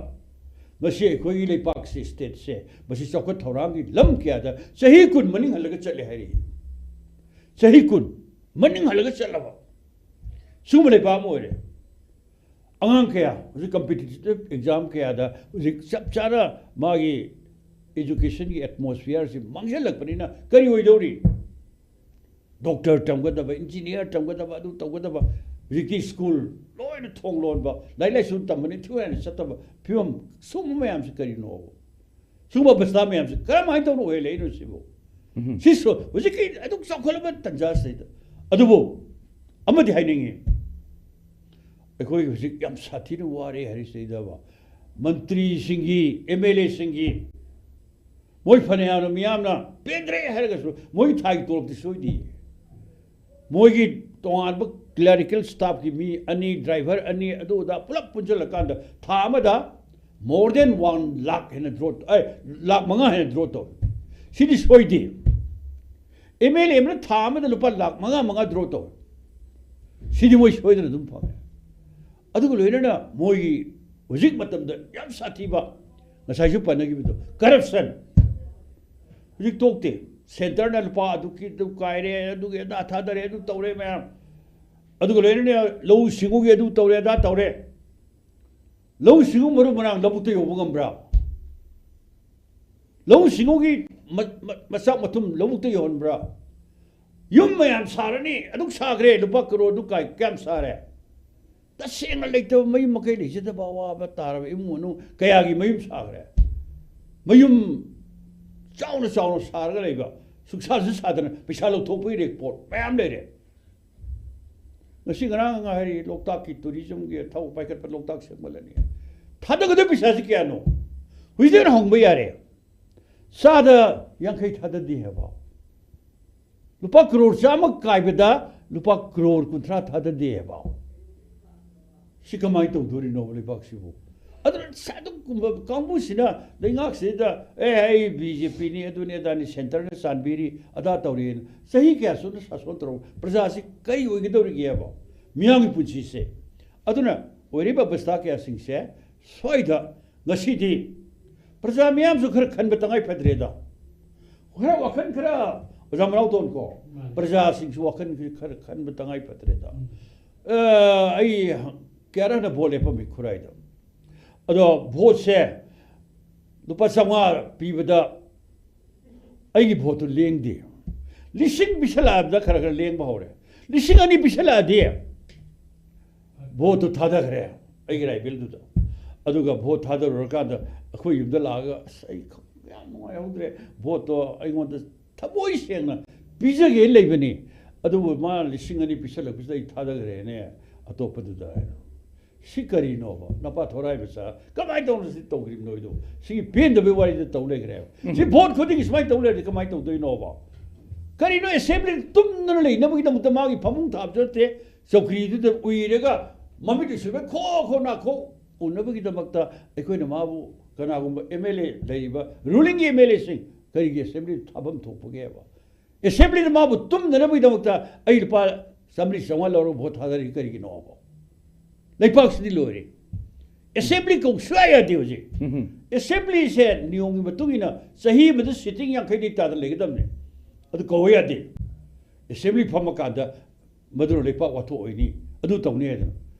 ꯉꯁꯤ ꯑꯩꯈꯣꯏꯒꯤ ꯂꯩꯄꯥꯛꯁꯤ, state ꯁꯦ, ꯃꯁꯤ ꯆꯥꯎꯈꯠ ꯊꯧꯔꯥꯡꯒꯤ ꯂꯝ ꯀꯌꯥꯗ ꯆꯍꯤ ꯀꯨꯟ ꯃꯅꯤꯡ ꯍꯜꯂꯒ ꯆꯠꯂꯦ ꯍꯥꯏꯔꯤ꯫ ꯆꯍꯤ ꯀꯨꯟ ꯃꯅꯤꯡ ꯍꯜꯂꯒ ꯆꯠꯂꯕ ꯁꯤꯒꯨꯝꯕ ꯂꯩꯄꯥꯛ ꯑꯃ ꯑꯣꯏꯔꯦ꯫ ꯑꯉꯥꯡ ꯀꯌꯥ ꯍꯧꯖꯤꯛ competitive exam ꯀꯌꯥꯗ ꯍꯧꯖꯤꯛ ꯆꯞ ꯆꯥꯅ ꯃꯥꯒꯤ education ꯒꯤ atmosphere ꯁꯤ ꯃꯥꯡꯁꯤꯜꯂꯛꯄꯅꯤꯅ ꯀꯔꯤ ꯑꯣꯏꯗꯧꯔꯤ? Doctor ꯇꯝꯒꯗꯕ, engineer ꯇꯝꯒꯗꯕ, ꯑꯗꯨ ꯇꯧꯒꯗꯕ, ꯍꯧꯖꯤꯛꯇꯤ school ꯂꯣꯏꯅ ꯊꯣꯡ ꯂꯣꯟꯕ, ꯂꯥꯏꯔꯤꯛ ꯂꯥꯏꯁꯨ ꯇꯝꯕꯅꯤ ꯊꯤꯑꯣꯏꯅ ꯆꯠꯇꯕ ꯐꯤꯕꯝ, ꯁꯨꯝꯕ ꯃꯌꯥꯝꯁꯤ ꯀꯔꯤꯅꯣ? ꯁꯤꯒꯨꯝꯕ ꯑꯕꯁꯊꯥ ꯃꯌꯥꯝꯁꯤ ꯀꯔꯝꯍꯥꯏꯅ ꯇꯧꯅ ꯑꯣꯏꯍꯜꯂꯛꯏꯅꯣ ꯁꯤꯕꯨ? ꯎꯝ꯫ ꯁꯤꯁꯨ ꯍꯧꯖꯤꯛꯀꯤ ꯑꯗꯨꯛ ꯆꯥꯎꯈꯠꯂꯕ ꯇꯟꯖꯥꯁꯤꯗꯩꯗ꯫ ꯑꯗꯨꯕꯨ ꯑꯃꯗꯤ ꯍꯥꯏꯅꯤꯡꯉꯤ, ꯑꯩꯈꯣꯏ ꯍꯧꯖꯤꯛ ꯌꯥꯝ ꯁꯥꯊꯤꯅ ꯋꯥꯔꯦ ꯍꯥꯏꯔꯤꯁꯤꯗꯩꯗꯕ ꯃꯟꯇ꯭ꯔꯤꯁꯤꯡꯒꯤ, MLA ꯁꯤꯡꯒꯤ, ꯃꯣꯏ ꯐꯅꯌꯥꯝꯅ ꯃꯤꯌꯥꯝꯅ ꯄꯦꯟꯗ꯭ꯔꯦ ꯍꯥꯏꯔꯒꯁꯨ ꯃꯣꯏ ꯊꯥꯒꯤ ꯇꯣꯂꯣꯞꯇꯤ ꯁꯣꯏꯗꯦ꯫ ꯃꯣꯏꯒꯤ ꯇꯣꯉꯥꯟꯕ clerical staff ꯀꯤ ꯃꯤ ꯑꯅꯤ, driver ꯑꯅꯤ, ꯑꯗꯨ ꯑꯗꯥ ꯄꯨꯂꯞ ꯄꯨꯟꯁꯤꯜꯂꯀꯥꯟꯗ ꯊꯥ ꯑꯃꯗ more than one lakh ꯍꯦꯟꯅ draw, ꯑꯦ, ꯂꯥꯛ ꯃꯉꯥ ꯍꯦꯟꯅ draw ꯇꯧꯏ꯫ ꯁꯤꯗꯤ ꯁꯣꯏꯗꯦ꯫ MLA ꯑꯃꯅ ꯊꯥ ꯑꯃꯗ ꯂꯨꯄꯥ ꯂꯥꯛ ꯃꯉꯥ ꯃꯉꯥ draw ꯇꯧꯏ꯫ ꯁꯤꯗꯤ ꯃꯣꯏ ꯁꯣꯏꯗꯅ ꯑꯗꯨꯝ ꯐꯪꯉꯦ꯫ ꯑꯗꯨꯒ ꯂꯣꯏꯅꯅ ꯃꯣꯏꯒꯤ ꯍꯧꯖꯤꯛ ꯃꯇꯝꯗ ꯌꯥꯝ ꯁꯥꯊꯤꯕ, ꯉꯁꯥꯏꯁꯨ ꯄꯟꯅꯈꯤꯕꯗꯣ, corruption꯫ ꯍꯧꯖꯤꯛ ꯇꯣꯛꯇꯦ꯫ Centre ꯅ ꯂꯨꯄꯥ ꯑꯗꯨꯒꯤ ꯑꯗꯨ ꯀꯥꯏꯔꯦ, ꯑꯗꯨꯒꯤ ꯑꯗꯥ ꯊꯥꯗꯔꯦ, ꯑꯗꯨ ꯇꯧꯔꯦ ꯃꯌꯥꯝ꯫ ꯑꯗꯨꯒ ꯂꯣꯏꯅꯅ ꯂꯧꯎ ꯁꯤꯡꯎꯒꯤ ꯑꯗꯨ ꯇꯧꯔꯦ, ꯑꯗꯥ ꯇꯧꯔꯦ꯫ ꯂꯧꯎ ꯁꯤꯡꯎ ꯃꯔꯨ ꯃꯔꯥꯡ ꯂꯧꯕꯨꯛꯇ ꯌꯧꯕ ꯉꯝꯕ꯭ꯔꯥ? ꯂꯧꯎ ꯁꯤꯡꯎꯒꯤ ꯃ-, ꯃ-, ꯃꯆꯥꯛ ꯃꯊꯨꯝ ꯂꯧꯕꯨꯛꯇ ꯌꯧꯍꯟꯕ꯭ꯔꯥ? ꯌꯨꯝ ꯃꯌꯥꯝ ꯁꯥꯔꯅꯤ, ꯑꯗꯨꯛ ꯁꯥꯈ꯭ꯔꯦ, ꯂꯨꯄꯥ ꯀꯔꯣꯔ ꯑꯗꯨꯛ ꯀꯥꯏ-, ꯀꯌꯥꯝ ꯁꯥꯔꯦ? ꯇꯁꯦꯡꯅ ꯂꯩꯇꯕ ꯃꯌꯨꯝ ꯃꯀꯩ ꯂꯩꯖꯗꯕ ꯑꯋꯥꯕ ꯇꯥꯔꯕ ꯏꯃꯨꯡ ꯃꯅꯨꯡ ꯀꯌꯥꯒꯤ ꯃꯌꯨꯝ ꯁꯥꯈ꯭ꯔꯦ? ꯃꯌꯨꯝ ꯆꯥꯎꯅ ꯆꯥꯎꯅ ꯁꯥꯔꯒ ꯂꯩꯕ, ꯁꯨꯛꯁꯥꯁꯨ ꯁꯥꯗꯅ ꯄꯩꯁꯥ ꯂꯧꯊꯣꯛꯄꯒꯤ ꯔꯦꯀꯣꯔꯗ ꯃꯌꯥꯝ ꯂꯩꯔꯦ꯫ ꯉꯁꯤ ꯉꯔꯥꯡ ꯉꯥꯏꯔꯤ ꯂꯣꯛꯇꯥꯛꯀꯤ tourism ꯒꯤ ꯊꯧ ꯄꯥꯏꯈꯠꯄ, ꯂꯣꯛꯇꯥꯛ ꯁꯦꯝꯒꯠꯂꯅꯤ꯫ ꯊꯥꯗꯒꯗꯕ ꯄꯩꯁꯥꯁꯤ ꯀꯌꯥꯅꯣ? ꯍꯧꯖꯤꯛꯇꯩ ꯍꯧꯅ ꯍꯪꯕ ꯌꯥꯔꯦ꯫ ꯆꯥꯗ ꯌꯥꯡꯈꯩ ꯊꯥꯗꯗꯦ ꯍꯥꯏꯕ꯫ ꯂꯨꯄꯥ ꯀ꯭ꯔꯣꯔ ꯆꯥꯝꯃ ꯀꯥꯏꯕꯗ ꯂꯨꯄꯥ ꯀ꯭ꯔꯣꯔ ꯀꯨꯟꯊ꯭ꯔꯥ ꯊꯥꯗꯗꯦꯕ꯫ ꯁꯤ ꯀꯃꯥꯏꯅ ꯇꯧꯗꯣꯔꯤꯅꯣꯕ ꯂꯩꯕꯥꯛꯁꯤꯕꯨ? ꯑꯗꯨꯅ ꯑꯗꯨꯒꯨꯝꯕ ꯀꯥꯡꯕꯨꯁꯤꯅ ꯂꯩꯉꯥꯛꯁꯤꯗ, "ꯑꯦ, ꯑꯩ ꯕꯤ ꯖꯦ ꯄꯤꯅꯤ, ꯑꯗꯨꯅꯤ ꯑꯗꯥꯅꯤ, ꯁꯦꯟꯇꯔꯅ ꯆꯥꯟꯕꯤꯔꯤ, ꯑꯗꯥ ꯇꯧꯔꯤꯅ" ꯆꯍꯤ ꯀꯌꯥ ꯁꯨꯅ ꯁꯥꯁꯣꯟ ꯇꯧꯔꯛꯄ ꯄ꯭ꯔꯖꯥꯁꯤ ꯀꯔꯤ ꯑꯣꯏꯒꯗꯧꯔꯤꯒꯦꯕ? ꯃꯤꯌꯥꯝꯒꯤ ꯄꯨꯟꯁꯤꯁꯦ꯫ ꯑꯗꯨꯅ ꯑꯣꯏꯔꯤꯕ ꯑꯕꯁꯊꯥ ꯀꯌꯥꯁꯤꯡꯁꯦ ꯁ꯭ꯋꯥꯏꯗ ꯉꯁꯤꯗꯤ ꯄ꯭ꯔꯖꯥ ꯃꯤꯌꯥꯝꯁꯨ ꯈꯔ ꯈꯟꯕ ꯇꯉꯥꯏ ꯐꯗ꯭ꯔꯦꯗ꯫ ꯈꯔ ꯋꯥꯈꯜ ꯈꯔ, ꯑꯣꯖꯥ ꯃꯅꯥꯎꯗꯣꯟꯀꯣ, ꯃꯥꯅꯤ꯫ ꯄ꯭ꯔꯖꯥꯁꯤꯡꯁꯨ ꯋꯥꯈꯜ ꯈꯔ ꯈꯟꯕ ꯇꯉꯥꯏ ꯐꯗ꯭ꯔꯦꯗ꯫ ꯎꯝ꯫ ꯑ, ꯑꯩ ꯀꯌꯥꯔꯛ ꯍꯟꯅ ꯚꯣꯠ ꯂꯦꯞꯄꯝꯃꯤ ꯈꯨꯔꯥꯏꯗ꯫ ꯑꯗꯣ ꯚꯣꯠꯁꯦ ꯂꯨꯄꯥ ꯆꯥꯝꯃꯉꯥ ꯄꯤꯕꯗ ꯑꯩꯒꯤ ꯚꯣꯠꯇꯨ ꯂꯦꯡꯗꯦ꯫ ꯂꯤꯁꯤꯡ ꯄꯤꯁꯜꯂꯛꯑꯕꯗ ꯈꯔ ꯈꯔ ꯂꯦꯡꯕ ꯍꯧꯔꯦ꯫ ꯂꯤꯁꯤꯡ ꯑꯅꯤ ꯄꯤꯁꯜꯂꯛꯑꯗꯤ ꯚꯣꯠꯇꯨ ꯊꯥꯗꯈ꯭ꯔꯦ ꯑꯩꯒꯤ ꯔꯥꯏꯐꯜꯗꯨꯗ꯫ ꯑꯗꯨꯒ ꯚꯣꯠ ꯊꯥꯗꯔꯨꯔꯀꯥꯟꯗ ꯑꯩꯈꯣꯏ ꯌꯨꯝꯗ ꯂꯥꯛꯑꯒ, "ꯑꯁ, ꯑꯩ ꯌꯥꯝ ꯅꯨꯡꯉꯥꯏꯍꯧꯗ꯭ꯔꯦ, ꯚꯣꯠꯇꯣ ꯑꯩꯉꯣꯟꯗ ꯊꯃꯣꯏ ꯁꯦꯡꯅ ꯄꯤꯖꯒꯦ ꯂꯩꯕꯅꯤ, ꯑꯗꯨꯕꯨ ꯃꯥ ꯂꯤꯁꯤꯡ ꯑꯅꯤ ꯄꯤꯁꯜꯂꯛꯄꯁꯤꯗ ꯑꯩ ꯊꯥꯗꯈ꯭ꯔꯦꯅꯦ ꯑꯇꯣꯞꯄꯗꯨꯗ" ꯍꯥꯏꯅ꯫ ꯁꯤ ꯀꯔꯤꯅꯣꯕ? ꯅꯄꯥ ꯊꯣꯔꯥꯏ ꯃꯆꯥ, ꯀꯃꯥꯏꯅ ꯇꯧꯅ ꯁꯤ ꯇꯧꯈ꯭ꯔꯤꯕꯅꯣꯗꯣ? ꯁꯤꯒꯤ ꯄꯦꯟꯗꯕꯒꯤ ꯋꯥꯔꯤꯗ ꯇꯧ ꯂꯩꯈ꯭ꯔꯦꯕ꯫ ꯁꯤ ꯎꯝ꯫ ꯚꯣꯠ ꯈꯨꯗꯤꯡꯒꯤ ꯁꯨꯃꯥꯏꯅ ꯇꯧ ꯂꯩꯔꯗꯤ ꯀꯃꯥꯏꯅ ꯇꯧꯗꯣꯏꯅꯣꯕ? ꯀꯔꯤꯅꯣ, ꯑꯦꯁꯦꯝꯕ꯭ꯂꯤ ꯇꯨꯝꯗꯅ ꯂꯩꯅꯕꯒꯤꯗꯃꯛꯇ ꯃꯥꯒꯤ ꯐꯃꯨꯡ ꯊꯥꯕꯁꯨ ꯅꯠꯇꯦ, ꯆꯧꯀ꯭ꯔꯤꯗꯨꯗ ꯎꯏꯔꯒ ꯃꯃꯤꯠ ꯎꯏꯁꯤꯜꯂꯒ ꯈꯣ ꯈꯣ ꯅꯥꯈꯣ ꯎꯅꯕꯒꯤꯗꯃꯛꯇ ꯑꯩꯈꯣꯏꯅ ꯃꯥꯕꯨ, ꯀꯅꯥꯒꯨꯝꯕ ꯑꯦꯝ ꯑꯦꯜ ꯑꯦ ꯂꯩꯔꯤꯕ ꯔꯨꯂꯤꯡꯒꯤ ꯑꯦꯝ ꯑꯦꯜ ꯑꯦꯁꯤꯡ ꯀꯔꯤꯒꯤ ꯑꯦꯁꯦꯝꯕ꯭ꯂꯤ ꯊꯥꯐꯝ ꯊꯣꯛꯄꯒꯦꯕ? ꯑꯦꯁꯦꯝꯕ꯭ꯂꯤꯗ ꯃꯥꯕꯨ ꯇꯨꯝꯅꯅꯕꯒꯤꯗꯃꯛꯇ ꯑꯩ ꯂꯨꯄꯥ ꯆꯥꯝꯃꯔꯤ ꯆꯥꯝꯃꯉꯥ ꯂꯧꯔꯒ ꯚꯣꯠ ꯊꯥꯗꯔꯤ ꯀꯔꯤꯒꯤꯅꯣꯕ? ꯂꯩꯄꯥꯛꯁꯤꯗꯤ ꯂꯣꯏꯔꯦ꯫ ꯑꯦꯁꯦꯝꯕ꯭ꯂꯤ ꯀꯧ ꯁꯨꯡꯌꯥ ꯌꯥꯗꯦ ꯍꯧꯖꯤꯛ꯫ ꯎꯝ꯫ ꯑꯦꯁꯦꯝꯕ꯭ꯂꯤꯁꯦ ꯅꯤꯌꯣꯝꯒꯤ ꯃꯇꯨꯡ ꯏꯟꯅ ꯆꯍꯤ ꯑꯃꯗ ꯁꯤꯇꯤꯡ ꯌꯥꯡꯈꯩꯗꯤ ꯇꯥꯗꯅ ꯂꯩꯒꯗꯕꯅꯦ꯫ ꯑꯗꯨ ꯀꯧꯕ ꯌꯥꯗꯦ꯫ ꯑꯦꯁꯦꯝꯕ꯭ꯂꯤ ꯐꯝꯃꯀꯥꯟꯗ ꯃꯗꯨꯅ ꯂꯩꯄꯥꯛ ꯋꯥꯊꯣꯛ ꯑꯣꯏꯅꯤ, ꯑꯗꯨ ꯇꯧꯅꯤ ꯍꯥꯏꯗꯅ꯫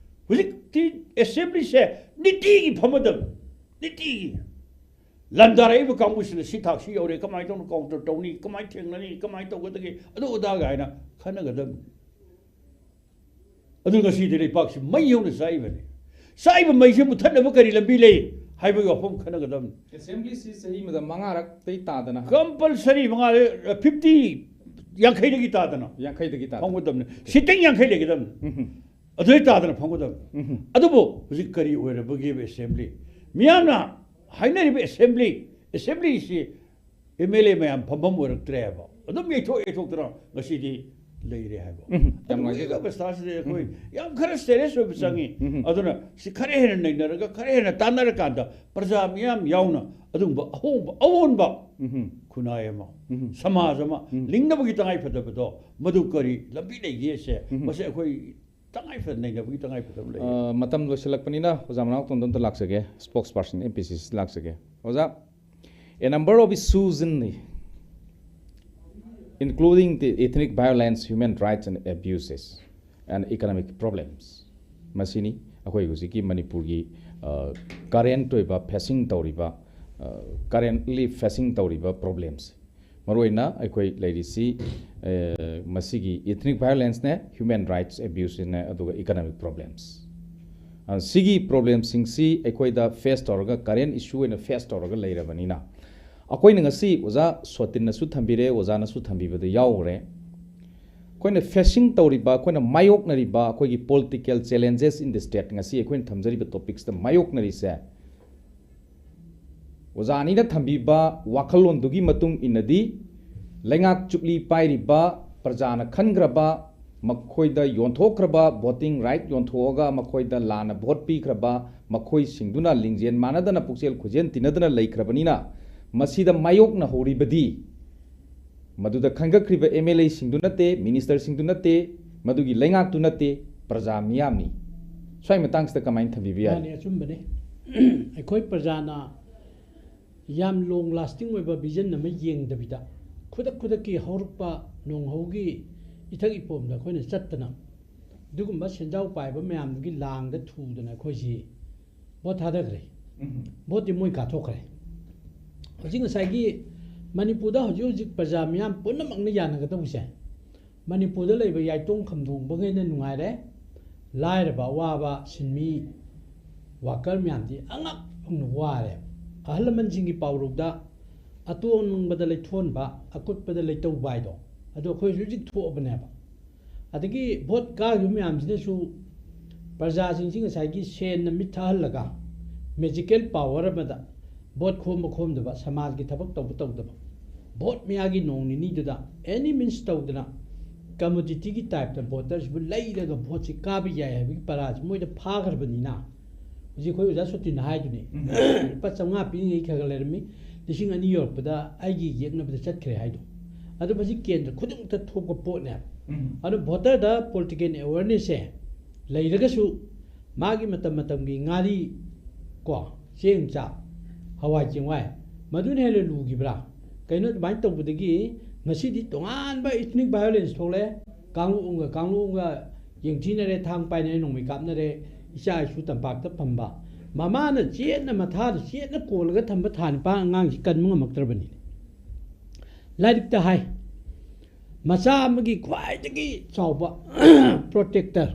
ꯍꯧꯖꯤꯛꯇꯤ ꯑꯦꯁꯦꯝꯕ꯭ꯂꯤꯁꯦ ꯅꯤꯇꯤꯒꯤ ꯐꯝꯃꯗꯕꯅꯤ, ꯅꯤꯇꯤꯒꯤ꯫ ꯂꯥꯟꯗꯥꯔꯛꯏꯕ ꯀꯥꯡꯕꯨꯁꯤꯅ ꯁꯤ ꯊꯥꯛꯁꯤ ꯌꯧꯔꯦ, ꯀꯃꯥꯏꯅ ꯇꯧꯅ ꯀꯥꯎꯟꯇꯔ ꯇꯧꯅꯤ, ꯀꯃꯥꯏꯅ ꯊꯦꯡꯅꯅꯤ, ꯀꯃꯥꯏꯅ ꯇꯧꯒꯗꯒꯦ, ꯑꯗꯨ ꯑꯗꯥ ꯀꯥꯏꯅ ꯈꯟꯅꯒꯗꯕꯅꯤ꯫ ꯑꯗꯨ ꯉꯁꯤꯗꯤ ꯂꯩꯄꯥꯛꯁꯤ ꯃꯩ ꯍꯧꯅ ꯆꯥꯛꯏꯕꯅꯤ꯫ ꯆꯥꯛꯏꯕ ꯃꯩꯁꯤ ꯃꯨꯊꯠꯅꯕ ꯀꯔꯤ ꯂꯝꯕꯤ ꯂꯩ ꯍꯥꯏꯕꯒꯤ ꯋꯥꯐꯝ ꯈꯟꯅꯒꯗꯕꯅꯤ꯫ ꯑꯦꯁꯦꯝꯕ꯭ꯂꯤꯁꯤ ꯆꯍꯤ ꯑꯃꯗ ꯃꯉꯥꯔꯛꯇꯩ ꯇꯥꯗꯅ ꯀꯝꯄꯜꯁꯔꯤ ꯃꯉꯥ, ꯐꯤꯐꯇꯤ, ꯌꯥꯡꯈꯩꯗꯒꯤ ꯇꯥꯗꯅ ꯌꯥꯡꯈꯩꯗꯒꯤ ꯇꯥꯗꯅ꯫ ꯐꯝꯒꯗꯕꯅꯤ꯫ ꯁꯤꯇꯤꯡ ꯌꯥꯡꯈꯩ ꯂꯩꯒꯗꯕꯅꯤ꯫ ꯎꯝ꯫ ꯑꯗꯨꯗꯩ ꯇꯥꯗꯅ ꯐꯝꯒꯗꯕꯅꯤ꯫ ꯎꯝ꯫ ꯑꯗꯨꯕꯨ ꯍꯧꯖꯤꯛ ꯀꯔꯤ ꯑꯣꯏꯔꯕꯒꯦꯕ ꯑꯦꯁꯦꯝꯕ꯭ꯂꯤ? ꯃꯤꯌꯥꯝꯅ ꯍꯥꯏꯅꯔꯤꯕ ꯑꯦꯁꯦꯝꯕ꯭ꯂꯤ, ꯑꯦꯁꯦꯝꯕ꯭ꯂꯤꯁꯤ ꯑꯦꯝ ꯑꯦꯜ ꯑꯦ ꯃꯌꯥꯝ ꯐꯝꯐꯝ ꯑꯣꯏꯔꯛꯇ꯭ꯔꯦꯕ꯫ ꯑꯗꯨꯝ ꯌꯩꯊꯣꯛ ꯌꯩꯊꯣꯛꯇꯅ ꯉꯁꯤꯗꯤ ꯂꯩꯔꯦ ꯍꯥꯏꯕ꯫ ꯎꯝ, ꯌꯥꯝ ꯑꯗꯨꯒꯤ ꯅꯨꯡꯉꯥꯏꯖꯩ꯫ ꯑꯕꯁꯊꯥꯁꯤꯗ ꯑꯩꯈꯣꯏ ꯎꯝ꯫ ꯌꯥꯝ ꯈꯔ ꯁꯦꯔꯤꯌꯁ ꯑꯣꯏꯕ ꯆꯪꯉꯤ꯫ ꯎꯝ꯫ ꯑꯗꯨꯅ ꯁꯤ ꯈꯔ ꯍꯦꯟꯅ ꯅꯩꯅꯔꯒ, ꯈꯔ ꯍꯦꯟꯅ ꯇꯥꯟꯅꯔꯀꯥꯟꯗ ꯄ꯭ꯔꯖꯥ ꯃꯤꯌꯥꯝ ꯌꯥꯎꯅ ꯑꯗꯨꯒꯨꯝꯕ ꯑꯍꯣꯡꯕ, ꯑꯑꯣꯟꯕ ꯎꯝ꯫ ꯈꯨꯟꯅꯥꯏ ꯑꯃ, ꯎꯝ꯫ ꯁꯃꯥꯖ ꯑꯃ ꯎꯝ꯫ ꯂꯤꯡꯅꯕꯒꯤ ꯇꯉꯥꯏ ꯐꯗꯕꯗꯣ ꯃꯗꯨ ꯀꯔꯤ ꯂꯝꯕꯤ ꯂꯩꯒꯦꯁꯦ, ꯎꯝ꯫ ꯃꯁꯤ ꯑꯩꯈꯣꯏ ꯇꯉꯥꯏ ꯐꯗ ꯅꯩꯅꯕꯒꯤ ꯇꯉꯥꯏ ꯐꯗꯕ ꯂꯩ꯫ ꯑ, ꯃꯇꯝ ꯂꯣꯏꯁꯤꯜꯂꯛꯄꯅꯤꯅ ꯑꯣꯖꯥ ꯃꯅꯥꯎ ꯇꯣꯟꯗꯣꯟꯗ ꯂꯥꯛꯆꯒꯦ, spokesperson M P C C ꯂꯥꯛꯆꯒꯦ꯫ ꯑꯣꯖꯥ, a number of issues in the, including the ethnic violence, human rights and abuses and economic problems, ꯃꯁꯤꯅꯤ ꯑꯩꯈꯣꯏ ꯍꯧꯖꯤꯛꯀꯤ ꯃꯅꯤꯄꯨꯔꯒꯤ ꯀꯔꯦꯟꯠ ꯑꯣꯏꯕ ꯐꯦꯁꯤꯡ ꯇꯧꯔꯤꯕ, ꯀꯔꯦꯟꯠꯂꯤ ꯐꯦꯁꯤꯡ ꯇꯧꯔꯤꯕ ꯄ꯭ꯔꯣꯕ꯭ꯂꯦꯝꯁꯦ꯫ ꯃꯔꯨꯑꯣꯏꯅ ꯑꯩꯈꯣꯏ ꯂꯩꯔꯤꯁꯤ, ꯑ, ꯃꯁꯤꯒꯤ ethnic violenceꯅꯦ, human rights abuseꯅꯦ, ꯑꯗꯨꯒ economic problems꯫ ꯑ, ꯁꯤꯒꯤ ꯄ꯭ꯔꯣꯕ꯭ꯂꯦꯝꯁꯤꯡꯁꯤ ꯑꯩꯈꯣꯏꯗ ꯐꯦꯁ ꯇꯧꯔꯒ, ꯀꯔꯦꯟꯠ ꯏꯁꯨ ꯑꯣꯏꯅ ꯐꯦꯁ ꯇꯧꯔꯒ ꯂꯩꯔꯕꯅꯤꯅ, ꯑꯩꯈꯣꯏꯅ ꯉꯁꯤ ꯑꯣꯖꯥ ꯁꯣꯇꯤꯟꯅꯁꯨ ꯊꯝꯕꯤꯔꯦ, ꯑꯣꯖꯥꯅꯁꯨ ꯊꯝꯕꯤꯕꯗ ꯌꯥꯎꯈ꯭ꯔꯦ꯫ ꯑꯩꯈꯣꯏꯅ ꯐꯦꯁꯤꯡ ꯇꯧꯔꯤꯕ, ꯑꯩꯈꯣꯏꯅ ꯃꯥꯌꯣꯛꯅꯔꯤꯕ ꯑꯩꯈꯣꯏꯒꯤ political challenges in the state, ꯉꯁꯤ ꯑꯩꯈꯣꯏꯅ ꯊꯝꯖꯔꯤꯕ ꯇꯣꯄꯤꯛꯁꯇ ꯃꯥꯌꯣꯛꯅꯔꯤꯁꯦ, ꯑꯣꯖꯥ ꯑꯅꯤꯅ ꯊꯝꯕꯤꯕ ꯋꯥꯈꯜꯂꯣꯟꯗꯨꯒꯤ ꯃꯇꯨꯡ ꯏꯟꯅꯗꯤ, ꯂꯩꯉꯥꯛ ꯆꯨꯞꯂꯤ ꯄꯥꯏꯔꯤꯕ, ꯄ꯭ꯔꯖꯥꯅ ꯈꯟꯈ꯭ꯔꯕ, ꯃꯈꯣꯏꯗ ꯌꯣꯟꯊꯣꯛꯈ꯭ꯔꯕ voting right ꯌꯣꯟꯊꯣꯛꯑꯒ ꯃꯈꯣꯏꯗ ꯂꯥꯟꯅ ꯚꯣꯠ ꯄꯤꯈ꯭ꯔꯕ, ꯃꯈꯣꯏꯁꯤꯡꯗꯨꯅ ꯂꯤꯡꯖꯦꯜ ꯃꯥꯟꯅꯗꯅ ꯄꯨꯛꯆꯦꯜ ꯈꯣꯏꯖꯦꯜ ꯇꯤꯟꯅꯗꯅ ꯂꯩꯈ꯭ꯔꯕꯅꯤꯅ, ꯃꯁꯤꯗ ꯃꯥꯌꯣꯛꯅꯍꯧꯔꯤꯕꯗꯤ ꯃꯗꯨꯗ ꯈꯟꯒꯠꯈ꯭ꯔꯤꯕ M L Aꯁꯤꯡꯗꯨ ꯅꯠꯇꯦ, ministerꯁꯤꯡꯗꯨ ꯅꯠꯇꯦ, ꯃꯗꯨꯒꯤ ꯂꯩꯉꯥꯛꯇꯨ ꯅꯠꯇꯦ, ꯄ꯭ꯔꯖꯥ ꯃꯤꯌꯥꯝꯅꯤ꯫ ꯁ꯭ꯋꯥꯏ ꯃꯇꯥꯡꯁꯤꯗ ꯀꯃꯥꯏꯅ ꯊꯝꯕꯤꯕ ꯌꯥꯏ? ꯃꯥꯅꯤ, ꯑꯆꯨꯝꯕꯅꯤ꯫ ꯑꯩꯈꯣꯏ ꯄ꯭ꯔꯖꯥꯅ ꯌꯥꯝ long lasting ꯑꯣꯏꯕ vision ꯑꯃ ꯌꯦꯡꯗꯕꯤꯗ, ꯈꯨꯗꯛ ꯈꯨꯗꯛꯀꯤ ꯍꯧꯔꯛꯄ ꯅꯣꯡꯍꯧꯒꯤ ꯏꯊꯛ ꯏꯄꯣꯝꯗ ꯑꯩꯈꯣꯏꯅ ꯆꯠꯇꯅ, ꯑꯗꯨꯒꯨꯝꯕ ꯁꯦꯟꯖꯥꯎ ꯄꯥꯏꯕ ꯃꯌꯥꯝꯗꯨꯒꯤ ꯂꯥꯡꯗ ꯊꯨꯗꯅ ꯑꯩꯈꯣꯏꯁꯤ ꯚꯣꯠ ꯊꯥꯗꯈ꯭ꯔꯦ꯫ ꯚꯣꯠꯇꯤ ꯃꯣꯏ ꯀꯥꯊꯣꯛꯈ꯭ꯔꯦ꯫ ꯍꯧꯖꯤꯛ ꯉꯁꯥꯏꯒꯤ ꯃꯅꯤꯄꯨꯔꯗ ꯍꯧꯖꯤꯛ ꯍꯧꯖꯤꯛ ꯄ꯭ꯔꯖꯥ ꯃꯤꯌꯥꯝ ꯄꯨꯝꯅꯃꯛꯅ ꯌꯥꯅꯒꯗꯧꯕꯁꯦ, ꯃꯅꯤꯄꯨꯔꯗ ꯂꯩꯕ ꯌꯥꯏꯇꯣꯡ ꯈꯝꯗꯣꯡꯕꯈꯩꯅ ꯅꯨꯡꯉꯥꯏꯔꯦ, ꯂꯥꯏꯔꯕ ꯑꯋꯥꯕ ꯁꯤꯟꯃꯤ worker ꯃꯌꯥꯝꯗꯤ ꯑꯉꯛ ꯑꯃ ꯋꯥꯔꯦ꯫ ꯑꯍꯜ ꯂꯃꯟꯁꯤꯡꯒꯤ ꯄꯥꯎꯔꯧꯗ "ꯑꯇꯣꯡꯕꯗ ꯂꯩꯊꯣꯟꯕ, ꯑꯀꯨꯠꯄꯗ ꯂꯩꯇꯧꯕ" ꯍꯥꯏꯗꯣ, ꯑꯗꯣ ꯑꯩꯈꯣꯏ ꯍꯧꯖꯤꯛ ꯍꯧꯖꯤꯛ ꯊꯣꯛꯑꯕꯅꯦꯕ꯫ ꯑꯗꯒꯤ ꯚꯣꯠ ꯀꯥꯈꯤꯕ ꯃꯌꯥꯝꯁꯤꯅꯁꯨ ꯄ꯭ꯔꯖꯥꯁꯤꯡꯁꯤ ꯉꯁꯥꯏꯒꯤ ꯁꯦꯟꯅ ꯃꯤꯠ ꯊꯛꯍꯜꯂꯒ, magical power ꯑꯃꯗ ꯚꯣꯠ ꯈꯣꯝꯕ ꯈꯣꯝꯗꯕ, ꯁꯃꯥꯖꯒꯤ ꯊꯕꯛ ꯇꯧꯕ ꯇꯧꯗꯕ, ꯚꯣꯠ ꯃꯌꯥꯒꯤ ꯅꯣꯡ ꯅꯤꯅꯤꯗꯨꯗ ꯑꯦꯅꯤ ꯃꯤꯟꯁ ꯇꯧꯗꯅ ꯀꯃꯣꯗꯤꯇꯤꯒꯤ ꯇꯥꯏꯞꯇ ꯚꯣꯇꯔꯁꯤꯕꯨ ꯂꯩꯔꯒ ꯚꯣꯠꯁꯤ ꯀꯥꯕ ꯌꯥꯏ ꯍꯥꯏꯕꯒꯤ ꯄꯔꯥꯁꯤ ꯃꯣꯏꯗ ꯐꯥꯈ꯭ꯔꯕꯅꯤꯅ, ꯍꯧꯖꯤꯛ ꯑꯩꯈꯣꯏ ꯑꯣꯖꯥ ꯁꯣꯇꯤꯅ ꯍꯥꯏꯗꯨꯅꯤ, ꯎꯝ꯫ ꯂꯨꯄꯥ ꯆꯥꯝꯃꯉꯥ ꯄꯤꯔꯤꯉꯩ ꯈꯔ ꯈꯔ ꯂꯩꯔꯝꯃꯤ, ꯂꯤꯁꯤꯡ ꯑꯅꯤ ꯌꯧꯔꯛꯄꯗ ꯑꯩꯒꯤ ꯌꯦꯛꯅꯕꯗ ꯆꯠꯈ꯭ꯔꯦ ꯍꯥꯏꯗꯣ꯫ ꯑꯗꯨ ꯃꯁꯤ ꯀꯦꯟꯗ꯭ꯔ ꯈꯨꯗꯤꯡꯃꯛꯇ ꯊꯣꯛꯄ ꯄꯣꯠꯅꯦꯕ꯫ ꯎꯝ꯫ ꯑꯗꯨ ꯚꯣꯇꯔꯗ ꯄꯣꯂꯤꯇꯤꯀꯦꯜ ꯑꯦꯋꯦꯔꯅꯦꯁꯁꯦ ꯂꯩꯔꯒꯁꯨ, ꯃꯥꯒꯤ ꯃꯇꯝ ꯃꯇꯝꯒꯤ ꯉꯥꯔꯤ, ꯀꯣ, ꯆꯦꯡ ꯆꯥꯛ, ꯍꯋꯥꯏ ꯆꯦꯡꯋꯥꯏ, ꯃꯗꯨꯅ ꯍꯦꯟꯅ ꯂꯨꯈꯤꯕ꯭ꯔꯥ? ꯀꯩꯅꯣ, ꯑꯗꯨꯃꯥꯏꯅ ꯇꯧꯕꯗꯒꯤ ꯉꯁꯤꯗꯤ ꯇꯣꯉꯥꯟꯕ ꯏꯊꯅꯤꯛ ꯚꯥꯏꯑꯣꯂꯦꯟꯁ ꯊꯣꯛꯂꯛꯑꯦ꯫ ꯀꯥꯡꯂꯨꯞ ꯑꯃꯒ ꯀꯥꯡꯂꯨꯞ ꯑꯃꯒ ꯌꯦꯡꯊꯤꯅꯔꯦ, ꯊꯥꯡ ꯄꯥꯏꯅꯔꯦ, ꯅꯣꯡꯃꯩ ꯀꯥꯞꯅꯔꯦ, ꯏꯆꯥ ꯏꯁꯨ ꯇꯝꯄꯥꯛꯇ ꯐꯝꯕ꯫ ꯃꯃꯥꯅ ꯆꯦꯠꯅ ꯃꯊꯥꯗ ꯆꯦꯠꯅ ꯀꯣꯜꯂꯒ ꯊꯝꯕ ꯊꯥ ꯅꯤꯄꯥꯟ ꯑꯉꯥꯡꯁꯤ ꯀꯟꯕ ꯉꯝꯃꯛꯇ꯭ꯔꯕꯅꯤꯅꯦ꯫ ꯂꯥꯏꯔꯤꯛꯇ ꯍꯥꯏ, ꯃꯆꯥ ꯑꯃꯒꯤ ꯈ꯭ꯋꯥꯏꯗꯒꯤ ꯆꯥꯎꯕ ꯄ꯭ꯔꯣꯇꯦꯛꯇꯔ,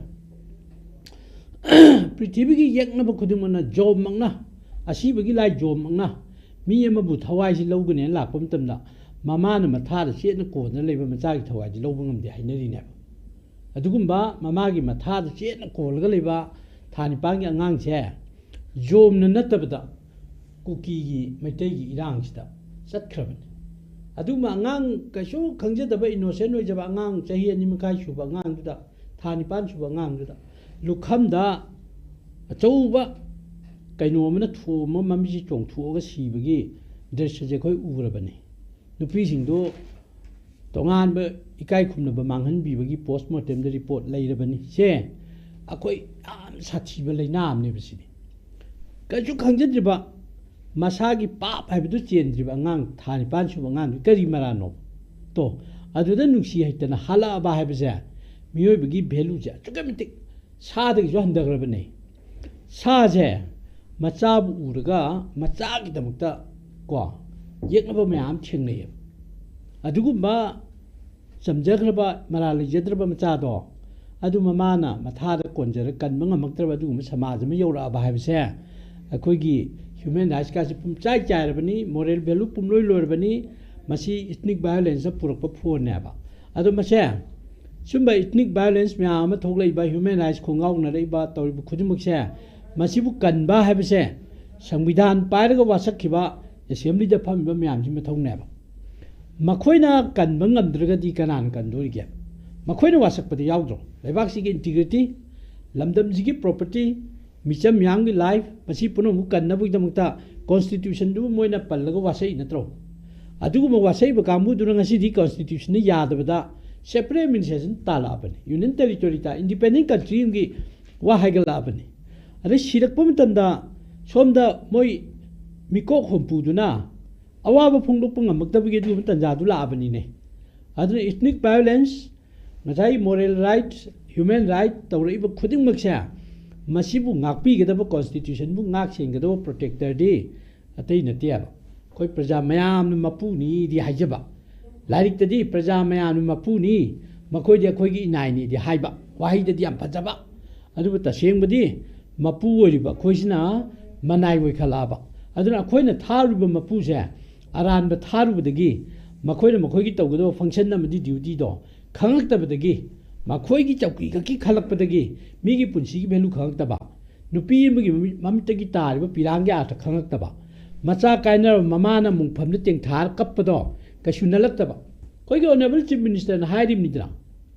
ꯄ꯭ꯔꯤꯊꯤꯕꯤꯒꯤ ꯌꯦꯛꯅꯕ ꯈꯨꯗꯤꯡꯃꯛꯅ ꯖꯣꯕꯃꯛꯅ, ꯑꯁꯤꯕꯒꯤ ꯂꯥꯏ ꯖꯣꯕꯃꯛꯅ ꯃꯤ ꯑꯃꯕꯨ ꯊꯋꯥꯏꯁꯤ ꯂꯧꯒꯅꯦꯅ ꯂꯥꯛꯄ ꯃꯇꯝꯗ, ꯃꯃꯥꯅ ꯃꯊꯥꯗ ꯆꯦꯠꯅ ꯀꯣꯟꯗꯅ ꯂꯩꯕ ꯃꯆꯥꯒꯤ ꯊꯋꯥꯏꯗꯤ ꯂꯧꯕ ꯉꯝꯗꯦ ꯍꯥꯏꯅꯔꯤꯅꯦꯕ꯫ ꯑꯗꯨꯒꯨꯝꯕ ꯃꯃꯥꯒꯤ ꯃꯊꯥꯗ ꯆꯦꯠꯅ ꯀꯣꯜꯂꯒ ꯂꯩꯕ ꯊꯥ ꯅꯤꯄꯥꯟꯒꯤ ꯑꯉꯥꯡꯁꯦ ꯖꯣꯝꯅ ꯅꯠꯇꯕꯗ ꯀꯨꯀꯤꯒꯤ, ꯃꯩꯇꯩꯒꯤ ꯏꯔꯥꯡꯁꯤꯗ ꯆꯠꯈ꯭ꯔꯕꯅꯤ꯫ ꯑꯗꯨꯒꯨꯝꯕ ꯑꯉꯥꯡ, ꯀꯩꯁꯨ ꯈꯪꯖꯗꯕ, ꯏꯅꯣꯁꯦꯟ ꯑꯣꯏꯖꯕ ꯑꯉꯥꯡ, ꯆꯍꯤ ꯑꯅꯤ ꯃꯈꯥꯏ ꯁꯨꯕ ꯑꯉꯥꯡꯗꯨꯗ, ꯊꯥ ꯅꯤꯄꯥꯟ ꯁꯨꯕ ꯑꯉꯥꯡꯗꯨꯗ ꯂꯨꯈꯝꯗ ꯑꯆꯧꯕ ꯀꯩꯅꯣ ꯑꯃꯅ ꯊꯣꯝꯃ ꯃꯃꯤꯠꯁꯤ ꯆꯣꯡꯊꯣꯛꯑꯒ ꯁꯤꯕꯒꯤ ꯗ꯭ꯔꯤꯁ꯭ꯌꯁꯦ ꯑꯩꯈꯣꯏ ꯎꯔꯕꯅꯤ꯫ ꯅꯨꯄꯤꯁꯤꯡꯗꯨ ꯇꯣꯉꯥꯟꯕ ꯏꯀꯥꯏ ꯈꯨꯝꯅꯕ ꯃꯥꯡꯍꯟꯕꯤꯕꯒꯤ ꯄꯣꯁꯃꯣꯔꯇꯦꯝꯗ ꯔꯤꯄꯣꯔꯠ ꯂꯩꯔꯕꯅꯤ꯫ ꯁꯦ ꯑꯩꯈꯣꯏ ꯌꯥꯝ ꯁꯥꯊꯤꯕ ꯂꯥꯏꯅꯥ ꯑꯃꯅꯦꯕ ꯁꯤꯗꯤ꯫ ꯀꯩꯁꯨ ꯈꯪꯖꯗ꯭ꯔꯤꯕ, ꯃꯁꯥꯒꯤ ꯄꯥꯞ ꯍꯥꯏꯕꯗꯨ ꯆꯦꯟꯗ꯭ꯔꯤꯕ ꯑꯉꯥꯡ, ꯊꯥ ꯅꯤꯄꯥꯟ ꯁꯨꯕ ꯑꯉꯥꯡꯗꯨ ꯀꯔꯤ ꯃꯔꯥꯟꯅꯣ? ꯇꯣ, ꯑꯗꯨꯗ ꯅꯨꯡꯁꯤ ꯍꯩꯇꯅ ꯍꯥꯠꯂꯛꯑꯕ ꯍꯥꯏꯕꯁꯦ ꯃꯤꯑꯣꯏꯕꯒꯤ ꯚꯦꯂꯨꯁꯦ ꯑꯁꯨꯛꯀꯤ ꯃꯇꯤꯛ ꯁꯥꯗꯒꯤꯁꯨ ꯍꯟꯊꯈ꯭ꯔꯕꯅꯦ꯫ ꯁꯥꯁꯦ ꯃꯆꯥꯕꯨ ꯎꯔꯒ ꯃꯆꯥꯒꯤꯗꯃꯛꯇ, ꯀꯣ, ꯌꯦꯛꯅꯕ ꯃꯌꯥꯝ ꯊꯦꯡꯅꯩꯌꯦꯕ꯫ ꯑꯗꯨꯒꯨꯝꯕ ꯆꯝꯖꯈ꯭ꯔꯕ, ꯃꯔꯥꯜ ꯂꯩꯖꯗ꯭ꯔꯕ ꯃꯆꯥꯗꯣ, ꯑꯗꯨ ꯃꯃꯥꯅ ꯃꯊꯥꯗ ꯀꯣꯟꯖꯔ ꯀꯟꯕ ꯉꯝꯃꯛꯇ꯭ꯔꯕ ꯑꯗꯨꯒꯨꯝꯕ ꯁꯃꯥꯖ ꯑꯃ ꯌꯧꯔꯛꯑꯕ ꯍꯥꯏꯕꯁꯦ, ꯑꯩꯈꯣꯏꯒꯤ ꯍ꯭ꯌꯨꯃꯦꯟ ꯔꯥꯏꯠꯁꯀꯥꯁꯦ ꯄꯨꯝꯆꯥꯏ ꯆꯥꯏꯔꯕꯅꯤ, ꯃꯣꯔꯦꯜ ꯚꯦꯂꯨ ꯄꯨꯝꯂꯣꯏ ꯂꯣꯏꯔꯕꯅꯤ꯫ ꯃꯁꯤ ꯏꯊꯅꯤꯛ ꯚꯥꯏꯑꯣꯂꯦꯟꯁꯇ ꯄꯨꯔꯛꯄ ꯐꯣꯟꯅꯦꯕ꯫ ꯑꯗꯣ ꯃꯁꯦ, ꯁꯨꯝꯕ ꯏꯊꯅꯤꯛ ꯚꯥꯏꯑꯣꯂꯦꯟꯁ ꯃꯌꯥꯝ ꯑꯃ ꯊꯣꯛꯂꯛꯏꯕ, ꯍ꯭ꯌꯨꯃꯦꯟ ꯔꯥꯏꯠꯁ ꯈꯣꯡꯒꯥꯎꯅꯔꯛꯏꯕ, ꯇꯧꯔꯤꯕ ꯈꯨꯗꯤꯡꯃꯛꯁꯦ, ꯃꯁꯤꯕꯨ ꯀꯟꯕ ꯍꯥꯏꯕꯁꯦ ꯁꯪꯕꯤꯙꯥꯟ ꯄꯥꯏꯔꯒ ꯋꯥꯁꯛꯈꯤꯕ ꯑꯦꯁꯦꯝꯕ꯭ꯂꯤꯗ ꯐꯝꯃꯤꯕ ꯃꯌꯥꯝꯁꯤ ꯃꯊꯧꯅꯦꯕ꯫ ꯃꯈꯣꯏꯅ ꯀꯟꯕ ꯉꯝꯗ꯭ꯔꯒꯗꯤ ꯀꯅꯥꯅ ꯀꯟꯗꯣꯔꯤꯒꯦ? ꯃꯈꯣꯏꯅ ꯋꯥꯁꯛꯄꯗꯤ ꯌꯥꯎꯗ꯭ꯔꯣ? ꯂꯩꯕꯥꯛꯁꯤꯒꯤ ꯏꯟꯇꯤꯒ꯭ꯔꯤꯇꯤ, ꯂꯝꯗꯝꯁꯤꯒꯤ ꯄ꯭ꯔꯣꯄꯔꯇꯤ, ꯃꯤꯆꯝ ꯃꯤꯌꯥꯝꯒꯤ ꯂꯥꯏꯐ, ꯃꯁꯤ ꯄꯨꯝꯅꯃꯛ ꯀꯟꯅꯕꯒꯤꯗꯃꯛꯇ ꯀꯣꯟꯁꯇꯤꯇ꯭ꯌꯨꯁꯟꯗꯨ ꯃꯣꯏꯅ ꯄꯜꯂꯒ ꯋꯥꯁꯛꯏ ꯅꯠꯇ꯭ꯔꯣ? ꯑꯗꯨꯒꯨꯝꯕ ꯋꯥꯁꯛꯏꯕ ꯀꯥꯡꯕꯨꯗꯨꯅ ꯉꯁꯤꯗꯤ ꯀꯣꯟꯁꯇꯤꯇ꯭ꯌꯨꯁꯟꯅ ꯌꯥꯗꯕꯗ ꯁꯦꯄꯔꯦꯠ ꯑꯦꯗꯃꯤꯅꯤꯁꯇ꯭ꯔꯦꯁꯟ ꯇꯥꯜꯂꯛꯑꯕꯅꯤ, ꯌꯨꯅꯤꯌꯟ ꯇꯦꯔꯤꯇꯣꯔꯤ ꯇꯥ, ꯏꯟꯗꯤꯄꯦꯟꯗꯦꯟ ꯀꯟꯇ꯭ꯔꯤ ꯑꯃꯒꯤ ꯋꯥ ꯍꯥꯏꯒꯠꯂꯛꯑꯕꯅꯤ꯫ ꯑꯗꯩ ꯁꯤꯔꯛꯄ ꯃꯇꯝꯗ ꯁꯣꯝꯗ ꯃꯣꯏ ꯃꯤꯀꯣꯛ ꯍꯨꯝꯐꯨꯗꯨꯅ ꯑꯋꯥꯕ ꯐꯣꯡꯗꯣꯛꯄ ꯉꯝꯃꯛꯇꯕꯒꯤ ꯑꯗꯨꯒꯨꯝꯕ ꯇꯥꯟꯖꯥꯗꯨ ꯂꯥꯛꯑꯕꯅꯤꯅꯦ꯫ ꯑꯗꯨꯅ ꯏꯊꯅꯤꯛ ꯚꯥꯏꯑꯣꯂꯦꯟꯁ, ꯉꯁꯥꯏ ꯃꯣꯔꯦꯜ ꯔꯥꯏꯠ, ꯍ꯭ꯌꯨꯃꯦꯟ ꯔꯥꯏꯠ ꯇꯧꯔꯛꯏꯕ ꯈꯨꯗꯤꯡꯃꯛꯁꯦ ꯃꯁꯤꯕꯨ ꯉꯥꯛꯄꯤꯒꯗꯕ, ꯀꯣꯟꯁꯇꯤꯇ꯭ꯌꯨꯁꯟꯕꯨ ꯉꯥꯛ ꯁꯦꯟꯒꯗꯕ ꯄ꯭ꯔꯣꯇꯦꯛꯇꯔꯗꯤ ꯑꯇꯩ ꯅꯠꯇꯦꯕ꯫ ꯑꯩꯈꯣꯏ ꯄ꯭ꯔꯖꯥ ꯃꯌꯥꯝꯅ ꯃꯄꯨꯅꯤꯗꯤ ꯍꯥꯏꯖꯕ, ꯂꯥꯏꯔꯤꯛꯇꯗꯤ ꯄ꯭ꯔꯖꯥ ꯃꯌꯥꯝꯅ ꯃꯄꯨꯅꯤ, ꯃꯈꯣꯏꯗꯤ ꯑꯩꯈꯣꯏꯒꯤ ꯏꯅꯥꯏꯅꯤꯗꯤ ꯍꯥꯏꯕ, ꯋꯥꯍꯩꯗꯗꯤ ꯌꯥꯝ ꯐꯖꯕ, ꯑꯗꯨꯕꯨ ꯇꯁꯦꯡꯕꯗꯤ ꯃꯄꯨ ꯑꯣꯏꯔꯤꯕ ꯑꯩꯈꯣꯏꯁꯤꯅ ꯃꯅꯥꯏ ꯑꯣꯏꯈꯠꯂꯛꯑꯕ꯫ ꯑꯗꯨꯅ ꯑꯩꯈꯣꯏꯅ ꯊꯥꯔꯨꯕ ꯃꯄꯨꯁꯦ ꯑꯔꯥꯟꯕ ꯊꯥꯔꯨꯕꯗꯒꯤ ꯃꯈꯣꯏꯅ ꯃꯈꯣꯏꯒꯤ ꯇꯧꯒꯗꯕ ꯐꯪꯁꯟ ꯑꯃꯗꯤ ꯗ꯭ꯌꯨꯇꯤꯗꯣ ꯈꯪꯉꯛꯇꯕꯗꯒꯤ, ꯃꯈꯣꯏꯒꯤ ꯆꯧꯀꯤ ꯈꯛꯀꯤ ꯈꯜꯂꯛꯄꯗꯒꯤ ꯃꯤꯒꯤ ꯄꯨꯟꯁꯤꯒꯤ ꯚꯦꯂꯨ ꯈꯪꯉꯛꯇꯕ, ꯅꯨꯄꯤ ꯑꯃꯒꯤ ꯃꯃꯤꯠ-, ꯃꯃꯤꯠꯇꯒꯤ ꯇꯥꯔꯤꯕ ꯄꯤꯔꯥꯡꯒꯤ ꯑꯥꯔꯊ ꯈꯪꯉꯛꯇꯕ, ꯃꯆꯥ ꯀꯥꯏꯅꯔꯕ ꯃꯃꯥꯅ ꯃꯨꯡꯐꯝꯗ ꯇꯦꯡꯊꯥꯔ ꯀꯞꯄꯗꯣ ꯀꯩꯁꯨ ꯅꯠꯂꯛꯇꯕ꯫ ꯑꯩꯈꯣꯏꯒꯤ ꯑꯣꯅꯔꯦꯕꯜ ꯆꯤꯐ ꯃꯤꯅꯤꯁꯇꯔꯅ ꯍꯥꯏꯔꯤꯕꯅꯤꯗꯅ,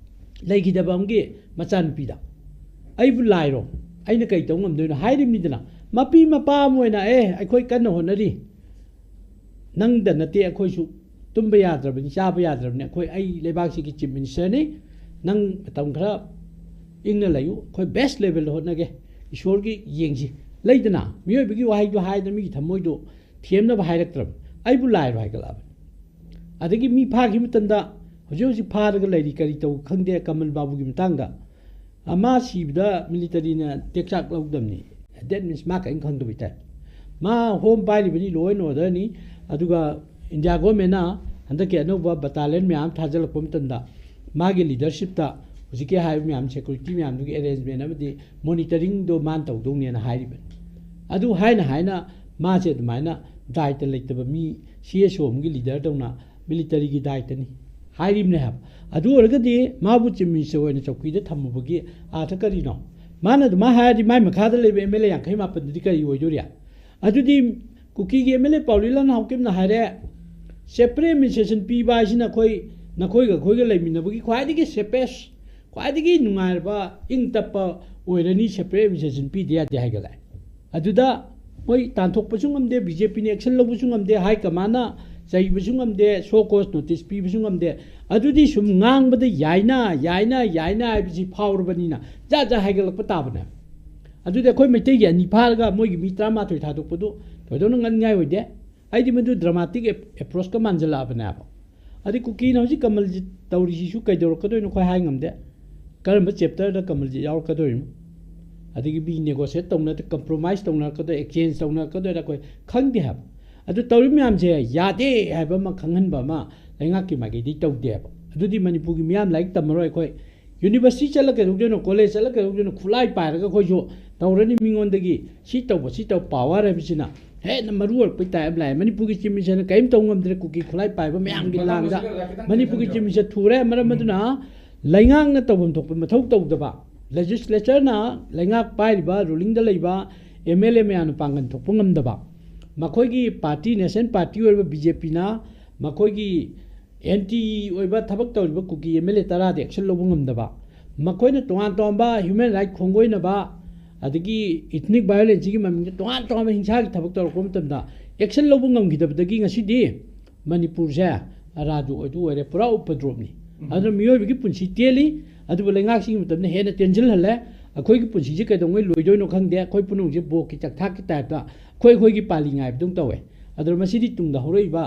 ꯂꯩꯈꯤꯗꯕ ꯑꯃꯒꯤ ꯃꯆꯥꯅꯨꯄꯤꯗ, "ꯑꯩꯕꯨ ꯂꯥꯏꯔꯣ? ꯑꯩꯅ ꯀꯩ ꯇꯧ ꯉꯝꯗꯣꯏꯅꯣ?" ꯍꯥꯏꯔꯤꯕꯅꯤꯗꯅ꯫ ꯃꯄꯤ ꯃꯄꯥ ꯑꯃ ꯑꯣꯏꯅ, "ꯑꯦ, ꯑꯩꯈꯣꯏ ꯀꯟꯅ ꯍꯣꯠꯅꯔꯤ, ꯅꯪꯗ ꯅꯠꯇꯦ, ꯑꯩꯈꯣꯏꯁꯨ ꯇꯨꯝꯕ ꯌꯥꯗ꯭ꯔꯕꯅꯤ, ꯆꯥꯕ ꯌꯥꯗ꯭ꯔꯕꯅꯤ, ꯑꯩꯈꯣꯏ, ꯑꯩ ꯂꯩꯕꯥꯛꯁꯤꯒꯤ ꯆꯤꯐ ꯃꯤꯅꯤꯁꯇꯔꯅꯤ, ꯅꯪ ꯃꯇꯝ ꯈꯔ ꯏꯪꯅ ꯂꯩꯌꯨ, ꯑꯩꯈꯣꯏ ꯕꯦꯁ ꯂꯦꯚꯦꯜꯗ ꯍꯣꯠꯅꯒꯦ, ꯏꯁꯣꯔꯒꯤ ꯌꯦꯡꯁꯤ", ꯂꯩꯗꯅ, ꯃꯤꯑꯣꯏꯕꯒꯤ ꯋꯥꯍꯩꯗꯣ ꯍꯥꯏꯗꯅ ꯃꯤꯒꯤ ꯊꯃꯣꯏꯗꯣ ꯊꯦꯝꯅꯕ ꯍꯥꯏꯔꯛꯇ꯭ꯔꯕꯅꯤ꯫ "ꯑꯩꯕꯨ ꯂꯥꯏꯔꯣ?" ꯍꯥꯏꯒꯠꯂꯛꯑꯕꯅꯤ꯫ ꯑꯗꯒꯤ ꯃꯤ ꯐꯥꯈꯤꯕ ꯃꯇꯝꯗ ꯍꯧꯖꯤꯛ ꯍꯧꯖꯤꯛ ꯐꯥꯔꯒ ꯂꯩꯔꯤ, ꯀꯔꯤ ꯇꯧ ꯈꯪꯗꯦ, ꯀꯃꯜ ꯕꯥꯕꯨꯒꯤ ꯃꯇꯥꯡꯗ꯫ ꯑ, ꯃꯥ ꯁꯤꯕꯗ ꯃꯤꯂꯤꯇꯔꯤꯅ ꯇꯦꯛꯆꯥꯛ ꯂꯧꯗꯕꯅꯤ꯫ That means ꯃꯥ ꯀꯔꯤꯝ ꯈꯪꯗꯕꯩ ꯇꯥꯏꯞ꯫ ꯃꯥ ꯍꯣꯝ ꯄꯥꯏꯔꯤꯕꯅꯤ, ꯂꯣ ꯑꯦꯟ ꯑꯣꯔꯗꯔꯅꯤ꯫ ꯑꯗꯨꯒ ꯏꯟꯗꯤꯌꯥ ꯒꯣꯔꯃꯦꯟꯅ ꯍꯟꯗꯛꯀꯤ ꯑꯅꯧꯕ ꯕꯇꯥꯂꯤꯌꯟ ꯃꯌꯥꯝ ꯊꯥꯖꯤꯜꯂꯛꯄ ꯃꯇꯝꯗ ꯃꯥꯒꯤ ꯂꯤꯗꯔꯁꯤꯞꯇ ꯍꯧꯖꯤꯛꯀꯤ ꯍꯥꯏꯔꯤꯕ ꯃꯌꯥꯝ, ꯁꯦꯀ꯭ꯌꯨꯔꯤꯇꯤ ꯃꯌꯥꯝꯗꯨꯒꯤ ꯑꯦꯔꯦꯟꯖꯃꯦꯟ ꯑꯃꯗꯤ ꯃꯣꯅꯤꯇꯔꯤꯡꯗꯣ ꯃꯥꯅ ꯇꯧꯗꯧꯅꯦꯅ ꯍꯥꯏꯔꯤꯕꯅꯤ꯫ ꯑꯗꯨ ꯍꯥꯏꯅ ꯍꯥꯏꯅ ꯃꯥꯁꯦ ꯑꯗꯨꯃꯥꯏꯅ ꯗꯥꯏꯇ ꯂꯩꯇꯕ ꯃꯤ, ꯁꯤ ꯑꯦꯁ ꯑꯣ ꯑꯃꯒꯤ ꯂꯤꯗꯔꯗꯧꯅ ꯃꯤꯂꯤꯇꯔꯤꯒꯤ ꯗꯥꯏꯇꯅꯤ ꯍꯥꯏꯔꯤꯕꯅꯦ ꯍꯥꯏꯕ꯫ ꯑꯗꯨ ꯑꯣꯏꯔꯒꯗꯤ ꯃꯥꯕꯨ ꯆꯤꯐ ꯃꯤꯅꯤꯁꯇꯔ ꯑꯣꯏꯅ ꯆꯧꯀꯤꯗ ꯊꯝꯃꯨꯕꯒꯤ ꯑꯥꯔꯊ ꯀꯔꯤꯅꯣ? ꯃꯥꯅ ꯑꯗꯨꯃꯥꯏꯅ ꯍꯥꯏꯔꯗꯤ ꯃꯥꯏ ꯃꯈꯥꯗ ꯂꯩꯕ ꯑꯦꯝ ꯑꯦꯜ ꯑꯦ ꯌꯥꯡꯈꯩ ꯃꯥꯄꯟꯗꯨꯗꯤ ꯀꯔꯤ ꯑꯣꯏꯗꯣꯔꯤ? ꯑꯗꯨꯗꯤ ꯀꯨꯀꯤꯒꯤ ꯑꯦꯝ ꯑꯦꯜ ꯑꯦ ꯄꯥꯎꯂꯤꯂꯥꯜ ꯍꯥꯎꯀꯤꯞꯅ ꯍꯥꯏꯔꯦ, Separate administration ꯄꯤꯕ ꯍꯥꯏꯁꯤꯅ ꯑꯩꯈꯣꯏ ꯅꯈꯣꯏꯒ ꯑꯩꯈꯣꯏꯒ ꯂꯩꯃꯤꯟꯅꯕꯒꯤ ꯈ꯭ꯋꯥꯏꯗꯒꯤ safest, ꯈ꯭ꯋꯥꯏꯗꯒꯤ ꯅꯨꯡꯉꯥꯏꯔꯕ, ꯏꯪ ꯇꯞꯄ ꯑꯣꯏꯔꯅꯤ꯫ Separate administration ꯄꯤꯗ ꯌꯥꯗꯦ ꯍꯥꯏꯒꯠꯂꯛꯑꯦ꯫ ꯑꯗꯨꯗ ꯃꯣꯏ ꯇꯥꯟꯊꯣꯛꯄꯁꯨ ꯉꯝꯗꯦ, ꯕꯤ ꯖꯦ ꯄꯤꯅ action ꯂꯧꯕꯁꯨ ꯉꯝꯗꯦ, high commandꯅ ꯆꯩꯕꯁꯨ ꯉꯝꯗꯦ, show cause notice ꯄꯤꯕꯁꯨ ꯉꯝꯗꯦ꯫ ꯑꯗꯨꯗꯤ ꯁꯨꯝ ꯉꯥꯡꯕꯗ ꯌꯥꯏꯅ, ꯌꯥꯏꯅ, ꯌꯥꯏꯅ ꯍꯥꯏꯕꯁꯤ ꯐꯥꯎꯔꯕꯅꯤꯅ ꯖꯥꯠ ꯖꯥꯠ ꯍꯥꯏꯒꯠꯂꯛꯄ ꯇꯥꯕꯅꯦ꯫ ꯑꯗꯨꯗꯤ ꯑꯩꯈꯣꯏ ꯃꯩꯇꯩꯒꯤ ꯑꯅꯤ ꯐꯥꯔꯒ ꯃꯣꯏꯒꯤ ꯃꯤ ꯇꯔꯥꯃꯥꯊꯣꯏ ꯊꯥꯗꯣꯛꯄꯗꯨ ꯊꯣꯏꯗꯣꯛꯅ ꯉꯛꯅꯤꯡꯉꯥꯏ ꯑꯣꯏꯗꯦ꯫ ꯑꯩꯗꯤ ꯃꯗꯨ dramatic approachꯀ ꯃꯥꯟꯁꯤꯜꯂꯛꯑꯕꯅꯦꯕ꯫ ꯑꯗꯩ ꯀꯨꯀꯤꯅ ꯍꯧꯖꯤꯛ ꯀꯃꯜꯖꯤꯠ ꯇꯧꯔꯤꯁꯤꯁꯨ ꯀꯩꯗꯧꯔꯛꯀꯗꯣꯏꯅꯣ ꯑꯩꯈꯣꯏ ꯍꯥꯏ ꯉꯝꯗꯦ꯫ ꯀꯔꯝꯕ chapterꯗ ꯀꯃꯜꯖꯤꯠ ꯌꯥꯎꯔꯛꯀꯗꯣꯏꯅꯣ? ꯑꯗꯒꯤ ꯃꯤ negotiate ꯇꯧꯅ, compromise ꯇꯧꯅꯔꯛꯀꯗꯣꯏ, exchange ꯇꯧꯅꯔꯛꯀꯗꯣꯏꯔꯥ ꯑꯩꯈꯣꯏ ꯈꯪꯗꯦ ꯍꯥꯏꯕ꯫ ꯑꯗꯨ ꯇꯧꯔꯤꯕ ꯃꯌꯥꯝꯁꯦ ꯌꯥꯗꯦ ꯍꯥꯏꯕ ꯑꯃ ꯈꯪꯍꯟꯕ ꯑꯃ ꯂꯩꯉꯥꯛꯀꯤ ꯃꯥꯏꯀꯩꯗꯒꯤ ꯇꯧꯗꯦꯕ꯫ ꯑꯗꯨꯗꯤ ꯃꯅꯤꯄꯨꯔꯒꯤ ꯃꯤꯌꯥꯝ ꯂꯥꯏꯔꯤꯛ ꯇꯝꯃꯔꯣꯏ꯫ ꯑꯩꯈꯣꯏ university ꯆꯠꯂꯒ ꯀꯩꯗꯧꯗꯣꯏꯅꯣ, college ꯆꯠꯂꯒ ꯀꯩꯗꯧꯗꯣꯏꯅꯣ, ꯈꯨꯠꯂꯥꯏ ꯄꯥꯏꯔꯒ ꯑꯩꯈꯣꯏꯁꯨ ꯇꯧꯔꯅꯤ ꯃꯤꯉꯣꯟꯗꯒꯤ꯫ ꯁꯤ ꯇꯧꯕ, ꯁꯤ ꯇꯧ, power ꯍꯥꯏꯕꯁꯤꯅ ꯍꯦꯟꯅ ꯃꯔꯨ ꯑꯣꯏꯔꯛꯄꯩ type ꯑꯃ ꯂꯥꯛꯑꯦ꯫ ꯃꯅꯤꯄꯨꯔꯒꯤ Chief Ministerꯅ ꯀꯔꯤꯝ ꯇꯧ ꯉꯝꯗ꯭ꯔꯦ, ꯀꯨꯀꯤ ꯈꯨꯠꯂꯥꯏ ꯄꯥꯏꯕ ꯃꯌꯥꯝꯒꯤ ꯃꯇꯝ ꯂꯥꯡꯗ꯫ ꯂꯣꯏꯁꯤꯜꯂꯛꯑꯦ, ꯈꯤꯇꯪ ꯃꯅꯤꯄꯨꯔꯒꯤ ꯊꯦꯡꯖꯤꯟꯕꯤꯔꯣ꯫ Chief Minister ꯊꯨꯔꯦ꯫ ꯃꯔꯝ ꯎꯝ꯫ ꯑꯗꯨꯅ ꯂꯩꯉꯥꯛꯅ ꯇꯧꯐꯝ ꯊꯣꯛꯄ ꯃꯊꯧ ꯇꯧꯗꯕ, legislatureꯅ, ꯂꯩꯉꯥꯛ ꯄꯥꯏꯔꯤꯕ, rulingꯗ ꯂꯩꯕ M L A ꯃꯌꯥꯝꯅ ꯄꯥꯡꯒꯜ ꯊꯣꯛꯄ ꯉꯝꯗꯕ, ꯃꯈꯣꯏꯒꯤ party, national party ꯑꯣꯏꯔꯤꯕ B J Pꯅ ꯃꯈꯣꯏꯒꯤ anti ꯑꯣꯏꯕ ꯊꯕꯛ ꯇꯧꯔꯤꯕ ꯀꯨꯀꯤ M L A ꯇꯔꯥꯗꯤ action ꯂꯧꯕ ꯉꯝꯗꯕ, ꯃꯈꯣꯏꯅ ꯇꯣꯉꯥꯟ ꯇꯣꯉꯥꯟꯕ human right ꯈꯣꯡꯒꯣꯏꯅꯕ, ꯑꯗꯒꯤ ethnic violenceꯀꯤ ꯃꯃꯤꯡꯗ ꯇꯣꯉꯥꯟ ꯇꯣꯉꯥꯟꯕ ꯍꯤꯡꯁꯥꯒꯤ ꯊꯕꯛ ꯇꯧꯔꯛꯄ ꯃꯇꯝꯗ action ꯂꯧꯕ ꯉꯝꯈꯤꯗꯕꯗꯒꯤ ꯉꯁꯤꯗꯤ ꯃꯅꯤꯄꯨꯔꯁꯦ ꯑꯔꯥꯖꯨ ꯑꯣꯏꯗꯨ ꯑꯣꯏꯔꯦ, ꯄꯨꯔꯥ ꯎꯄꯗ꯭ꯔꯣꯞꯅꯤ꯫ ꯎꯝ꯫ ꯑꯗꯨꯅ ꯃꯤꯑꯣꯏꯕꯒꯤ ꯄꯨꯟꯁꯤ ꯇꯦꯜꯂꯤ, ꯑꯗꯨꯕꯨ ꯂꯩꯉꯥꯛꯁꯤꯒꯤ ꯃꯇꯝꯗ ꯍꯦꯟꯅ ꯇꯦꯟꯁꯤꯜꯍꯜꯂꯦ꯫ ꯑꯩꯈꯣꯏꯒꯤ ꯄꯨꯟꯁꯤꯁꯦ ꯀꯩꯗꯧꯉꯩ ꯂꯣꯏꯗꯣꯏꯅꯣ ꯈꯪꯗꯦ꯫ ꯑꯩꯈꯣꯏ ꯄꯨꯝꯅꯃꯛꯁꯦ ꯕꯣꯛꯀꯤ ꯆꯥꯛꯊꯥꯛꯀꯤ typeꯇ ꯑꯩꯈꯣꯏ ꯑꯩꯈꯣꯏꯒꯤ ꯄꯥꯜꯂꯤ ꯉꯥꯏꯕꯗꯧ ꯇꯧꯋꯦ꯫ ꯑꯗꯨꯅ ꯃꯁꯤꯗꯤ ꯇꯨꯡꯗ ꯍꯧꯔꯛꯏꯕ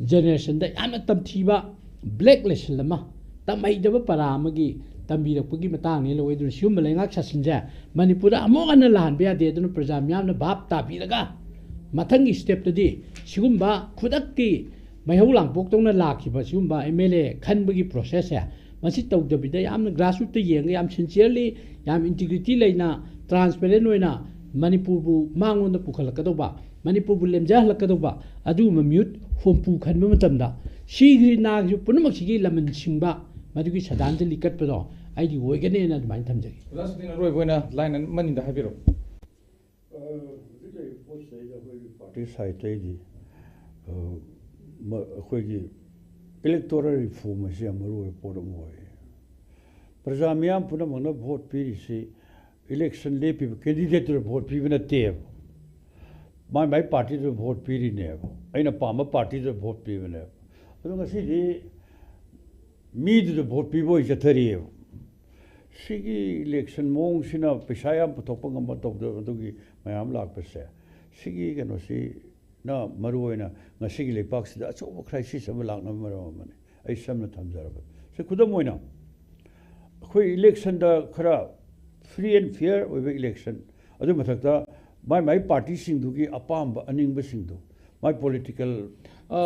generationꯗ ꯌꯥꯝꯅ ꯇꯝꯊꯤꯕ black lesson ꯑꯃ, ꯇꯝꯍꯩꯗꯕ ꯄꯔꯥ ꯑꯃꯒꯤ ꯇꯝꯕꯤꯔꯛꯄꯒꯤ ꯃꯇꯥꯡꯅꯤ ꯂꯧꯋꯦ꯫ ꯑꯗꯨꯅ ꯁꯤꯒꯨꯝꯕ ꯂꯩꯉꯥꯛ ꯁꯥꯁꯟꯁꯦ ꯃꯅꯤꯄꯨꯔꯗ ꯑꯃꯨꯛ ꯍꯟꯅ ꯂꯥꯛꯍꯟꯕ ꯌꯥꯗꯦ꯫ ꯑꯗꯨꯅ ꯄ꯭ꯔꯖꯥ ꯃꯤꯌꯥꯝꯅ ꯚꯥꯞ ꯇꯥꯕꯤꯔꯒ ꯃꯊꯪꯒꯤ stepꯇꯗꯤ ꯁꯤꯒꯨꯝꯕ ꯈꯨꯗꯛꯀꯤ ꯃꯩꯍꯧ ꯂꯥꯡꯄꯣꯛꯇꯧꯅ ꯂꯥꯛꯈꯤꯕ ꯁꯤꯒꯨꯝꯕ M L A ꯈꯟꯕꯒꯤ processꯁꯦ ꯃꯁꯤ ꯇꯧꯗꯕꯤꯗ ꯌꯥꯝꯅ grassrootꯇ ꯌꯦꯡꯉꯒ ꯌꯥꯝ sincerely, ꯌꯥꯝ integrity ꯂꯩꯅ, transparent ꯑꯣꯏꯅ ꯃꯅꯤꯄꯨꯔꯕꯨ ꯃꯥꯡꯂꯣꯝꯗ ꯄꯨꯈꯠꯂꯛꯀꯗꯧꯕ, ꯃꯅꯤꯄꯨꯔꯕꯨ ꯂꯦꯝꯖꯍꯜꯂꯛꯀꯗꯧꯕ ꯑꯗꯨꯒꯨꯝꯕ ꯃꯤꯍꯨꯠ ꯍꯨꯝꯐꯨ ꯈꯟꯕ ꯃꯇꯝꯗ ꯁꯤꯒꯤ ꯅꯥꯒꯤꯁꯨ ꯄꯨꯝꯅꯃꯛꯁꯤꯒꯤ ꯂꯃꯟ ꯁꯤꯡꯕ ꯃꯗꯨꯒꯤ ꯁꯗꯥꯟꯖꯂꯤ ꯀꯠꯄꯗꯣ ꯑꯩꯗꯤ ꯑꯣꯏꯒꯅꯦꯅ ꯑꯗꯨꯃꯥꯏꯅ ꯊꯝꯖꯒꯦ꯫ ꯑꯣꯖꯥ ꯁꯨꯗꯤꯟ, ꯑꯔꯣꯏꯕ ꯑꯣꯏꯅ line ꯑꯃꯅꯤꯗ ꯍꯥꯏꯕꯤꯔꯛꯎ꯫ ꯑ, ꯍꯧꯖꯤꯛ ꯂꯩꯔꯤꯕ ꯄꯣꯠꯁꯤꯗꯩꯗ ꯑꯩꯈꯣꯏꯒꯤ party sideꯇꯩꯗꯤ, ꯑ, ꯃ-, ꯑꯩꯈꯣꯏꯒꯤ electoral reform ꯑꯁꯤ ꯌꯥꯝ ꯃꯔꯨ ꯑꯣꯏꯕ ꯄꯣꯠ ꯑꯃ ꯑꯣꯏ꯫ ꯄ꯭ꯔꯖꯥ ꯃꯤꯌꯥꯝ ꯄꯨꯝꯅꯃꯛꯅ vote ꯄꯤꯔꯤꯁꯤ election ꯂꯦꯞꯄꯤꯕ candidateꯇꯨꯗ vote ꯄꯤꯕ ꯅꯠꯇꯦꯕ, ꯃꯥꯏ ꯃꯥꯏ partyꯗꯨꯗ vote ꯄꯤꯔꯤꯅꯦꯕ꯫ ꯑꯩꯅ ꯄꯥꯝꯕ partyꯗꯨꯗ vote ꯄꯤꯕꯅꯦꯕ꯫ ꯑꯗꯣ ꯉꯁꯤꯗꯤ ꯃꯤꯗꯨꯗ vote ꯄꯤꯕ ꯑꯣꯏꯅ ꯆꯠꯊꯔꯤꯑꯕ꯫ ꯁꯤꯒꯤ election ꯃꯑꯣꯡꯁꯤꯅ ꯄꯩꯁꯥ ꯌꯥꯝ ꯄꯨꯊꯣꯛꯄ ꯉꯝꯕ ꯇꯧꯗꯕ ꯑꯗꯨꯒꯤ ꯃꯌꯥꯝ ꯂꯥꯛꯄꯁꯦ, ꯁꯤꯒꯤ ꯀꯩꯅꯣꯁꯤꯅ ꯃꯔꯨ ꯑꯣꯏꯅ ꯉꯁꯤꯒꯤ ꯂꯩꯄꯥꯛꯁꯤꯗ ꯑꯆꯧꯕ crisis ꯑꯃ ꯂꯥꯛꯅꯕ ꯃꯔꯝ ꯑꯃꯅꯤ꯫ ꯑꯩ ꯁꯝꯅ ꯊꯝꯖꯔꯕꯅꯤ꯫ ꯁꯤ ꯈꯨꯗꯝ ꯑꯣꯏꯅ, ꯑꯩꯈꯣꯏ electionꯗ ꯈꯔ free and fair ꯑꯣꯏꯕ election, ꯑꯗꯨ ꯃꯊꯛꯇ ꯃꯥꯏ ꯃꯥꯏ partyꯁꯤꯡꯗꯨꯒꯤ ꯑꯄꯥꯝꯕ ꯑꯅꯤꯡꯕꯁꯤꯡꯗꯨ, ꯃꯥꯏ political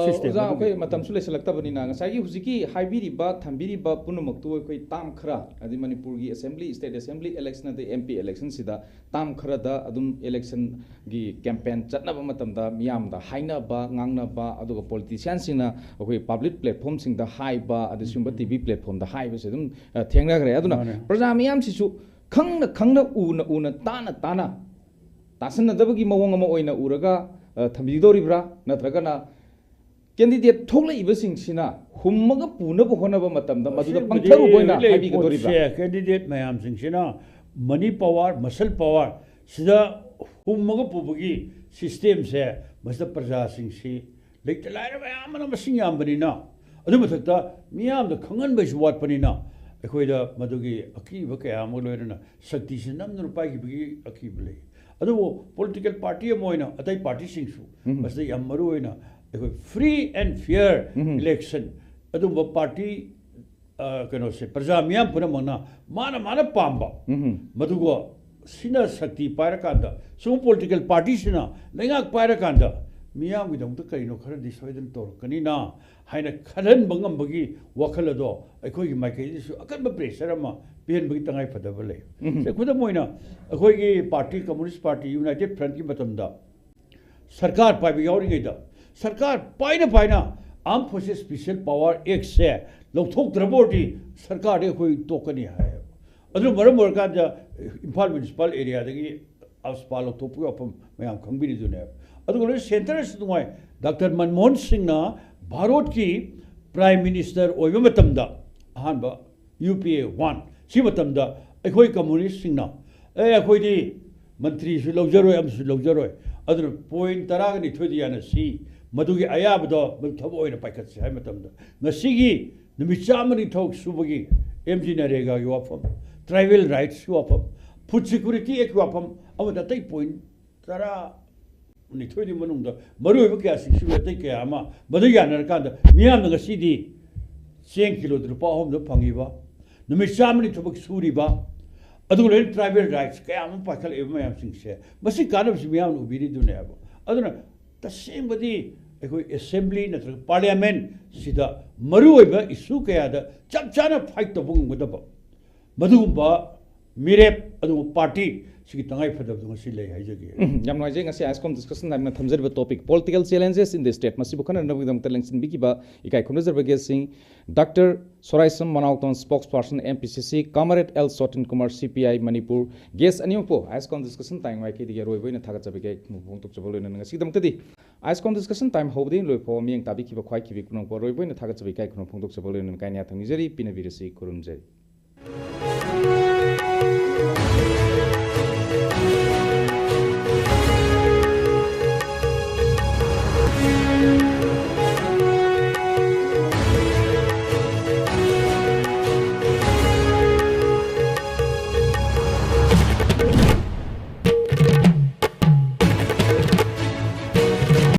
system ꯑꯣꯖꯥ, ꯑꯗꯨꯒꯤ ꯑꯩꯈꯣꯏ ꯃꯇꯝꯁꯨ ꯂꯩꯁꯤꯜꯂꯛꯇꯕꯅꯤꯅ, ꯉꯁꯥꯏꯒꯤ ꯍꯧꯖꯤꯛꯀꯤ ꯍꯥꯏꯕꯤꯔꯤꯕ, ꯊꯝꯕꯤꯔꯤꯕ ꯄꯨꯝꯅꯃꯛꯇꯨ ꯑꯩꯈꯣꯏ term ꯈꯔ, ꯍꯥꯏꯗꯤ ꯃꯅꯤꯄꯨꯔꯒꯤ assembly, state assembly election ꯑꯗꯩ M P electionꯁꯤꯗ term ꯈꯔꯗ ꯑꯗꯨꯝ electionꯒꯤ campaign ꯆꯠꯅꯕ ꯃꯇꯝꯗ ꯃꯤꯌꯥꯝꯗ ꯍꯥꯏꯅꯕ, ꯉꯥꯡꯅꯕ, ꯑꯗꯨꯒ politicianꯁꯤꯡꯅ ꯑꯩꯈꯣꯏ public platformꯁꯤꯡꯗ ꯍꯥꯏꯕ, ꯑꯗꯩ ꯁꯤꯒꯨꯝꯕ T V platformꯗ ꯍꯥꯏꯕꯁꯦ ꯑꯗꯨꯝ, ꯑ, ꯊꯦꯡꯅꯈ꯭ꯔꯦ꯫ ꯑꯗꯨꯅ ꯃꯥꯅꯦ꯫ ꯄ꯭ꯔꯖꯥ ꯃꯤꯌꯥꯝꯁꯤꯁꯨ ꯈꯪꯅ ꯈꯪꯅ, ꯎꯅ ꯎꯅ, ꯇꯥꯅ ꯇꯥꯅ, ꯇꯥꯁꯟꯅꯗꯕꯒꯤ ꯃꯑꯣꯡ ꯑꯃ ꯑꯣꯏꯅ ꯎꯔꯒ, ꯑ, ꯊꯝꯕꯤꯗꯧꯔꯤꯕ꯭ꯔꯥ? ꯅꯠꯇ꯭ꯔꯒꯅ candidate ꯊꯣꯛꯂꯛꯏꯕꯁꯤꯡꯁꯤꯅ ꯍꯨꯝꯃꯒ ꯄꯨꯅꯕ ꯍꯣꯠꯅꯕ ꯃꯇꯝꯗ ꯃꯗꯨꯗ ꯑꯁꯦꯡꯕꯗꯤ ꯄꯪꯊꯔꯨꯕ ꯑꯣꯏꯅ ꯂꯩ ꯍꯥꯏꯕꯤꯒꯗꯧꯔꯤꯕ꯭ꯔꯥ? ꯄꯣꯠꯁꯦ, candidate ꯃꯌꯥꯝꯁꯤꯡꯁꯤꯅ money power, muscle power ꯁꯤꯗ ꯍꯨꯝꯃꯒ ꯄꯨꯕꯒꯤ systemꯁꯦ, ꯃꯁꯤꯗ ꯄ꯭ꯔꯖꯥꯁꯤꯡꯁꯤ ꯂꯩꯇ ꯂꯥꯏꯔ ꯃꯌꯥꯝ ꯑꯃꯅ ꯃꯁꯤꯡ ꯌꯥꯝꯕꯅꯤꯅ, ꯑꯗꯨ ꯃꯊꯛꯇ ꯃꯤꯌꯥꯝꯗ ꯈꯪꯍꯟꯕꯒꯤꯁꯨ ꯋꯥꯠꯄꯅꯤꯅ, ꯑꯩꯈꯣꯏꯗ ꯃꯗꯨꯒꯤ ꯑꯀꯤꯕ ꯀꯌꯥ ꯑꯃꯒ ꯂꯣꯏꯅꯅ ꯁꯛꯇꯤꯁꯤ ꯅꯝꯗꯨꯅ ꯄꯥꯏꯈꯤꯕꯒꯤ ꯑꯀꯤꯕ ꯂꯩ꯫ ꯑꯗꯨꯕꯨ political party ꯑꯃ ꯑꯣꯏꯅ ꯑꯇꯩ partyꯁꯤꯡꯁꯨ ꯎꯝ꯫ ꯃꯁꯤꯗ ꯌꯥꯝ ꯃꯔꯨ ꯑꯣꯏꯅ ꯑꯩꯈꯣꯏ free and fair um. election, ꯑꯗꯨꯝꯕ party, ꯑ, ꯀꯩꯅꯣꯁꯦ, ꯄ꯭ꯔꯖꯥ ꯃꯤꯌꯥꯝ ꯄꯨꯝꯅꯃꯛꯅ ꯃꯥꯅ ꯃꯥꯅ ꯄꯥꯝꯕ, ꯎꯝ꯫ ꯃꯗꯨꯒ ꯁꯤꯅ ꯁꯛꯇꯤ ꯄꯥꯏꯔꯀꯥꯟꯗ, ꯁꯤꯒꯨꯝꯕ political partyꯁꯤꯅ ꯂꯩꯉꯥꯛ ꯄꯥꯏꯔꯀꯥꯟꯗ ꯃꯤꯌꯥꯝꯒꯤꯗꯃꯛꯇ ꯀꯔꯤꯅꯣ ꯈꯔꯗꯤ ꯁꯣꯏꯗꯅ ꯇꯧꯔꯛꯀꯅꯤꯅ ꯍꯥꯏꯅ ꯈꯜꯍꯟꯕ ꯉꯝꯕꯒꯤ ꯋꯥꯈꯜ ꯑꯗꯣ ꯑꯩꯈꯣꯏꯒꯤ ꯃꯥꯏꯀꯩꯗꯁꯨ ꯑꯀꯟꯕ pressure ꯑꯃ ꯄꯤꯍꯟꯕꯒꯤ ꯇꯉꯥꯏ ꯐꯗꯕ ꯂꯩ꯫ ꯎꯝ꯫ ꯁꯦ, ꯈꯨꯗꯝ ꯑꯣꯏꯅ, ꯑꯩꯈꯣꯏꯒꯤ party, Communist Party, United Frontꯀꯤ ꯃꯇꯝꯗ ꯁꯔꯀꯥꯔ ꯄꯥꯏꯕ ꯌꯥꯎꯔꯤꯉꯩꯗ, ꯁꯔꯀꯥꯔ ꯄꯥꯏꯅ ꯄꯥꯏꯅ Armed Forces Special Power Actꯁꯦ ꯂꯧꯊꯣꯛꯇ꯭ꯔꯕ ꯑꯣꯏꯔꯗꯤ ꯁꯔꯀꯥꯔꯗꯤ ꯑꯩꯈꯣꯏ ꯇꯣꯛꯀꯅꯤ ꯍꯥꯏꯌꯦꯕ꯫ ꯑꯗꯨꯅ ꯃꯔꯝ ꯑꯣꯏꯔꯀꯥꯟꯗ ꯏꯝꯐꯥꯜ municipal areaꯗꯒꯤ AFSPA ꯂꯧꯊꯣꯛꯄꯒꯤ ꯋꯥꯐꯝ ꯃꯌꯥꯝ ꯈꯪꯕꯤꯔꯤꯗꯨꯅꯦꯕ꯫ ꯑꯗꯨꯒ ꯂꯣꯏꯅ centreꯁꯨ ꯅꯨꯡꯉꯥꯏ꯫ ꯗꯥꯛꯇꯔ ꯃꯟꯃꯣꯍꯟ ꯁꯤꯡꯅ ꯚꯥꯔꯠꯀꯤ Prime Minister ꯑꯣꯏꯕ ꯃꯇꯝꯗ, ꯑꯍꯥꯟꯕ ꯌꯨ ꯄꯤ ꯑꯦ ꯋꯥꯟ, ꯁꯤ ꯃꯇꯝꯗ ꯑꯩꯈꯣꯏ ꯀꯝꯃꯨꯅꯤꯁꯁꯤꯡꯅ, "ꯑꯦ, ꯑꯩꯈꯣꯏꯗꯤ ꯃꯟꯇ꯭ꯔꯤꯁꯨ ꯂꯧꯖꯔꯣꯏ, ꯑꯃꯁꯨ ꯂꯧꯖꯔꯣꯏ, ꯑꯗꯨꯅ ꯄꯣꯏꯟ ꯇꯔꯥꯒ ꯅꯤꯊꯣꯏꯗ ꯌꯥꯅꯁꯤ, ꯃꯗꯨꯒꯤ ꯑꯌꯥꯕꯗꯣ ꯃꯗꯨ ꯊꯕꯛ ꯑꯣꯏꯅ ꯄꯥꯏꯈꯠꯁꯤ" ꯍꯥꯏꯕ ꯃꯇꯝꯗ, ꯉꯁꯤꯒꯤ ꯅꯨꯃꯤꯠ ꯆꯥꯝꯃꯅꯤ ꯊꯕꯛ ꯁꯨꯕꯒꯤ ꯑꯦꯝ ꯖꯤ ꯅꯔꯦꯒꯥꯒꯤ ꯋꯥꯐꯝ, ꯇ꯭ꯔꯥꯏꯕꯦꯜ ꯔꯥꯏꯠꯁꯀꯤ ꯋꯥꯐꯝ, ꯐꯨꯗ ꯁꯦꯀ꯭ꯌꯨꯔꯤꯇꯤ ꯑꯦꯛꯀꯤ ꯋꯥꯐꯝ, ꯑꯃꯗꯤ ꯑꯇꯩ ꯄꯣꯏꯟ ꯇꯔꯥ ꯅꯤꯊꯣꯏꯒꯤ ꯃꯅꯨꯡꯗ ꯃꯔꯨꯑꯣꯏꯕ ꯀꯌꯥꯁꯤꯡꯁꯨ ꯑꯇꯩ ꯀꯌꯥ ꯑꯃ ꯃꯗꯨ ꯌꯥꯅꯔꯀꯥꯟꯗ, ꯃꯤꯌꯥꯝꯅ ꯉꯁꯤꯗꯤ ꯆꯦꯡ ꯀꯤꯂꯣꯗ ꯂꯨꯄꯥ ꯑꯍꯨꯝꯗ ꯐꯪꯉꯤꯕ, ꯅꯨꯃꯤꯠ ꯆꯥꯝꯃꯅꯤ ꯊꯕꯛ ꯁꯨꯔꯤꯕ, ꯑꯗꯨꯒ ꯂꯣꯏꯅ ꯇ꯭ꯔꯥꯏꯕꯦꯜ ꯔꯥꯏꯠꯁ ꯀꯌꯥ ꯑꯃ ꯄꯥꯏꯈꯠꯂꯛꯏꯕ ꯃꯌꯥꯝꯁꯤꯡꯁꯦ, ꯃꯁꯤ ꯀꯥꯟꯅꯕꯁꯤ ꯃꯤꯌꯥꯝꯅ ꯎꯕꯤꯔꯤꯗꯨꯅꯦꯕ꯫ ꯑꯗꯨꯅ ꯇꯁꯦꯡꯕꯗꯤ ꯑꯩꯈꯣꯏ ꯑꯦꯁꯦꯝꯕ꯭ꯂꯤ ꯅꯠꯇ꯭ꯔꯒ ꯄꯥꯔꯂꯤꯌꯥꯃꯦꯟ ꯁꯤꯗ ꯃꯔꯨꯑꯣꯏꯕ ꯏꯁꯨ ꯀꯌꯥꯗ ꯆꯞ ꯆꯥꯅ ꯐꯥꯏꯠ ꯇꯧꯕ ꯉꯝꯒꯗꯕ, ꯃꯗꯨꯒꯨꯝꯕ ꯃꯤꯔꯦꯞ, ꯑꯗꯨꯒꯨꯝꯕ ꯄꯥꯔꯇꯤ ꯁꯤꯒꯤ ꯇꯉꯥꯏ ꯐꯗꯕꯗꯣ ꯉꯁꯤ ꯂꯩ ꯍꯥꯏꯖꯒꯦ꯫ ꯎꯝ, ꯌꯥꯝ ꯅꯨꯡꯉꯥꯏꯖꯩ꯫ ꯉꯁꯤ ꯑꯥꯏꯁꯀꯣꯝ ꯗꯤꯁꯀꯁꯟ ꯇꯥꯏꯝꯅ ꯊꯝꯖꯔꯤꯕ topic political challenges in the state ꯃꯁꯤꯕꯨ ꯈꯟꯅꯅꯕꯒꯤꯗꯃꯛꯇ ꯂꯦꯡꯁꯤꯟꯕꯤꯈꯤꯕ ꯏꯀꯥꯏ ꯈꯨꯝꯅꯖꯔꯕ ꯒꯦꯁꯁꯤꯡ, doctor Soraisam Manaoton, spokesperson M P C C, comrade L Sotin Kumar C P I Manipur, guest ꯑꯅꯤꯃꯛꯄꯨ ꯑꯥꯏꯁꯀꯣꯝ ꯗꯤꯁꯀꯁꯟ ꯇꯥꯏꯝ ꯋꯥꯏꯀꯦꯗꯒꯤ ꯑꯔꯣꯏꯕ ꯑꯣꯏꯅ ꯊꯥꯒꯠꯆꯕ ꯏꯀꯥꯏ ꯈꯨꯝꯅꯕ ꯐꯣꯡꯗꯣꯛꯆꯕ ꯂꯣꯏꯅꯅ ꯉꯁꯤꯒꯤꯗꯃꯛꯇꯗꯤ ꯑꯥꯏꯁꯀꯣꯝ ꯗꯤꯁꯀꯁꯟ ꯇꯥꯏꯝ ꯍꯧꯕꯗꯒꯤ ꯂꯣꯏꯐꯥꯎꯕ ꯃꯤꯠꯌꯦꯡ ꯇꯥꯕꯤꯈꯤꯕ ꯈ꯭ꯋꯥꯏ ꯈꯤꯕꯤ ꯄꯨꯝꯅꯃꯛꯄꯨ ꯑꯔꯣꯏꯕ ꯑꯣꯏꯅ ꯊꯥꯒꯠꯆꯕ ꯏꯀꯥꯏ ꯈꯨꯝꯅꯕ ꯐꯣꯡꯗꯣꯛꯆꯕ ꯂꯣꯏꯅꯅ ꯀꯥꯏꯅ ꯌꯥꯊꯪ ꯅꯤꯖꯔꯤ꯫ ꯄꯤꯅꯕꯤꯔꯁꯤ, ꯈꯨꯔꯨꯝꯖꯔꯤ꯫